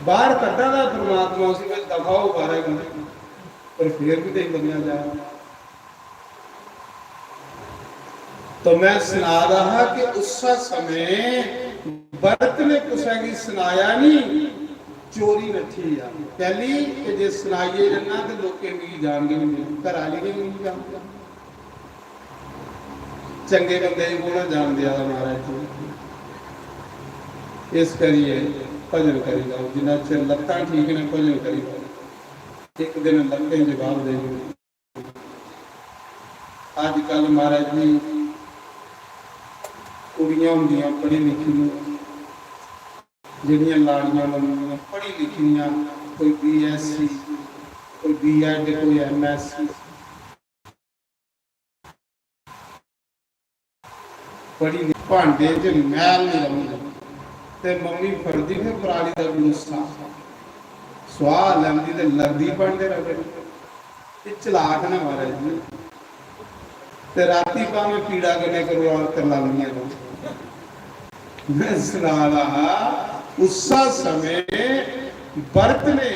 बाह्र कड्ढा दा परमात्मा उसी, "भाई दफा हो बाह्रै गी," पर फिर बी नेईं मन्नेआ जा। तो मैं सना दा हा कि उस्सै समें भरत ने कुसै गी सनाया नहीं, चोरी नट्ठी आ। कैली कि जे सनाइयै जन्ना ते लोकें मिगी जानदे होंदे, घर आह्ले गै मिगी जानदे। चंगे बंदे गी कु'न जान देआ दा महाराज जी। इस करियै भजन करी लैओ, जिन्ना चिर लत्तां ठीक न भजन करी लैओ, इक दिन लत्तें जवाब देई ओड़ो। अजकल महाराज जी कुड़ियां होंदियां पढ़ी लिखी दियां, जेह्ड़ियां लाड़ियां बनदियां पढ़ी लिखी दियां, कोई बीएससी, कोई बीएड, कोई एमएससी, बड़ी भांडे च मैल निं रौंह्दा। ते मम्मी फड़दी फिर पराली दा गंडूसा, सुआह् लैंदी ते लगदी भांडे रगड़न। एह् चलाक न महाराज जी। ते रातीं भामें पीड़ा कन्नै करवा-, करलांदियां रौह्न। मैं सना दा हा, उस्सा समें भरत ने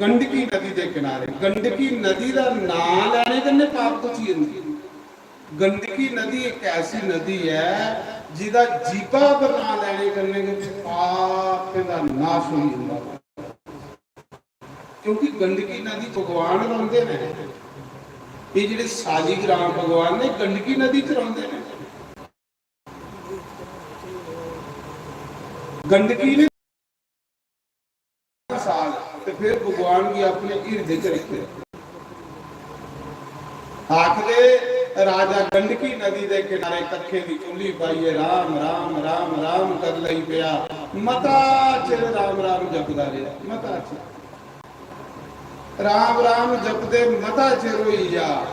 गंडकी नदी दे किनारे, गंडकी नदी दा नांऽ लैने कन्नै पाप घटी जंदी। गंडकी नदी इक ऐसी नदी ऐ जिदा जीभा पर नांऽ लैने कन्नै गै पापें दा नाश होई जंदा। क्योंकि गंडकी नदी भगवान रौंह्दे न। एह् जेह्ड़े सालिग्राम भगवान ने गंडकी नदी च रौंह्दे न। गंडकी ने साल ते फिर भगवान गी अपने हिरदे च रक्खेआ। आखदे राजा गंडकी नदी दे किनारे कक्खें दी चुल्ली पाइयै राम, राम, राम, राम कर लगी पेआ। मता चिर राम, राम जपदा रेहा, मता चिर। राम राम जपदे मता चिर होई गेआ,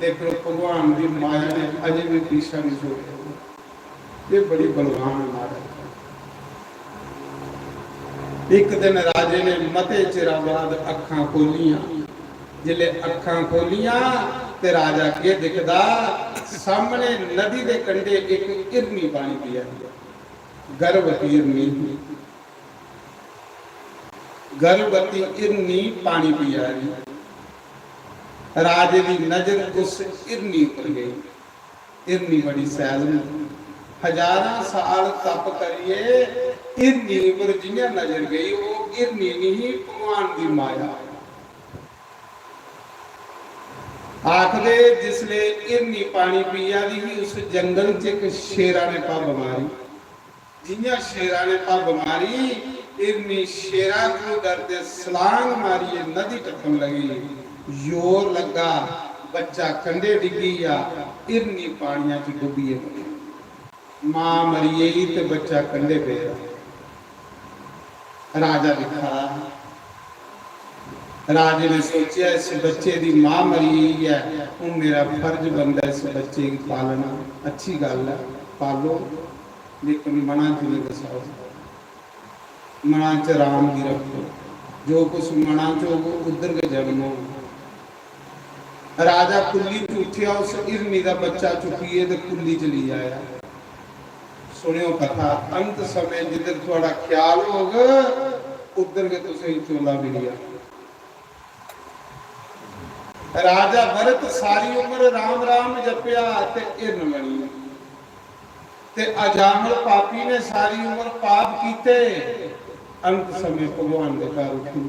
लेकिन भगवान दी माया ने अजें बी पीछा नहीं छोड़ेआ। ये बड़ी बलवान माता। एक दिन राजे ने मते चिरा बाद अखां खोलियां। जिसले अखां खोलियां ते राजा के दिखदा, सामने नदी दे कंढे एक हिरनी पानी पिया दी, गर्भवती हिरनी। गर्भवती हिरनी पानी पिया दी। राजे दी नजर उस हिरनी पर गई। हिरनी बड़ी सैल ही। हजारां साल तप करियै हिरनी पर जियां नजर गई, ओह् हिरनी नहीं ही, भगवान दी माया। आखदे जिसले हिरनी पानी पिया दी ही, उस जंगल च इक शेरा ने पब मारी। जियां शेरा ने पब मारी, हिरनी शेरा को डरदे सलांग मारियै नदी टप्पन लगी। जोर लग्गा, बच्चा कंढे डिग्गी गेआ, हिरनी पानिया च डुब्बियै मरी। मां मरी गेई ते बच्चा कंढे पेदा। राजा दिक्खा दा हा। राजे ने सोचेआ, इस बच्चे दी मां मरी गेई ऐ, हून मेरा फर्ज बनदा इस बच्चे गी पालना। अच्छी गल्ल ऐ, पालो, लेकिन मना च नहीं बसाओ, मना च राम गी रक्खो। जो कुछ मना च होग, उद्धर गै जन्म होग। राजा कुल्ली च उठेआ, उस हिरनी दा बच्चा चुक्कियै ते कुल्ली च लेई आया। सुनेओ कथा, अंत समय जिद्धर थुआड़ा ख्याल होग, उद्धर गै तुसेंगी चोला मिली जाग। राजा भरत सारी उम्र राम राम जपेआ ते हिरन बनी। ते अजामल पापी ने सारी उम्र पाप कीते, अंत समय भगवान दे घर उठी।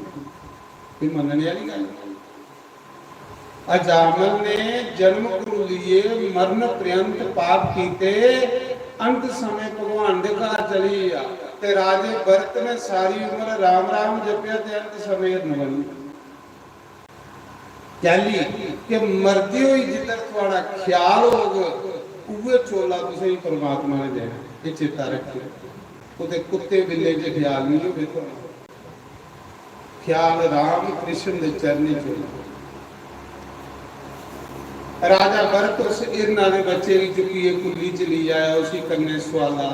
ये मनने वाली गल्ल। अजामल ने जन्म कोलू लिए मरण पर्यंत पाप कीते, अंत समय भगवान दे घर चली गया। ते राजे भरत ने सारी उम्र राम राम जपेआ ते अंत समय हिरन बनी। कैली के मरदे होई जिद्धर थुआढ़ा ख्याल होग, उ'ऐ चोला तुसेंगी परमात्मा ने देना। एह् चेता रक्खेओ, कुतै कुत्ते बिल्ले च ख्याल नहीं होवे थुआढ़ा। ख्याल राम कृष्ण दे चरणें च होना। राजा भरत उस हिरना दे बच्चे गी चुक्कियै कुल्ली च लेई आया, उसी कन्नै सुआला,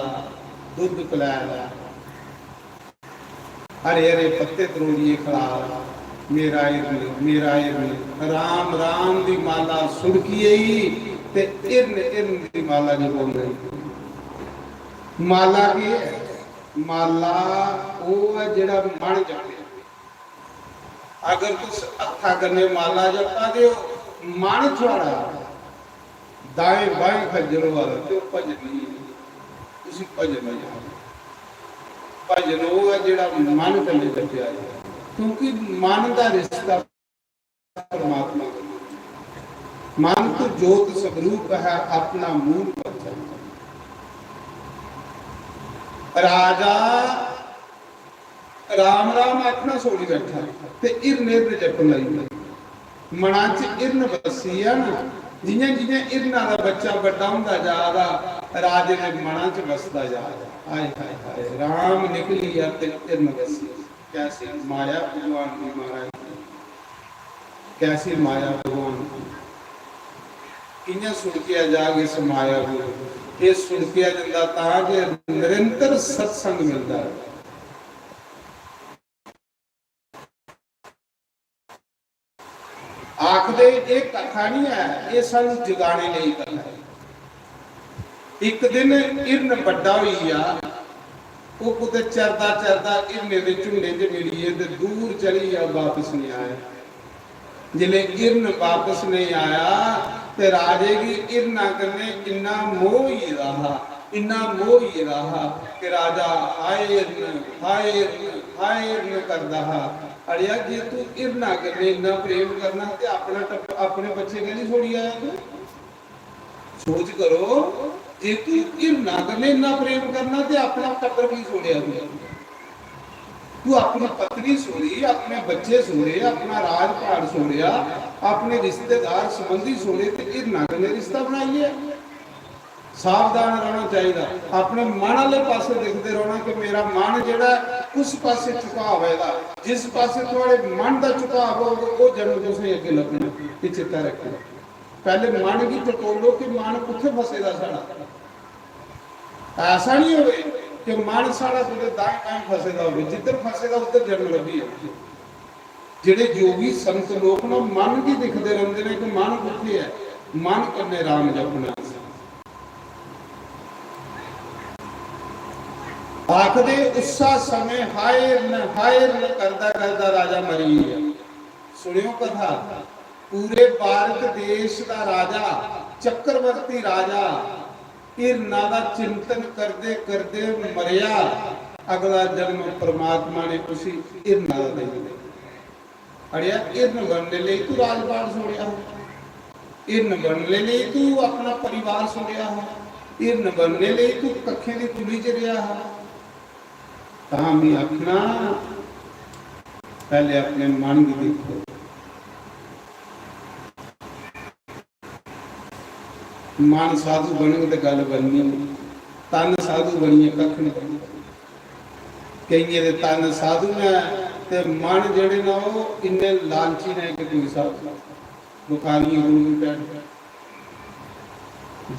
दुद्ध पलैया, हरे हरे पत्ते त्रोड़ियै खला, मेरा हिरन, मेरा हिरन। राम राम दी माला सुड़की आई ते हिरन हिरन दी माला च पौंदी। माला केह् ऐ? माला ओह् ऐ जेह्ड़ा मन जपे। अगर तुस हत्था कन्नै माला जपा दे ओ, मन थुआढ़ा दाएं बाएं खज्जल होआ दा, ते ओह् भजन नहीं ऐ, उसी भजन नहीं आखदे। भजन ओह् ऐ जेह्ड़ा मन कन्नै जपेआ जा, क्योंकि मन दा रिश्ता परमात्मा कन्नै। मन तो ज्योत स्वरूप है, अपना मूल वचन। राजा राम राम आखना छोड़ी बैठा ते हिरन हिरन जपन लगी पेआ। मना च हिरन बस्सी गेआ ना, जियां जियां हिरना दा बच्चा बड्डा होंदा जा दा, राजे दे मना च बसदा जा दा। हाय हाय हाय, राम निकली गेआ ते हिरन बस्सी गेआ। कैसी माया भगवान दी, महाराज, कैसी माया भगवान दी। कियां सुड़केआ जाग इस माया गी? एह् सुड़केआ जंदा तां जे निरंतर सत्संग मिलदा ऐ। आखदे एह् कथा नहीं ऐ, एह् सानू जगाने लेई कथा ऐ। इक दिन हिरन बड्डा होई गेआ, ओह् कुतै चरदा चरदा हिरने दे झुंडे च मिलियै ते दूर चली गेआ, बापस नहीं आया। जिसलै हिरन बापस नहीं आया ते राजे गी हिरना कन्नै इन्ना मोह होई गेदा हा, इन्ना मोह होई गेदा हा कि राजा हाय हिरन, हाय हिरन, हाय हिरन करदा हा। अड़ेआ, जे तू हिरना कन्नै इन्ना प्रेम करना ते अपना टब्ब-, अपने बच्चे कैल्ली छोड़ी आया तू? सोच करो, जे तू हिरना कन्नै इन्ना प्रेम करना ते अपना टब्बर की छोड़ेआ तू? तू अपनी पत्नी छोड़ी, अपने बच्चे छोड़े, अपना राजपाट छोड़ेआ, अपने रिश्तेदार संबंधी छोड़े ते हिरना कन्नै रिश्ता बनाई लेआ। सावधान रौह्ना चाहिदा, अपने मन आह्ले पासै दिखदे रौह्ना कि मेरा मन जेह्ड़ा ऐ, उस पासै झुकाव ऐ एह्दा। जिस पासै थुआढ़े मन दा झुकाव होग, ओह् जन्म तुसेंगी अग्गें लब्भना। एह् चेता रक्खो। पैह्ले मन गी टटोलो कि मन कुत्थै फसे दा साढ़ा। ऐसा निं होवे कि मन साढ़ा कुतै दाएं बाएं फसे दा होवे, जिद्धर फसे दा उद्धर जन्म लब्भी जाए। जेह्ड़े योगी संत लोक न, मन गी दिखदे रौंह्दे न कि मन कुत्थै ऐ, मन कन्नै राम जपना। आखदे उस्सा समें हाय न, हाय न करदा करदा राजा मरी गेआ। सुनेओ कथा, पूरे भारत देश दा राजा, चक्रवर्ती राजा, हिरना दा चिंतन करदे करदे मरेआ। अगला जन्म परमात्मा ने उसी हिरना दा देई दित्ता। अड़ेआ, हिरन बनने लेई तू राजपाट छोड़ेआ हा, हिरन बनने लेई तू अपना परिवार छोड़ेआ हा, हिरन बनने लेई तू कक्खें दी तुली च रेहा हा। तां में आखना, पैह्ले अपने मन गी दिक्खो। मन साधु बनग ते गल्ल बननी, तन साधु बनियै कक्ख निं बनना। केइयें दे तन साधु न ते मन जेह्ड़े न, ओह् इन्ने लालची न कि कोई स्हाब निं। बखारियें कोल बी भैन,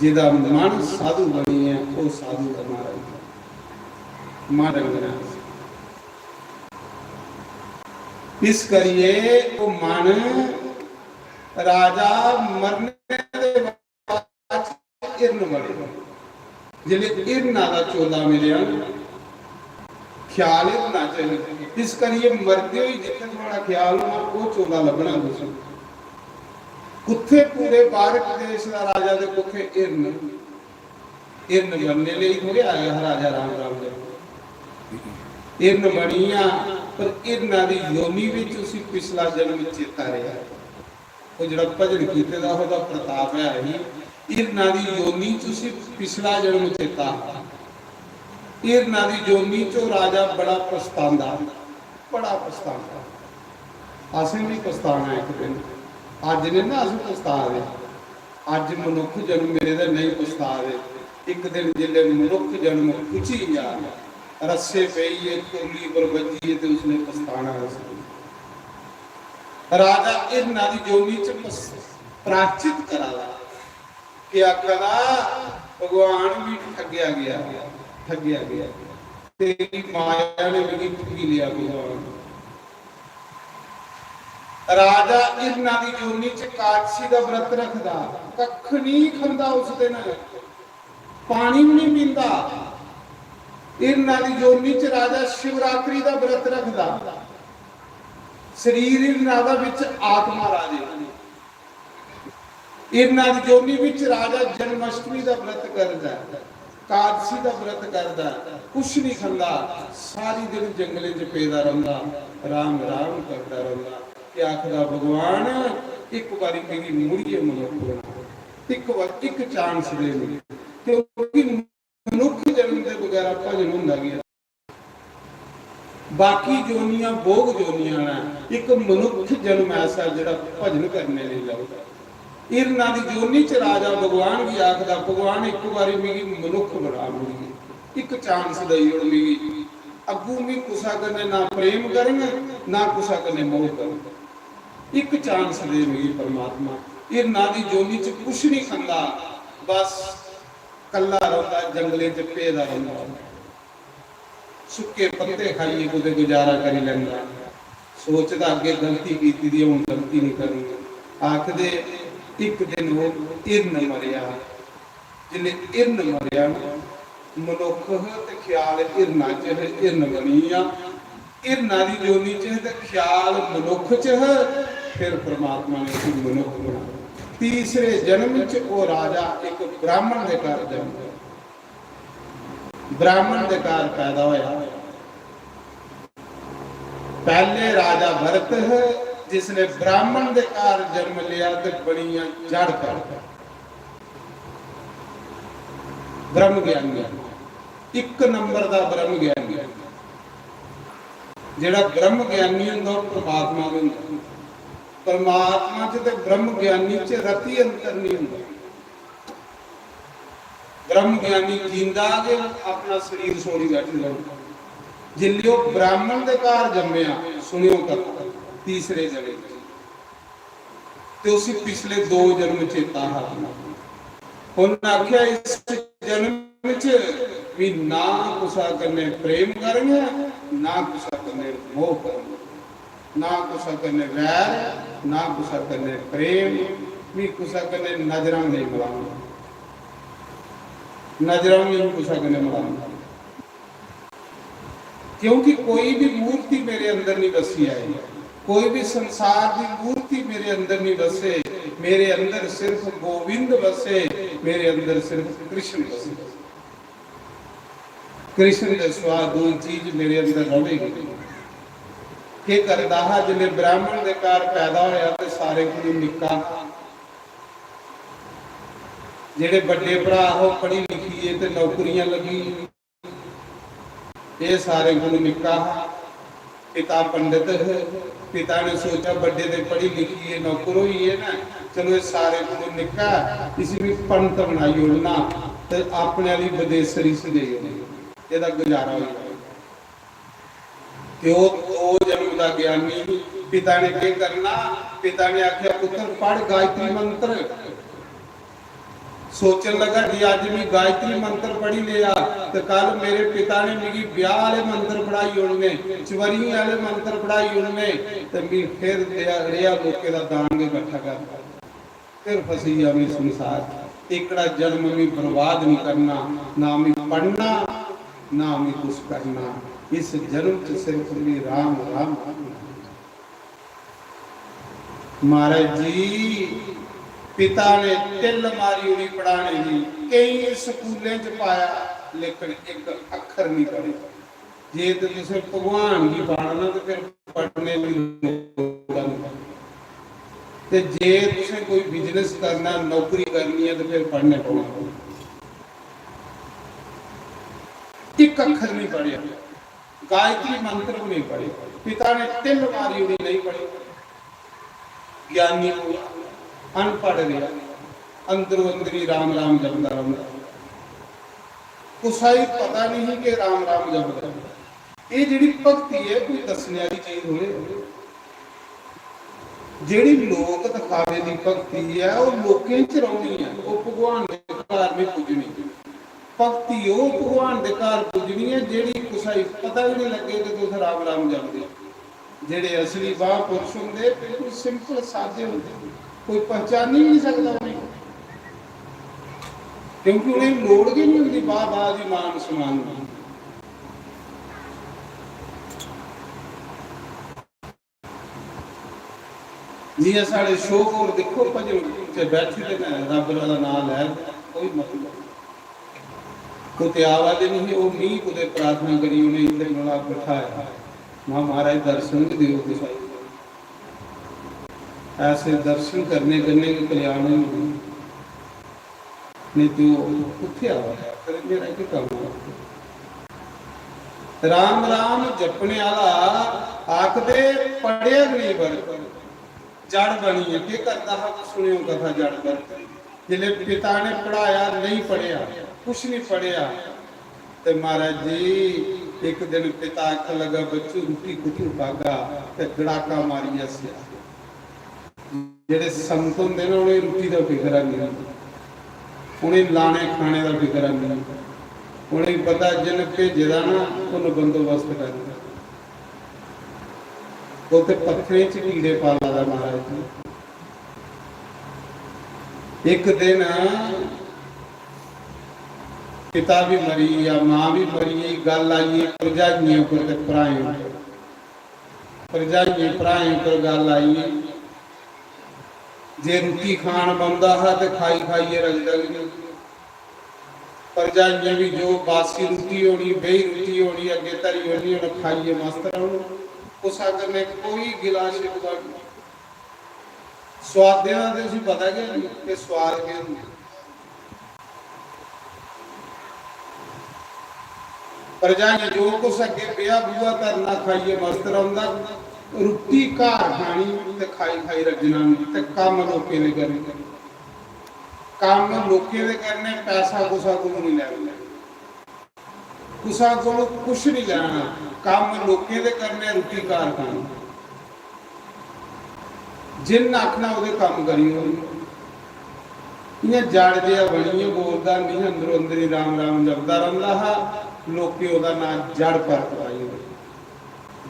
जेह्दा मन साधु बनियै, ओह् साधु ऐ महाराज। मन रंगना। इस करियै ओह् मन राजा मरने दे बाद हिरन बने। जिसलै हिरना दा चोला मिलेआ ना, ख्याल हिरना च। इस करियै मरदे होई जित्थै थुआढ़ा ख्याल होना, ओह् चोला लब्भना तुसें। कुत्थै पूरे भारत देश दा राजा ते कुत्थै हिरन। हिरन बनने लेई थोड़े आया हा राजा राम राम दे। हिरन बनिया, पर हिरना दी योनि विच उसी पिछला जन्म चेता रेहा। ओह् जेह्ड़ा भजन कीते दा ओह्दा प्रताप है ही। हिरना दी योनि च उसी पिछला जन्म चेता हा। हिरना दी योनि च ओह् राजा बड़ा पछतांदा, बड़ा पछतांदा। असें भी पछताना इक दिन। अज्ज ने ना अस पछता दे। अज्ज मनुक्ख जन्म मिले दा, नहीं पछता दे। इक दिन जिसले मनुक्ख जन्म खुची जा, रस्से पेइयै कुरली पर बज्जियै, ते उसने पछताना है। राजा हिरना दी योनि च पस-, प्राश्चित करा दा। कि आखा दा, "भगवान भी ठग्गेआ गया, ठग्गेआ गया। तेरी माया ने मिगी ठगी लिया भगवान।" राजा हिरना दी योनि च कादसी दा व्रत रखदा, कक्ख नहीं खंदा उस दिन, पानी भी नहीं पींदा। हिरना दी योनि च राजा शिवरात्रि दा व्रत रखदा। शरीर हिरना दा, विच आत्मा राजे। हिरना दी योनि विच राजा जन्माष्टमी दा व्रत करदा है, कादसी दा व्रत करदा है, कुछ नहीं खंदा। सारी दिन जंगलें च पेदा रौंदा, राम राम करदा रौंदा। ते आखदा, "भगवान, इक बारी मिगी मुड़ियै मनुक्ख बना, इक बार, इक चांस दे मिगी।" क्योंकि मनुक्ख जन्म दे बगैरा भजन होंदा गै। बाकी जोनियां भोग जोनियां न, इक मनुक्ख जन्म ऐसा जेह्ड़ा भजन करने लेई लभदा। हिरना दी जोनी च राजा भगवान गी आखदा, "भगवान, इक बारी मिगी मनुक्ख बना मुड़ियै, इक चांस देई ओड़ मिगी। अग्गू मी कुसा कन्नै ना प्रेम करङ, ना कुसा कन्नै मोह करङ। इक चांस दे मिगी परमात्मा।" हिरना दी जोनी च कुछ नहीं खंदा, बस कल्ला रौंह्दा, जंगलें च पेदा रौंह्दा, सुक्के पत्ते खाइयै कुतै गुजारा करी लैंदा। सोचदा, "अग्गें गलती कीती दी, हून गलती नहीं करनी।" आखदे, इक दिन ओह् हिरन मरेआ। जिसलै हिरन मरेआ ना, मनुक्ख ह ते ख्याल हिरना च ह, हिरन बनी गेआ। हिरना दी जोनी च ह ते ख्याल मनुक्ख च ह, फिर परमात्मा ने उसी मनुक्ख बनाया। तीसरे जन्म च ओह् राजा इक ब्राह्मण दे घर जन्म, ब्राह्मण दे घर पैदा होया। पैह्ले राजा भरत ह, जिसने ब्राह्मण दे घर जन्म लिया ते बनियां जड़ पर ब्रह्म ज्ञानी, इक नंबर दा ब्रह्म ज्ञानी। जेह्ड़ा ब्रह्म ज्ञानी होंदा, ओह् परमात्मा बी होंदा। परमात्मा च ते ब्रह्म ज्ञानी च रति अंतर नहीं होंदा। ब्रह्म ज्ञानी जींदा गै अपना शरीर छोड़ी बैठी रौंह्दा। जिसलै ओह् ब्राह्मण दे घर जम्मेआ, सुनेओ कथा, तीसरे जने च, ते उसी पिछले दो जन्म चेता हा। उन्नै आखेआ, "इस जन्म च मी ना कुसा कन्नै प्रेम करङ, ना कुसा कन्नै मोह करङ, ना कुसा कन्नै वैर, ना कुसा कन्नै प्रेम, मी कुसा कन्नै नजरां नेईं मलाङ, नजरां नेईं कुसा कन्नै मलाङ।" क्योंकि कोई भी मूर्ति मेरे अंदर नहीं बसी आई, कोई भी संसार की मूर्ति मेरे अंदर नहीं बसे। मेरे अंदर सिर्फ गोविंद बसे, मेरे अंदर सिर्फ कृष्ण बसे। कृष्ण के सिवा दूई चीज मेरे अंदर रहेगी नहीं। के करदा हा, जिसले ब्राह्मण के घर पैदा होया ते सारे कोलों निक्का हा। जेह्ड़े बड्डे भरा हा, ओह् पढ़ी लिखियै ते नौकरियां लगी। एह् सारें कोलू निक्का हा। पिता पंडित हे। पिता ने सोचा, बड्डे ते पढ़ी लिखियै नौकर होई गे न, चलो, एह् सारें कोलू निक्का ऐ, इसी बी पंत बनाई ओड़ना ते अपने आह्ली बदेसरी इसी देई ओड़नी, एह्दा गुजारा होई जाए। ते ओह् दो जन्म दा ज्ञानी, पिता ने केह् करना? पिता ने आखेआ, "पुत्तर, पढ़ गायत्री मंत्र।" सोचन लगा, "जी, अज्ज मैं गायत्री मंत्र पढ़ी लेआ ते कल मेरे पिता ने मिगी ब्याह आह्ले मंत्र पढ़ाई ओड़ने, चवरियें आह्ले मंत्र पढ़ाई ओड़ने ते मैं फिर रेहा, रेहा लोकें दा दान गै कट्ठा करना, फिर फसी गेआ मैं संसार च। एकड़ा जन्म मैं बर्बाद नहीं करना, ना मैं पढ़ना, ना मैं कुछ करना।" इस जन्म च सिर्फ मिगी राम राम करना। महाराज जी, पिता ने तिल मारी उड़ी पढ़ाने दी, केई स्कूलें च पाया, लेकिन इक अक्खर नहीं पढ़े। जे ते तुसें भगवान गी पाना ना, ते फिर पढ़ने दी लोड़ नहीं। ते जे तुसें कोई business करना, नौकरी करनी है, ते फिर पढ़ने पौना। इक अक्खर नहीं पढ़ेआ, गायत्री मंत्र भी नहीं पढ़े, पिता ने तिल मारी उड़ी नहीं पढ़े। ज्ञानी को अनपढ़ रहा, अंदरों अंदरी राम राम जपदा रौंहदा। कुसै गी पता नहीं कि राम राम जपदा। ये जेह्ड़ी भक्ति है, कोई दस्सने आह्ली चीज थोड़े। जेह्ड़ी लोक दिखावे दी भक्ति है, ओह् लोकें च रौह्नी है, ओह् भगवान दे घर नहीं पुज्जनी। भक्ति ओह् भगवान दे घर पुज्जनी है, जेह्ड़ी कुसै गी पता गै नहीं लग्गे कि तुस राम राम जपदे ओ। जेह्ड़े असली महापुरुष होंदे, बिल्कुल simple, सादे होंदे, कोई पहचानी गै नहीं सकदा उ'नेंगी, क्योंकि उ'नेंगी लोड़ गै नहीं होंदी बाह् बाह् दी, मान सम्मान दी। जियां साढ़े शोक होर दिक्खो, भजन च बैठे दे न, रब दा नांऽ लै दे, कोई मतलब नहीं। कुतै आवा दे नहीं, ओह् मी कुतै प्रार्थना करी उ'नें इत्थै मला बठाया। मां महाराज दर्शन बी देओ कुसै गी। ऐसे दर्शन करने कन्नै गै कल्याण होई जाना। नेईं ते ओह् कुत्थै आवा दा? फिर मेरा इक कम्म ऐ। राम राम जपने आह्ला आखदे पढ़ेआ गै नेईं वर्त, जड़ बनियै केह् करदा हा? सुनेओ कथा जड़ वर्त। जिसलै पिता ने पढ़ाया, नेईं पढ़ेआ, कुछ नहीं पढ़ेआ, ते महाराज जी, इक दिन पिता आखन लगा, "बच्चू, रुट्टी कुत्थूं खागा?" ते गड़ाका मारियै हस्सेआ। जेह्ड़े संत होंदे ना, उ'नेंगी रुट्टी दा फिकर है नहीं, उ'नेंगी लाने खाने दा फिकर है नहीं। उ'नेंगी पता, जिन्न भेजे दा ना, उन्न बंदोबस्त करना। ओह् ते पत्थरें च कीड़े पाला दा, महाराज जी। इक दिन पिता भी मरी गेआ, मां भी मरी गेई, गल्ल आई गेई भरजाइयें उप्पर ते भ्राएं उप्पर। भरजाइयें भ्राएं उप्पर गल्ल आई गेई। जे रुट्टी खान बौंह्दा हा ते खाई खाइयै रजदा बी नेईं। भरजाइयें बी जो बासी रुट्टी होनी, बेही रुट्टी होनी, अग्गें धरी ओड़नी, उ'नें खाइयै मस्त रौह्ना। कुसै कन्नै कोई गिला शिकवा नेईं। सोआदें दा ते उसी पता गै नेईं कि सोआद केह् होंदा। भरजाइयें जो कुछ अग्गें पेआ, बूहा धरना, खाइयै मस्त रौंह्दा। रुट्टी घर खानी ते खाई खाई रज्जना नेईं, ते कम्म लोकें दे करने। कम्म लोकें दे करने, पैसा कुसै कोलू नेईं लैना। कुसै कोलू कुछ नहीं लैना, कम्म लोकें दे करने, रुट्टी घर खानी। जिन्न आखना ओह्दे कम्म करी ओड़ने। इ'यां जड़ जेहा बनियै बोलदा नहीं, अंदरों अंदर ही राम राम जपदा रौंह्दा हा। लोकें ओह्दा नांऽ जड़ परत पाई ओड़ी।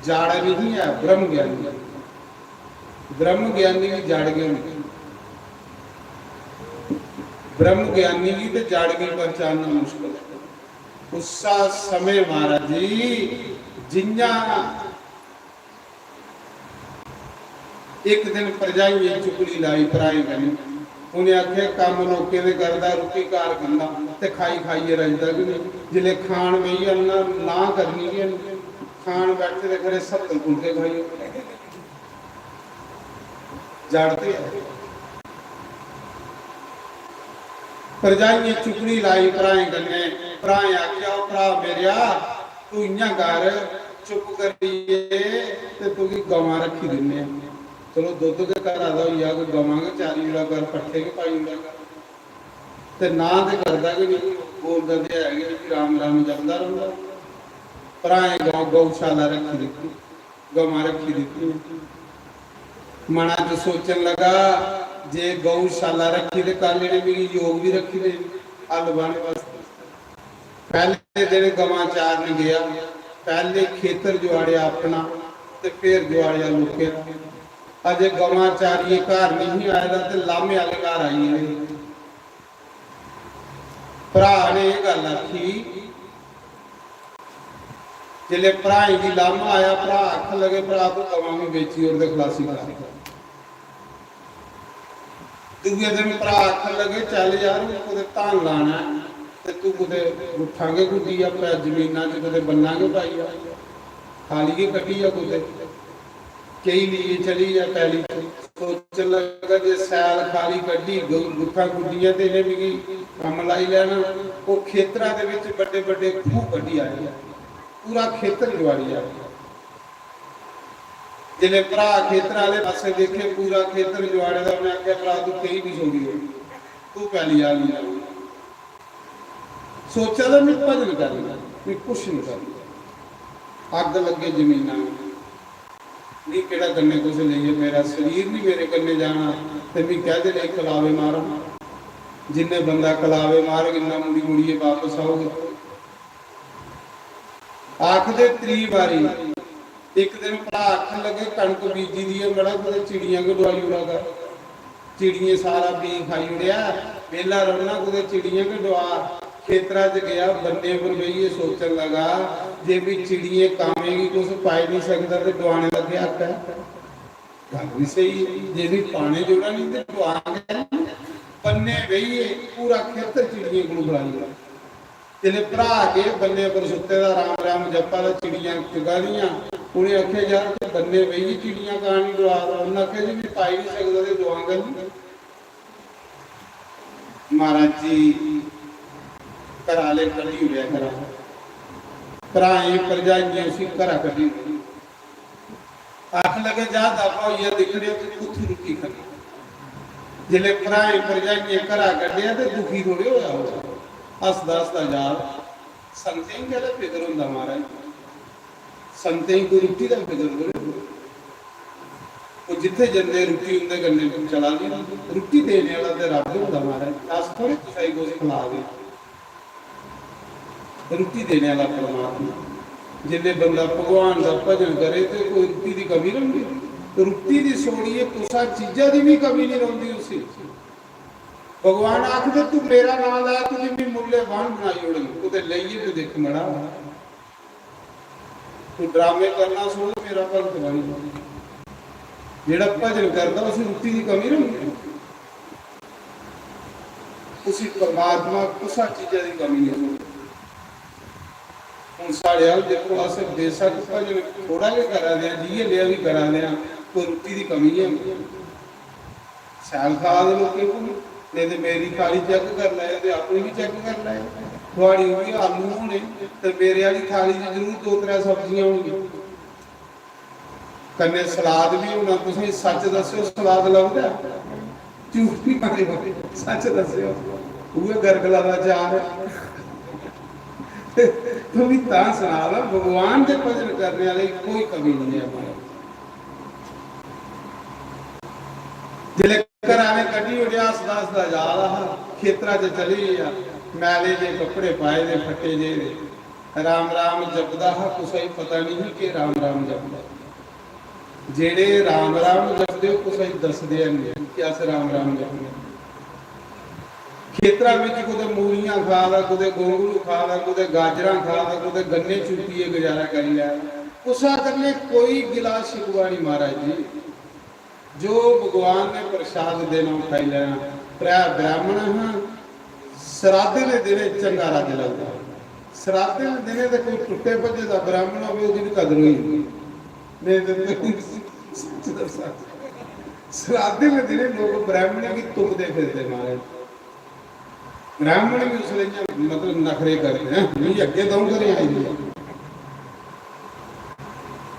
जड़ नहीं है, ब्रह्म ज्ञानी। ब्रह्म ज्ञानी दी जड़ गै होंदी। ब्रह्म ज्ञानी गी ते जड़ गी पहचानना मुश्किल है। उस्सा समें महाराज जी, जियां इक दिन भरजाइयें चुगली लाई भ्राएं कन्नै, उ'नें आखेआ, "कम्म लोकें दे करदा, रुट्टी घर खंदा ते खाई खाइयै रजदा बी नेईं। जिसलै खान बेही जाना, नां करनी गै नेईं। खान बैठे ते खरे सत्तर फुलके खाई ओड़े।" जड़ ते है। भरजाइयें चुगली लाई भ्राएं कन्नै। भ्राएं आखेआ, "ओ भ्रा मेरेआ, तू इ'यां कर, चुप करियै ते तुगी गवां रक्खी दिन्ने आं। चलो, दुद्ध गै घरा दा होई जाग, गवां गै चारी ओड़ा कर, पट्ठे गै पाई ओड़ा कर।" ते नां ते करदा गै नेईं, बोलदा ते है गै नेईं, राम राम जपदा रौंह्दा। भ्राएं गौ-, गौशाला रक्खी दित्ती। गवां रक्खी दित्तियां। मना च सोचन लगा, "जे गौशाला रक्खी ते कल इ'नें मिगी योग बी रक्खी दे हल बाह्ने वास्तै।" पैह्ले दिन गवां चारन गेआ, पैह्ले खेतर जुआड़ेआ अपना ते फिर जुआड़ेआ लोकें दा। अजे गवां चारियै घर नहीं आए दा ते लामे आह्ले घर आई गे। भ्रा ने एह् गल्ल आखी, जिसलै भ्राएं गी लामा आया, भ्राऽ आखन लगे, "भ्राऽ, तूं गवां बी बेची ओड़ ते खलासी कर।" दूए दिन भ्राऽ आखन लगे, "चल यार, हून कुतै धान लाना ऐ ते तूं कुतै गुट्ठां गै गुड्डी आ, अपने जमीना च कुतै बन्ना गै पाई आ, खाली गै कड्ढी आ कुतै, केई लेइयै चली जा पैली च।" सोचन लगा, "जे सैल खाली कड्ढी, गु-, गुट्ठां गुड्डियां ते इ'नें मिगी कम्म लाई लैना।" ओह् खेतरा दे बिच बड्डे बड्डे खूह् कड्ढी आए, पूरा खेतर जुआड़ी आए। जिसलै भ्राऽ खेतर आह्ले पासै दिक्खे, पूरा खेतर जुआड़े दा, उ'नें आखेआ, "भ्राऽ, तूं केई बी छोड़ी ओड़, तूं पैली आह्ली आ।" सोचा दा, "में भजन करना, में कुछ निं करना।" अग्ग लग्गे जमीना, "नहीं, केह्ड़ा कन्नै कुछ लेइयै, मेरा शरीर नहीं मेरे कन्नै जाना, ते में कैह्दे लेई कलावे मारां? जिन्ने बंदा कलावे मारग, इन्ना मुड़ी मुड़ियै बापस औग।" आखदे त्री बारी, इक दिन भ्राऽ आखन लगे, "कनक बीजी दी ऐ, मड़ा, कुतै चिड़ियां गै डुआई ओड़ा कर। चिड़ियें सारा बीऽ खाई ओड़ेआ, बेह्ला रौह्ना, कुतै चिड़ियां गै डुआ।" खेतरा च गेआ, बन्ने पर बेहियै सोचन लगा जे भी चिड़ियें कामें गी कुछ पाई निं सकदा ते डुआने दा केह् हक्क ऐ? गल्ल बी स्हेई ऐ, जे भी पाने जोड़ा निं ते डुआ गै निं। बन्ने बेहियै पूरा खेतर चिड़ियें कोल खलाई ओड़ा। जिसलै भ्राऽ गे बन्ने पर सुत्ते दा, राम राम जप्पा दा, चिड़ियां चुगा दियां, उ'नें आखेआ, "यार, तूं बन्ने बेहियै चिड़ियां कां निं डुआ दा?" उ'न्नै आखेआ, "जी, में पाई निं सकदा ते डुआंगा निं।" महाराज जी, घरा आह्ले कड्ढी ओड़ेआ घरा, भ्राएं भरजाइयें उसी घरा कड्ढी ओड़ेआ। आखन लगे, "जा दफा होइयै दिक्खने आं तूं कुत्थूं रुट्टी खन्ना।" जिसलै भ्राएं भरजाइयें घरा कड्ढेआ ते दुखी थोड़े होआ ओह्, हसदा हसदा जा। संतें गी कैह्दा फिकर होंदा महाराज? संतें गी कोई रुट्टी दा फिकर थोड़े होंदा। ओह् जित्थै जंदे रुट्टी उं'दे कन्नै चला दी होंदी। रुट्टी देने आह्ला ते रब्ब होंदा महाराज, अस थोड़े कुसै गी कुछ खला दे। रुट्टी देने आह्ला परमात्मा। जिसलै बंदा भगवान दा भजन करे ते कोई रुट्टी दी कमी रौंह्दी? रुट्टी दी छोड़ियै कुसै चीजा दी बी कमी निं रौंह्दी उसी। भगवान आखदे, "तू मेरा नांऽ लै, तुझे में मूल्यवान बनाई ओड़ङ।" कुतै लेइयै ते दिक्ख मड़ा, तू ड्रामे करना छोड़, मेरा भगत बन। जेह्ड़ा भजन करदा उसी रुट्टी दी कमी रौंह्दी? उसी परमात्मा कुसै चीजा दी कमी नेईं होंदी। हून साढ़े अल दिक्खो, अस बेशक भजन थोड़ा गै करा दे आं, जि'यै नेहा बी करा दे आं, कोई रुट्टी दी कमी ऐ? शैल खा दे लोकें कोल, नेईं ते मेरी थाली चैक करी लैओ ते अपनी बी चैक करी लैओ। थुआढ़ी उ'ऐ आलू होने ते मेरे आह्ली थाली च जरूर दो त्रै सब्जियां होनियां। कन्नै सलाद बी होना। तुसें सच्च दस्सेओ, सलाद लभदा ऐ? झूठ निं मारेओ, सच्च दस्सेओ। उ'ऐ गरगला दा चार ऐ। तूं बी तां सना दा, भगवान दे भजन करने आह्ले गी कोई कमी निं ऐ। जिसलै घरा ने कड्ढी ओड़ेआ, हसदा हसदा जा दा हा, खेतरा च चली गेआ, मैले जे कपड़े पाए दे, फट्टे जे दे। राम राम जपदा हा, कुसै गी पता निं ही कि राम राम जपदा। जेह्ड़े राम राम जपदे, ओह् कुसै गी दसदे हैनी कि अस राम राम जपने। खेतरा बिच कुतै मूलियां खा दा, कुतै गोंगलू खा दा, कुतै गाजरां खा दा, कुतै गन्ने चुप्पियै गुजारा करी लै दा। कुसै कन्नै कोई गिला शिकवा निं महाराज जी। जो भगवान ने प्रसाद देना, ओह् खाई लैना। त्रै ब्राह्मण हा, सराधें दे दिनें चंगा रज्ज लगदा। सराधें दे दिनें ते कोई टुट्टे भज्जे दा ब्राह्मण होवे, ओह्दी बी कदर होई जंदी। नेईं ते सच्च दस्सां, सराधें दे दिनें लोक ब्राह्मणें गी तुपदे फिरदे महाराज। ब्राह्मण बी उसलै इ'यां मतलब नखरे करदे, "हैं, मिगी अग्गें द'ऊं घरें आई दी ऐ।"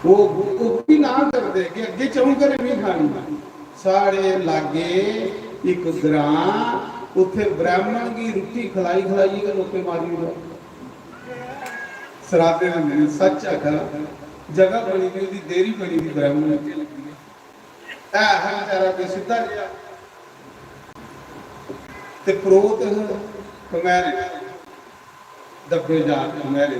ओह्, ओह् बी ना करदे कि अग्गें च'ऊं घरें बी खानी। साढ़े लाग्गे इक ग्रां, उत्थै ब्राह्मण गी रुट्टी खलाई खलाइयै गै लोकें मारी ओड़ेआ। सराधे होंदे न, सच्च आखा दा। जगह बनी दी, ओह्दी देरी बनी दी ब्राह्मण अग्गें लग्गी दी। है हा बेचारा कोई सिद्धा जेहा, ते परोह्त हा कमैरे, दब्बे जात कमैरे।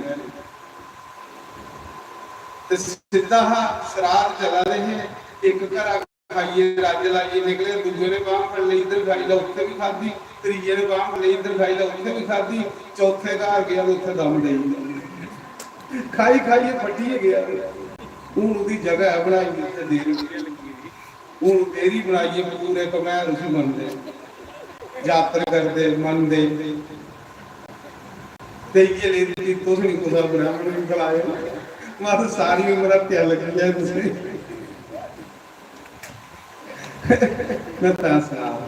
ते सिद्धा हा, सराध चला दे हे, इक घरा खाइयै रज्ज लाइयै निकले, दूए ने बांह् फड़ी लेई, इद्धर खाई लै, उत्थै बी खाद्धी, त्रीए ने बांह् फड़ी लेई, इद्धर खाई लै, उत्थै बी खाद्धी, चौथे घर गेआ ते उत्थै दम देई ओड़ेआ। खाई खाइयै फट्टियै गेआ। हून ओह्दी जगह ऐ बनाई दी ते देर लग्गी दी। हून देरी बनाइयै पूरे कमैर उसी मनदे, जातर करदे, मनदे। ते इ'यै लेई तुस निं कुसै ब्राह्मण गी खलाएओ, मत सारी उम्र हत्या लग्गी जाए तुसें। में तां सनाऽ।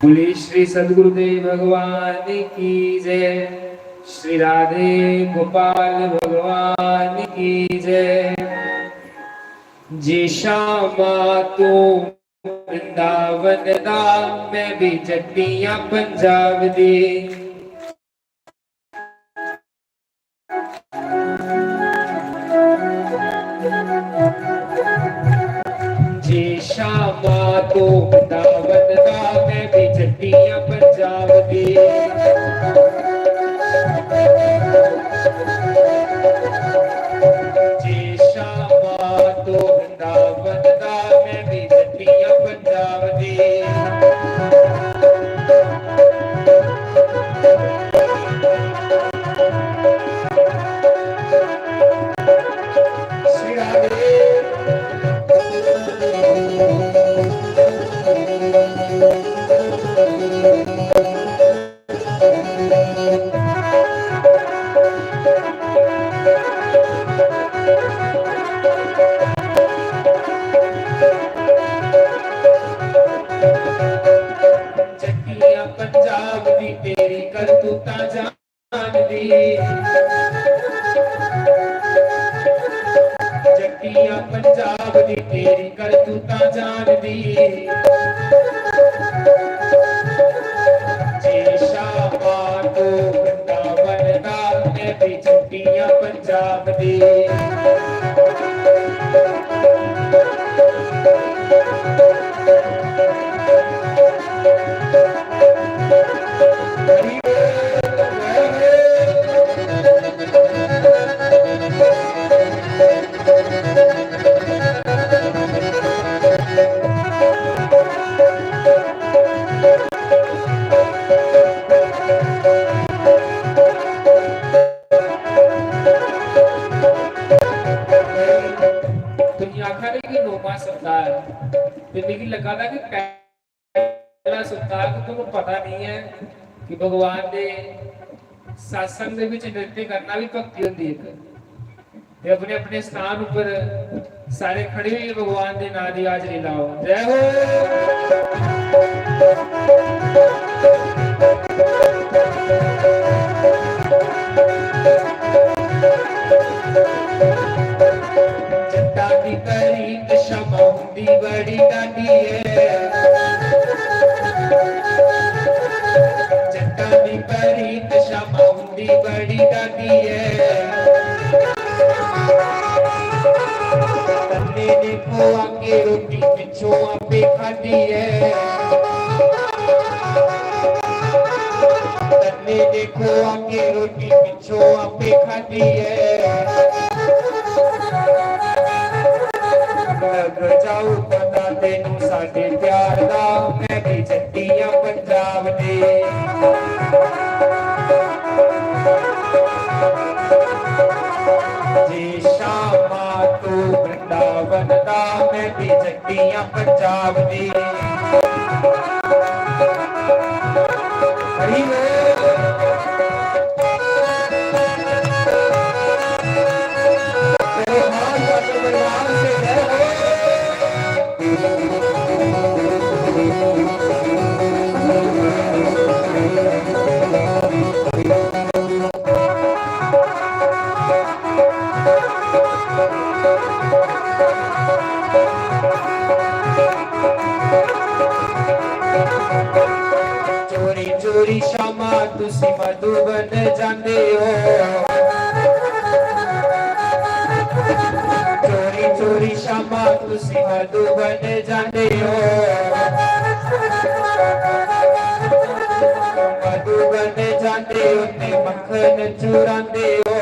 बोलिए श्री सदगुरुदेव भगवान की जय, श्री राधे गोपाल भगवान की जय। जे श्यामा तू वृंदावन दा, मैं भी जट्टियां पंजाब दी। जे श्यामा तो वृंदावन दा, मैं भी जट्टियां पंजाब दी। जे श्यामा तो वृंदावन दा, मैं भी जट्टियां पंजाब दी। जट्टियां पंजाब दी तेरी करतूतां जानदी। जट्टियां पंजाब दी तेरी करतूतां जानदी। जे श्यामा तो वृंदावन दा, मैं भी जट्टियां पंजाब दी। तुसीं आखा दे कि नौमां सप्ताह ऐ, ते मिगी लग्गा दा कि पैह्ला सप्ताह, कि तुहानू पता नहीं ऐ कि भगवान दे सत्संग दे विच नृत्य करना भी भक्ति होंदी इक। ते अपने अपने स्थान उप्पर सारे खड़े होइयै भगवान दे नां दी हाजरी लाओ। जय हो। जट्टां दी परी ते श्यामा हुंदी बड़ी डाढी ऐ। जट्टां दी परी ते श्यामा हुंदी बड़ी डाढी ऐ। तन्ने ने खुआ के रोटी पिछों आपे खादी ऐ। तन्ने ने खुआ के रोटी पिछों आपे खादी ऐ। लग जाऊ पता तेनू साडे प्यार दा, मैं भी जट्टियां पंजाब दी। जे श्यामा तू वृंदावन दा, मैं भी जट्टियां पंजाब दी। हरि बोल। चलो, हाथ बाबा भगवान से जय हो। चोरी चोरी श्यामा तुसी मधुबन जांदे हो। चोरी चोरी श्यामा तुसी मधुबन जांदे हो। मधुबन जांदे हो ते मक्खन चुरांदे हो।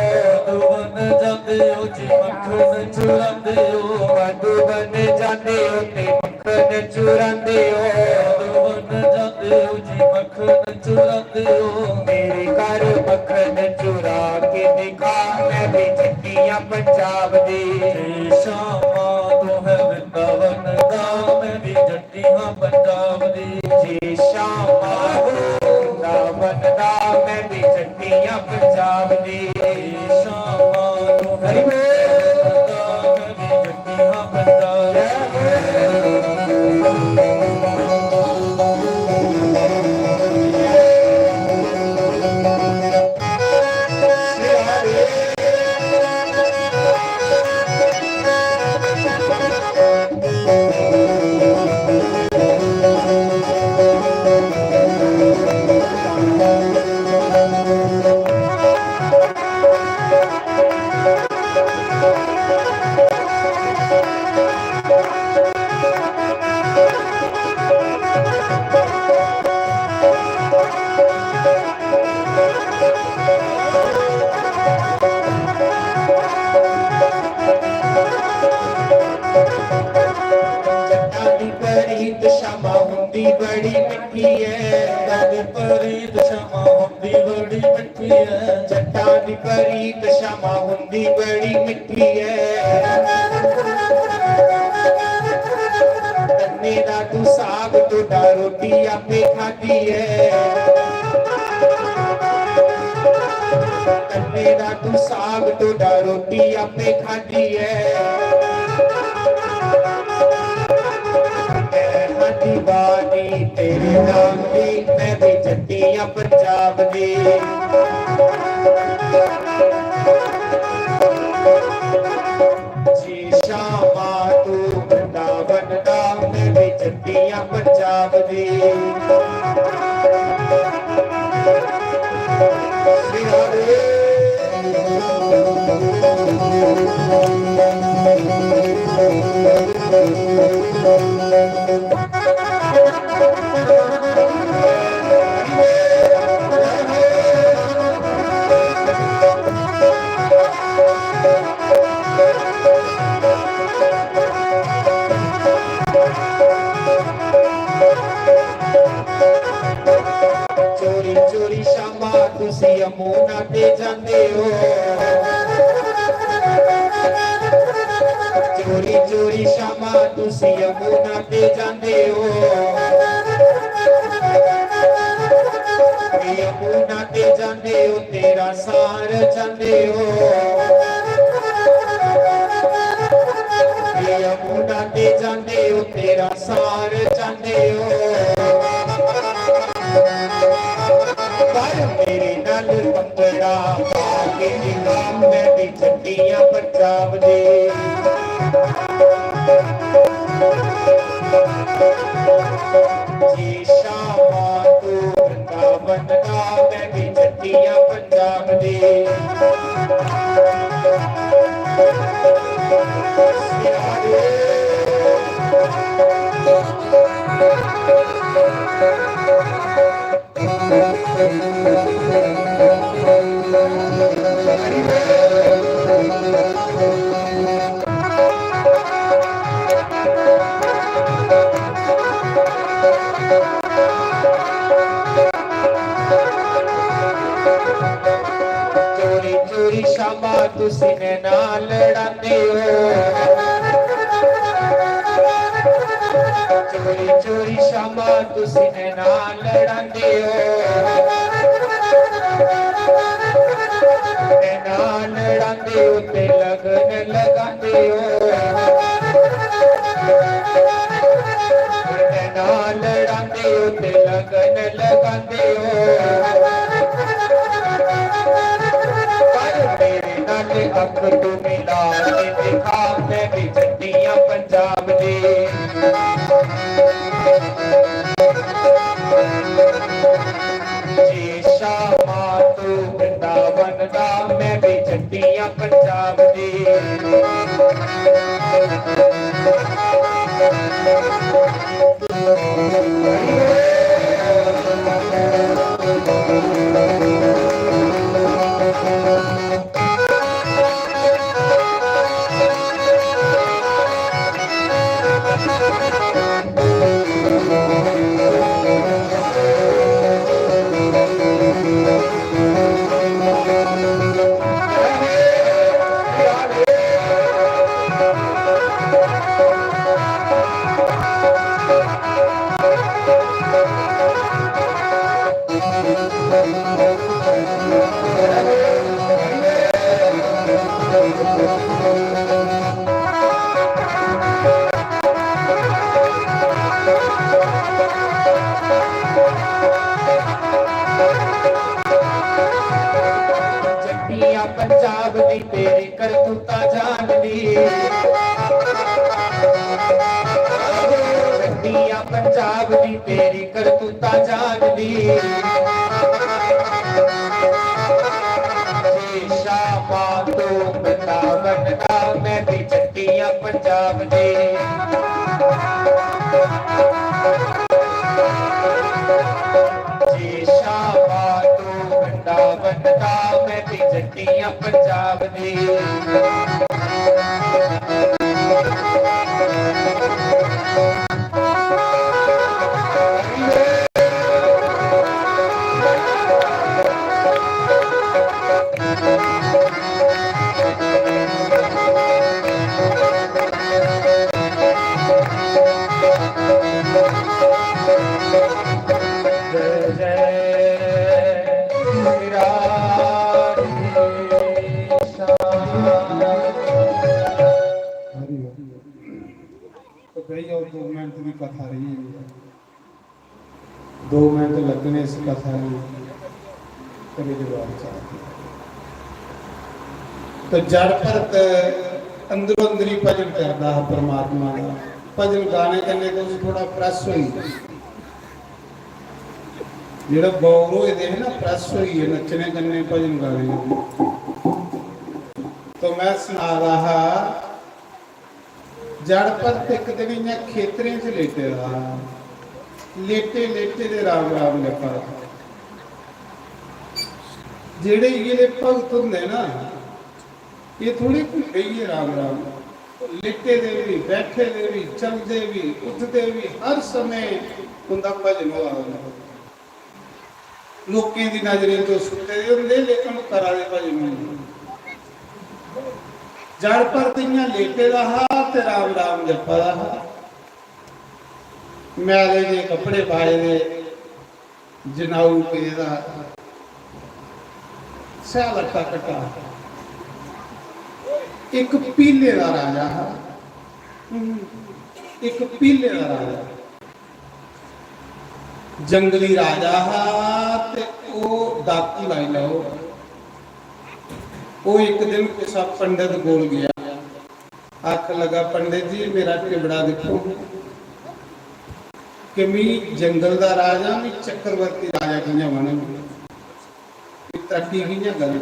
मधुबन जांदे हो जी मक्खन चुरांदे हो। मधुबन जांदे हो ते मक्खन चुरांदे हो। मधुबन जांदे हो जी मक्खन चुरांदे हो। मेरे घर मक्खन चुरा के दिखा, मैं भी जट्टियां पंजाब दी। जी शामा तू है वृंदावन दा, मैं भी जट्टियां पंजाब दी। जी शामा तू वृंदावन दा, मैं भी जट्टियां पंजाब दी। जी शामा तू है वृंदावन दा, मैं भी जट्टियां पंजाब दी। जट्टां दी परीत शामा हुंदी बड़ी मिट्ठी ऐ। जट्टां दी परीत शामा हुंदी बड़ी मिट्ठी ऐ। जट्टां दी परीत शामा हुंदी बड़ी मिट्ठी ऐ। तन्ने दा तू साग ढोडा रोटी आपे खादी ऐ। तन्ने दा तू साग ढोडा रोटी आपे खादी ऐ। मैं हां दीवानी तेरे नाम दी, मैं भी जट्टियां पंजाब दी। जी शामा तू वृंदावन दा, मैं भी जट्टियां पंजाब दी। चोरी चोरी शामा तुसी यमुना ते जांदे हो। चोरी चोरी शामा तुसी यमुना ते जांदे हो। यमुना ते जांदे हो, तेरा सार जांदे हो। यमुना ते जांदे हो, तेरा सार जांदे हो। पर मेरे नाल पंगड़ा पा के इमाम, मैं भी जट्टियां पंजाब दे। जी शामा तू वृंदावन दा, मैं भी जट्टियां पंजाब दे। चोरी चोरी शामा तुसी नैना लड़ांदे हो। चोरी चोरी शामा तुसी नैना लड़ांदे हो। नैना लड़ांदे हो ते लगन लगांदे हो। नैना लड़ांदे हो ते लगन लगांदे हो। पर मेरे नाल अख तू मिला के दिखा, मैं भी जट्टियां पंजाब दे। जी शामा तू वृंदावन दा, मैं भी जट्टियां पंजाब दे। पंजाब दी तेरी करतूता जानदी। चट्टियां पंजाब दी तेरी करतूता जानदी। जे शामा तू वृंदावन दा, मैं भी चट्टियां पंजाब दी। जे शामा तू वृंदावन दा, मैं भी चट्टियां पंजाब दी। तो भाई, और दो मिनट की कथा रही है। दो मिनट लगने इस कथा में, कभी जवाब चाहते। तो जड़ भरत अंदरों अंदरी भजन करदा हा परमात्मा दा। भजन गाने कन्नै तुस थोड़ा फ्रैश होई जाओ। जेह्ड़ा बौर होए दे हे ना, फ्रैश होइयै नच्चने कन्नै, भजन गाने कन्नै। तो मैं सना दा हा, जड़ भरत इक दिन इ'यां खेतरें च लेटे दा हा। लेटे लेटे दे राम राम जपा दा। जेह्ड़े इ'यै दे भगत होंदे ना, एह् थोड़े कोई बेहियै राम राम, लेटे दे बी, बैठे दे बी, चलदे बी, उठदे बी, हर समें उं'दा भजन होआ दा होंदा। लोकें दी नजरें च ओह् सुत्ते दे होंदे, लेकिन ओह् करा दे भजन होंदे। जड़ भरत इ'यां लेटे दा हा ते राम राम जप्पा दा हा। मैले जे कपड़े पाए दे, जनाऊ पेदा, स्यालट्टा कट्टा। इक पीले दा राजा हा, इक पीले दा राजा। जंगली राजा हा ते ओह् डाकू लाई लैओ। ओह् इक दिन कुसै पंडत कोल गेआ, आखन लगा, "पंडित जी, मेरा टिबड़ा दिक्खो कि मी जंगल दा राजा, मी चक्रवर्ती राजा कि'यां बनङ, मी तरक्की कि'यां करङ?"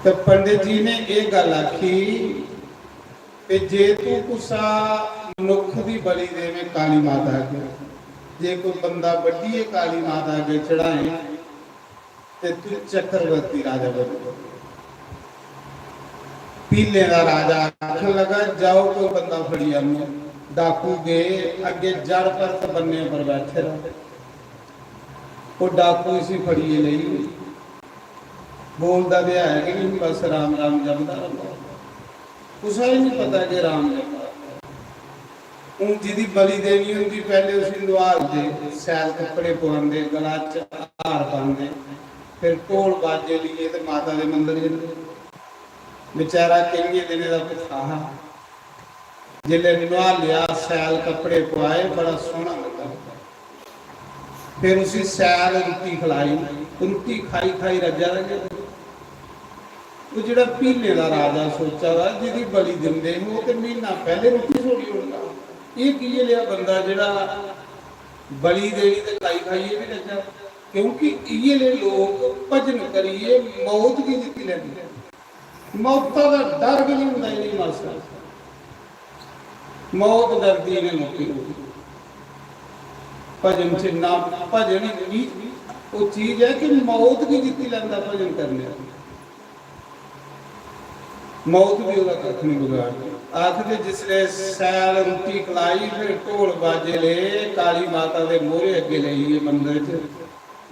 ते पंडित जी ने एह् गल्ल आखी कि जे तू कुसा मनुक्ख दी बलि देवे काली माता अग्गें, जे कोई बंदा बड्ढियै काली माता अग्गें चढ़ाए, ते तू चक्रवर्ती राजा बनी। पीलें दा राजा आखन लगा, "जाओ, कोई बंदा फड़ी आनो।" डाकू गए, अग्गे जड़ भरत बन्ने पर बैठे दा। वो डाकू इसी फड़िए लेई, बोलदा ते है कि नहीं, बस राम राम जपदा रौंह्दा। कुसै गी नहीं पता कि राम जपदा। हून जिदी बलि देनी होंदी, पैह्ले उसी नुहालदे, शैल कपड़े पुआंदे, गला च हार पांदे, फिर ढोल बाजे लेइयै ते माता दे मंदर जंदे। बेचारा केइयें दिनें दा भुक्खा हा, जिसलै नुहालेआ, शैल कपड़े पुआए, बड़ा सोह्ना लग्गा। फिर उसी शैल रुट्टी खलाई, रुट्टी खाई खाई रज्जा दा गै। ओह् जेह्ड़ा भीलें दा राजा सोचा दा, जेह्दी बलि दिंदे हे, ओह् ते म्हीना पैह्ले रुट्टी छोड़ी ओड़दा। एह् कि'यै लेहा बंदा जेह्ड़ा बलि देनी ते खाई खाइयै बी रज्जा? क्योंकि इ'यै लेह् लोक भजन करियै मौत गी जित्ती लैंदे। मौता दा डर बी निं होंदा इ'नेंगी मासा। मौत डरदी इ'नें लोकें गी। भजन च इन्ना, भजन इन्नी ओह् चीज ऐ कि मौत गी जित्ती लैंदा भजन करने आह्ला। मौत बी ओह्दा कक्ख निं बगाड़दी। आखदे जिसलै शैल रुट्टी खलाई, फिर ढोल बाजे ले, काली माता दे मोह्रे अग्गें लेइयै मंदर च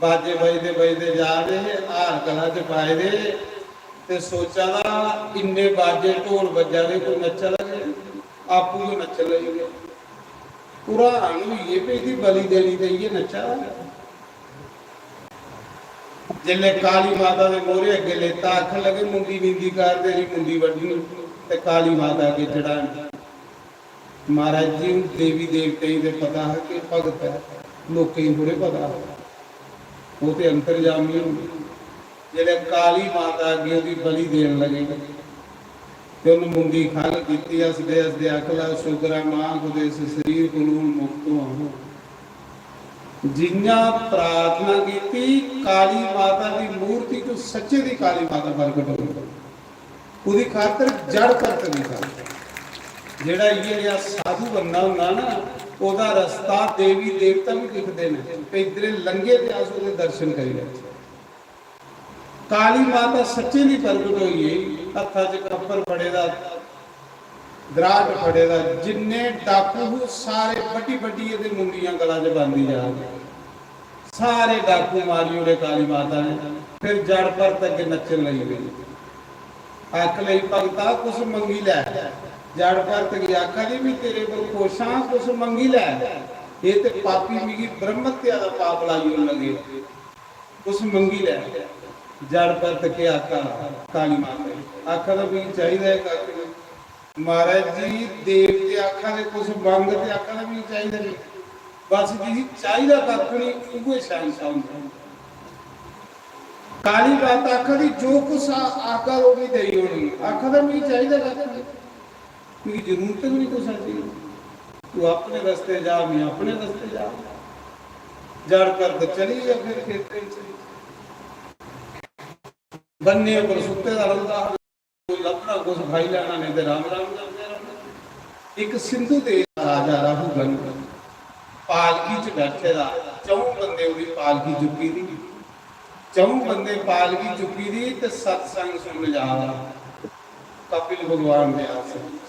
बाजे बजदे बजदे जा दे हे, हार गला च पाए दे, ते सोचा दा इन्ने बाजे ढोल बज्जा दे, कोई नच्चा दा गै नेईं, आपूं गै नच्चन लगी पेआ। ओह् हैरान होई गे भई एह्दी बलि देनी ते इ'यै नच्चा दा। जिसलै काली माता दे मोह्रे अग्गें लेता, आखन लगे, "मुंडी नींदी कर, तेरी मुंडी बड्ढनी ते काली माता अग्गें चढ़ानी।" महाराज जी, हून देवी देवतें गी ते पता हा कि भगत ऐ, लोकें गी थोह्ड़े पता हा। ओह् ते अंतर्यामी होंदे। जेल्लै काली माता अग्गें ओह्दी बलि देन लगे ते उन्न मुंडी ख'ल्ल कीती, हसदे हसदे आखदा, "शुकर ऐ मां, कुतै इस शरीर कोलू मुक्त होआ।" जि'यां प्रार्थना कीती, काली माता दी मूर्ति तो सच्चे दी काली माता प्रगट होई। ओह्दी खातर जड़ परत दी गल्ल। जेह्ड़ा इ'यै जेहा साधु बनना होंदा ना, ओह्दा रस्ता देवी देवता बी दिखदे न। ते इद्धरे लंघे ते अस ओह्दे दर्शन करी लैचे। काली माता सच्चे दी प्रगट होई गेई, हत्था च कप्पर फड़े दा, दराट फड़े दा, जिन्ने डाकू हे सारे बड्डी बड्डी एह्दे मुंडियां गला च पांदी जा दी। सारे डाकू मारी ओड़े काली माता ने। फिर जड़ परत अग्गें नच्चन लगी पेई। आख लगी, "भगता, कुछ मंगी लै।" जड़ परत गी आखा दी, "मैं तेरे पर खुश हां, कुछ मंगी लै। एह् ते पापी मिगी ब्रह्म हत्या दा पाप लाई ओड़न लगे, कुछ मंगी लै।" जड़ परत केह् आखा काली माता गी? आखा दा, "मिगी चाहिदा ऐ कक्ख निं।" महाराज जी, देवते आखा दे, "कुछ मंग," ते आखा दा, "मिगी चाहिदा निं।" बस जिसी चाहिदा कक्ख निं, उ'ऐ शैह्नशाह होंदा। काली माता आखा दी, "जो कुछ आ-, आखा, ओह् बी देई ओड़नी।" आखा दा, "मिगी चाहिदा कक्ख निं, मिगी जरूरत गै निं कुसै चीज दी। तू अपने रस्ते जा, मैं अपने रस्ते जा।" जड़ परत चली गेआ फिर खेतें च। बन्ने उप्पर सुत्ते दा रौंह्दा हा, कोई लब्भना, कुछ खाई लैना, नेईं ते राम राम करदे रौह्ना। इक सिंधु देश दा राजा राहुगण पालकी च बैठे दा, च'ऊं बंदे ओह्दी पालकी चुक्की दी, च'ऊं बंदे पालकी चुक्की दी ते सत्संग सुनन जा दा कपिल भगवान दे आश्रम।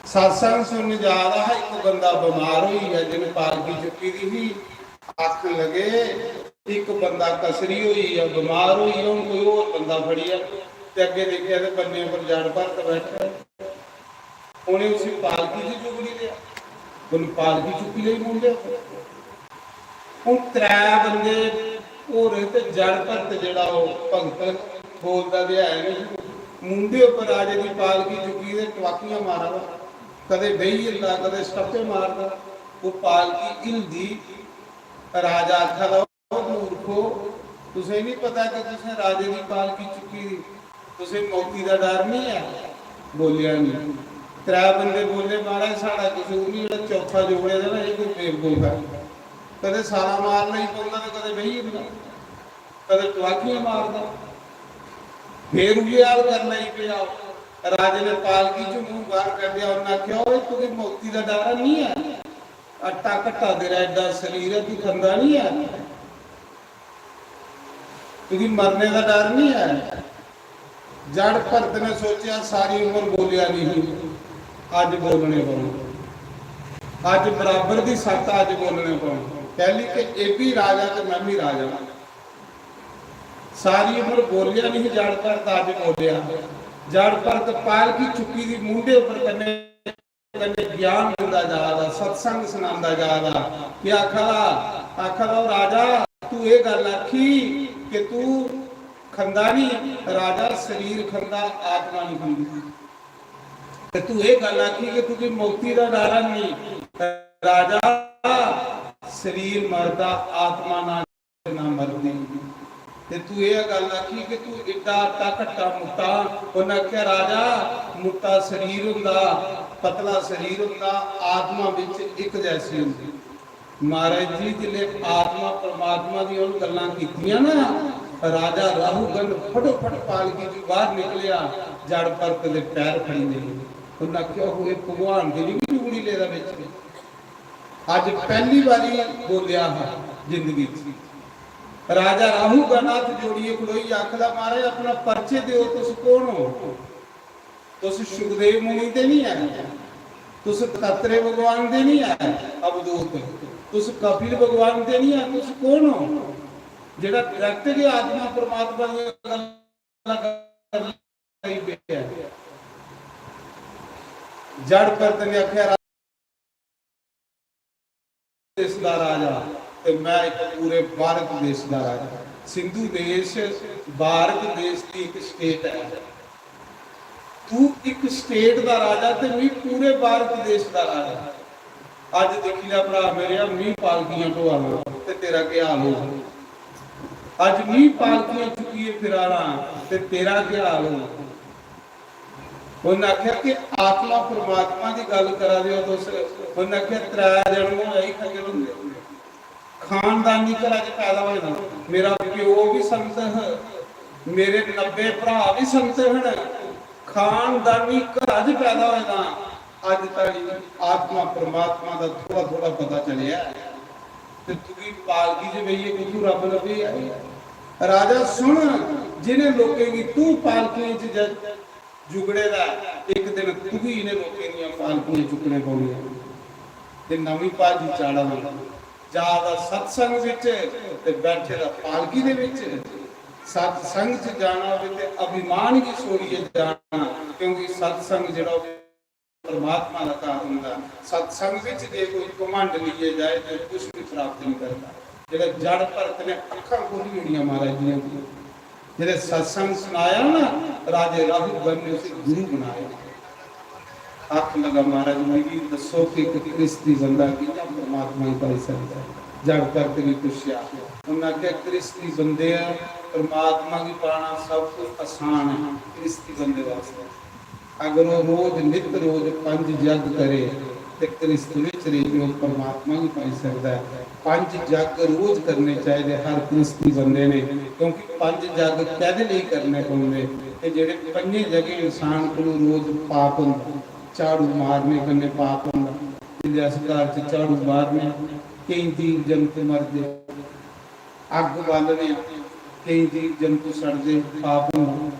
सत्संग सुनन जा दा हा, इक बंदा बमार होई गेआ, जिन्नै पालकी चुक्की दी ही। आखन लगे, "इक बंदा कसरी होई गेआ, बमार होई गेआ, हून कोई होर बंदा फड़ियै।" ते अग्गें दिक्खेआ ते बन्ने उप्पर जड़ भरत बैठा ऐ। उ'नें उसी पालकी च जुगड़ी लेआ, उन्न पालकी चुक्की लेई मुंढे उप्पर। हून त्रै बंदे होर हे ते जड़ भरत जेह्ड़ा ओह् भगत बोलदा ते है निं। मुंढे उप्पर राजे दी पालकी चुक्की ते टुआकियां मारा दा, कदें बेही जंदा, कदें स्टप्पे मारदा। ओह् पालकी हिलदी, राजा आखा दा, "ओ मूर्खो, तुसें निं पता कि तुसें राजे दी पालकी चुक्की दी? तुसें मौती दा डर निं ऐ?" बोलेआ निं। त्रै बंदे बोले, "महाराज, साढ़ा कसूर निं, जेह्ड़ा चौथा जोड़े दा ना, एह् कोई बेवकूफ ऐ। कदें साला मार लेई पौंदा ते कदें बेही जंदा, कदें टुआकियां मारदा।" फिर उ'ऐ हाल करन लगी पेआ। राजे ने पालकी च मूंह बाहर कड्ढेआ, उन्नै आखेआ, "ओए, तुगी मौती दा डर निं ऐ? आटा घट्टा तेरा एड्डा शरीर ऐ, तू खंदा निं ऐ? तुगी मरने दा डर निं ऐ?" जड़ भरत ने सोचेआ, "सारी उम्र बोलेआ निं ही, अज्ज बोलने पौन, अज्ज बराबर दी सत्त अज्ज बोलने पौन।" कैली के एह् बी राजा ते मैं बी राजा। सारी उम्र बोलेआ निं ही जड़ भरत, अज्ज बोलेआ। जड़ भरत पालकी चुक्की दी मुंढे उप्पर कन्नै कन्नै ज्ञान दिंदा जा दा, सत्संग सनांदा जा दा। केह् आखा दा? आखा दा, "ओ राजा, तू एह् गल्ल आखी कि तू खंदा निं, राजा शरीर खंदा, आत्मा निं खंदी। ते तू एह् गल्ल आखी कि तुगी मौती दा डर निं, राजा शरीर मरदा, आत्मा ना ना मरदी।" ते तू एह् गल्ल आखी कि तू एड्डा आटा घट्टा मुट्टा, उन्नै आखेआ, "राजा, मुट्टा शरीर होंदा, पतला शरीर होंदा, आत्मा बिच इक जैसी होंदी।" महाराज जी, जिसलै आत्मा परमात्मा दी उन गल्लां कीतियां ना, राजा राहुगण फटोफट पालकी च बाहर निकलेआ, जड़ परत दे पैर फड़ी ले। उन्नै आखेआ, "ओहो, एह् भगवान दी निं जुगड़ी लेदा बिच।" अज्ज पैह्ली बारी बोलेआ हा जिंदगी च। राजा राहुगण हत्थ जोड़ियै खड़ोई आखदा, "महाराज, अपना परिचय देओ, तुस कौन हो? तुस शुकदेव मुनि ते निं ऐ, तुस दत्तात्रेय भगवान ते निं ऐ अवधूत, तुस कपिल भगवान ते निं ऐ, तुस कौन हो? जेह्ड़ा direct गै आत्मा परमात्मा दियां गल्लां कर लगी पेआ।" जड़ परत ने आखेआ, देश दा राजा ते मैं इक पूरे भारत देश दा राजा। सिंधु देश भारत देश दी इक state ऐ। तू इक state दा राजा ते मैं पूरे भारत देश दा राजा। अज्ज दिक्खी लै भरा मेरेआ, मैं पालकियां ढोआ ना ते तेरा केह् हाल होग? अज्ज मी पालकियां चुक्कियै फिरा ना, ते तेरा क्या हाल होना? उन्नै आखेआ कि आत्मा परमात्मा दी गल्ल करा दे ओ तुस। उन्नै आखेआ त्रै जन्म होए ही खज्जल होंदे। खानदानी घरा च पैदा होए दा। मेरा प्यो बी संत ह, मेरे नब्बे भ्रा बी संत हन। खानदानी घरा च पैदा होए दा। अज्ज ताई आत्मा परमात्मा दा थोड़ा थोड़ा पता चलेआ ऐ। ते तुगी पालकी च बेहियै कुत्थूं रब्ब लब्भेआ? राजा सुन, जिनें लोकें गी तू पालकियें च ज-, जुगड़े दा ऐ, इक दिन तुगी इनें लोकें दियां पालकियां चुक्कने पौनियां। ते नमीं भाजी चाढ़ा दा, जा दा सत्संग बिच ते बैठे दा पालकी दे बिच। सत्संग च जाना होवे ते अभिमान गी छोड़ियै जाना, क्योंकि सत्संग जेह्ड़ा परमात्मा दा घर होंदा। सत्संग विच जे कोई घमंड लेइयै जाए ते कुछ भी प्राप्त नहीं करता। जेह्ड़ा जड़ भरत ने अक्खां खोली ओड़ियां महाराज जियां दी। जेह्ड़े सत्संग सुनाया ना, राजे राहुल ने उसे गुरु बनाया। आख लगा, महाराज, मिगी दस्सो कि इक गृहस्थी बंदा कि'यां परमात्मा गी पाई सकदा ऐ? जड़ भरत ने पुच्छेआ। उन्नै आखेआ, गृहस्थी बंदे, परमात्मा गी पाना सब कुछ आसान है गृहस्थी बंदे वास्तै। अगर ओह् रोज, नित रोज पंज जग करे ते गृहस्थ विच रेहियै ओह् परमात्मा गी पाई सकदा ऐ। पंज जग रोज करने चाहिदे हर गृहस्थी बंदे ने, क्योंकि पंज जग कैह्दे लेई करने पौंदे? ते जेह्ड़े पंजे जगें इंसान कोलू रोज पाप होंदा, झाड़ू मारने कन्नै पाप होंदा, जिसलै अस घर च झाड़ू मारने, केईं जीव जंतु मरदे, अग्ग बालने, केईं जीव जंतु सड़दे, पाप होंदा।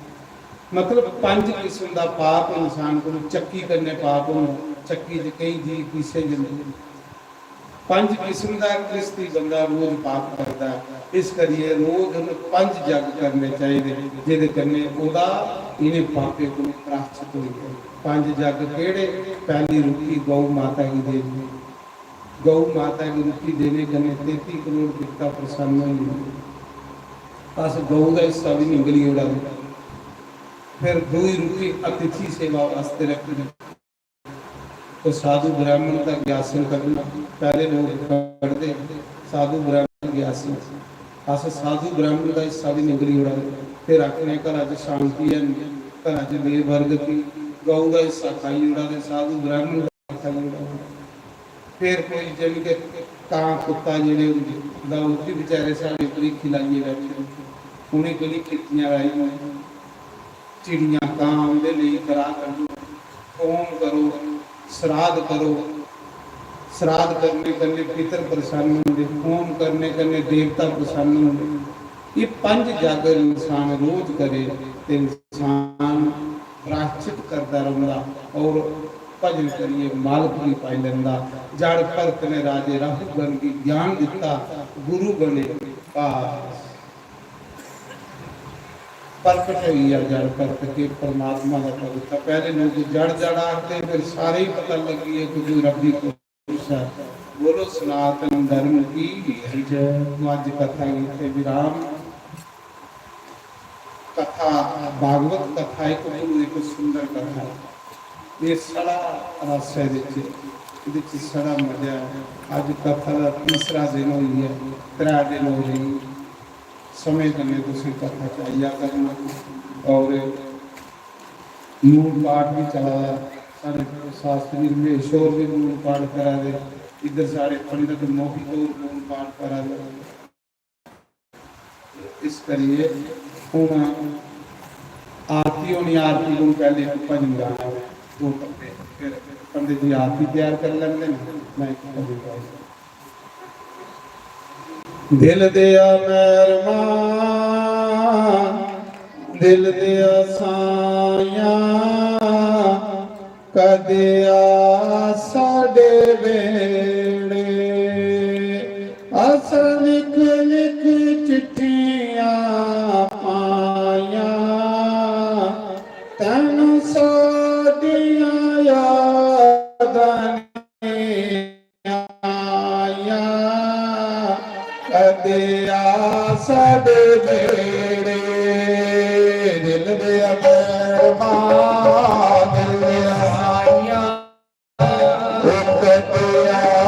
मतलब पंज किस्म दा पाप इंसान को चक्की कन्नै पाप होंदा, चक्की च केईं जीव पीसे जंदे। पंज किस्म दा गृहस्थी बंदा रोज पाप करदा ऐ। इस करियै रोज उन्हें पंज जग करने चाहिदे, जेह्दे कन्नै ओह्दा इ'नें पापें कोला प्रायश्चित होई जाए। पंज जग केह्ड़े? पैह्ली रुट्टी गौ माता गी देनी। गौ माता गी रुट्टी देने कन्नै तेती करोड़ देवता प्रसन्न होई जंदे। अस गौ दा हिस्सा बी निगली ओड़ा दे। फिर दूई रुट्टी अतिथि सेवा वास्ते रखनी। तो साधु ब्राह्मण दा ग्यासन कड्ढना, पैह्ले लोक कड्ढदे साधु ब्राह्मण ग्यासन। अस साधु ब्राह्मण दा हिस्सा बी निगली ओड़ा दे। फिर आखने घरा च शांति है नहीं, घरा च बेबरकती, गौ दा हिस्सा खाई ओड़ा दे, साधु ब्राह्मण दा खाई ओड़ा दे। फिर कोई जन के कां कुत्ता जेह्ड़े होंदे, दा ओह् बी बेचारे साढ़े उप्पर हीखी लाइयै बैठे दे। उ'नें केह्ड़ी खिड़कियां लाई दियां? चिड़ियां, कां उं'दे लेई करा कड्ढो, होम करो, श्राद्ध करो। श्राद्ध करने कन्नै पितर प्रसन्न होंदे, होम करने कन्नै देवता प्रसन्न होंदे। एह् पंज जागर इंसान रोज करे ते इंसान प्रायश्चित करदा रौंह्दा और भजन करियै मालक गी पाई लैंदा। जड़ भरत ने राजे राहुगण गी ज्ञान दित्ता, गुरु बने। बस। प्रकट होई गेआ जड़ भरत के परमात्मा दा भगत था। पहले लोग जड़ जड़ आखते, फिर सारे ही पता लगी है कि कोई रब्बी पुरुष है। बोलो सनातन धर्म की जय। तो अज कथा गी इत्थे विराम। कथा, भागवत कथा एक गुरु एक सुंदर कथा है। ये सारा रस है विच, विच सारा मजा है। अज कथा का तीसरा दिन होई है, त्रै दिन हो रही। समय कन्नै तुसें कथा च आइया करना। और मूल पाठ भी चला दा, साढ़े शास्त्री रमेश होर भी मूल पाठ करा दे, इधर साढ़े पंडित मोहित होर मूल पाठ करा दे। इस करियै हून आरती होनी, आरती कोला पैह्ले इक भजन गाना, दो टप्पे, फिर पंडित जी आरती त्यार करी लैंदे न, मैं इक भजन गाई। दिल दिया मेहरमा, दिल दिया साया, कदे आ साडे वेड़े। असां लिख लिख चिट्ठियां पाइयां, तैनू साडियां यादां आया, कदे आ साडे बेड़े, दिल दे अमर मां, दिल दे आया, कदे आ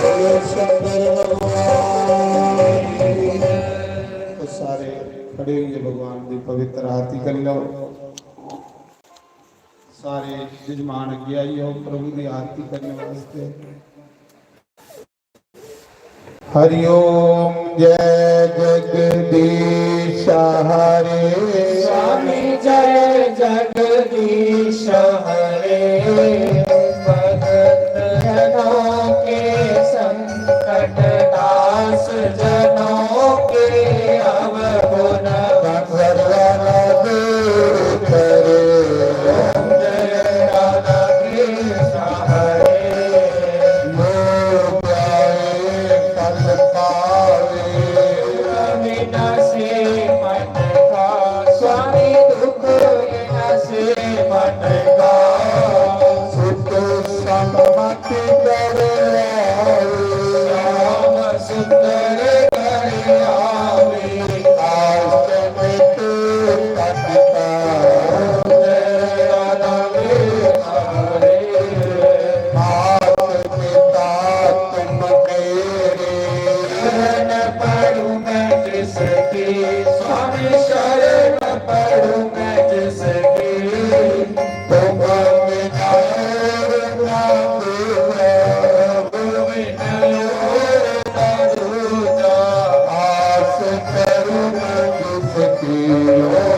बोलो शंकर भगवान की। तो सारे खड़े होइए भगवान की पवित्र आरती कर लो। सारे जजमान अगे आई जाओ प्रभु की आरती करने वास्ते। हरि ओम। जय जगदीश हरे। स्वामी जय जगदीश हरे। भगत जनों के संकट, दास जनों के अवगुण, भगवान दूर करे। ओम जय राधा कृष्ण हरे। मोह जाए फल पावे। विनाशी मत का स्वामी, दुख विनाशी मत का। सुख संपत्ति कर आवे। श्याम सुंदर कर आवे। आश्रम के पथ का। जय राधा कृष्ण हरे। मात पिता तुम मेरे। शरण पड़ूं मैं जिसकी, स्वामी शरण पड़ूं मैं जिसकी। तुम बिना और ना दूजा, तुम बिना और ना दूजा। आस करूं मैं जिसकी।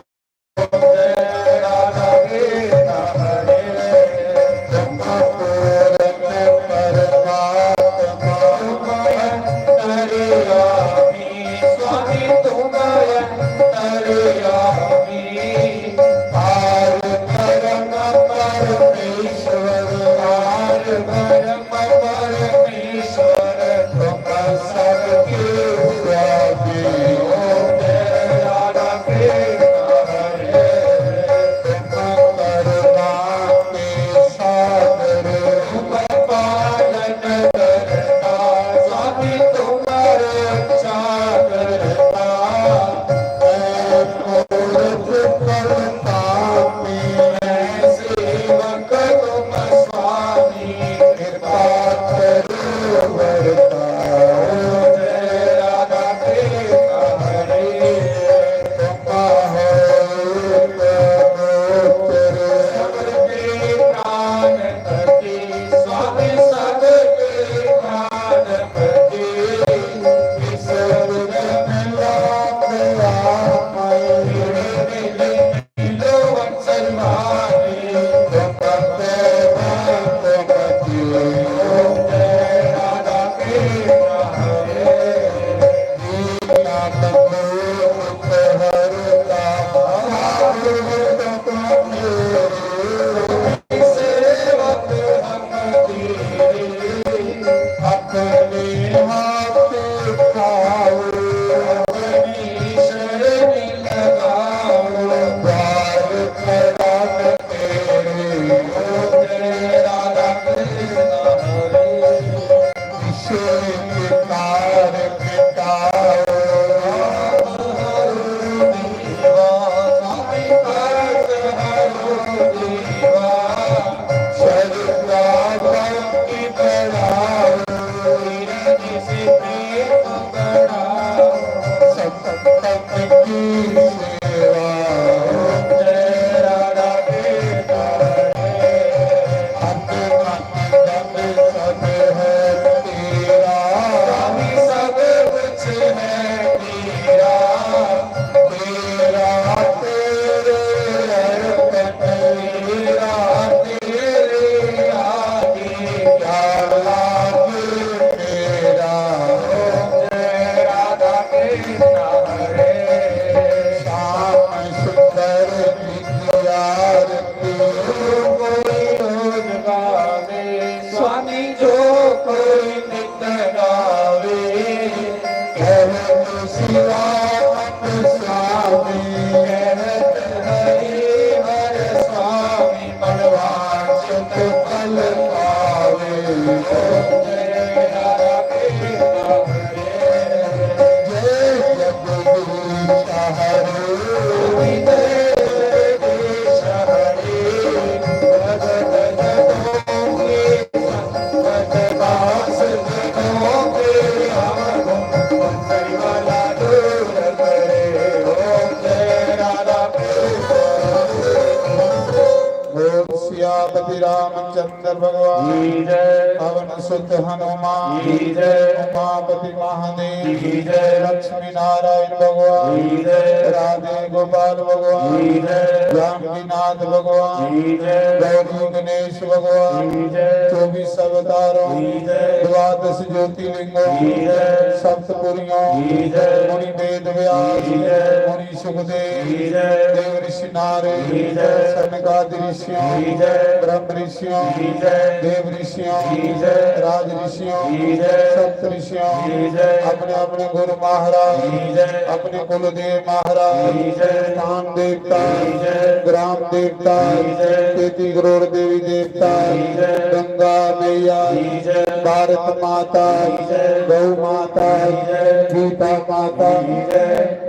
भगवान की जय। पवन सुत हनुमान की जय। उमापति महादेव की जय। लक्ष्मी नारायण भगवान की जय। राधे गोपाल भगवान की जय। जानकीनाथ भगवान की जय। गौरी गणेश भगवान की जय। चौबीस अवतारों की जय। द्वादश ज्योतिर्लिंगों की जय। सप्तपुरियों की जय। मुनि वेद व्यास की जय। मुनि सुखदेव की जय। देव ऋषि नारद की जय। सनकादि ऋषियों की जय। ब्रह्म ऋषियों की जय। देव ऋषियों की जय। राज ऋषियों की जय। सप्त ऋषियों की जय। अपने अपने गुरु महाराज की जय। अपने कुलदेव महाराज की जय। स्थान देवता की जय। ग्राम देवता की जय। तैंतीस करोड़ देवी देवता की जय। गंगा मैया की जय। भारत माता की जय। गौ माता की जय। गीता माता की जय।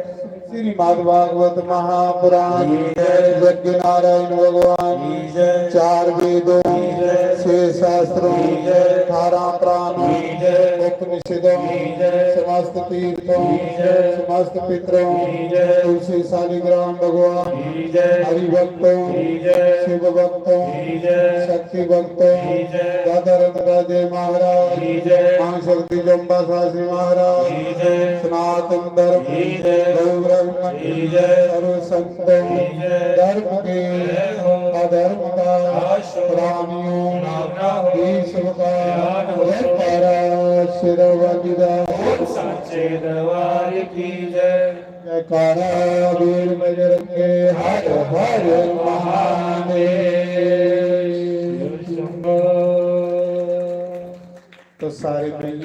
श्रीमद् भागवत महापुराण की जय। यज्ञ नारायण भगवान की जय। चार वेदों की जय। छह शास्त्रों की जय। अठारह पुराणों की जय। उपनिषदों की जय। समस्त तीर्थों की जय। समस्त पितरों की जय। तुलसी शालिग्राम भगवान की जय। हरि भक्तों की जय। शिव भक्तों की जय। शक्ति भक्तों की जय। दादा रत्न राजे महाराज की जय। माँ शक्ति जम्बा शास्त्री महाराज की जय। सनातन धर्म की जय। गौ ब्राह्मण की जय। सर्व संतों की जय। धर्म के जय हो। अधर्म का नाश हो। प्राणियों नाश हो। विश्व का कल्याण हो। व्यापारा शिरोवंदिता। ओम साचे दरबार की जय। जयकारा वीर बजरंगे हर हर महादेव। तो सारे मिल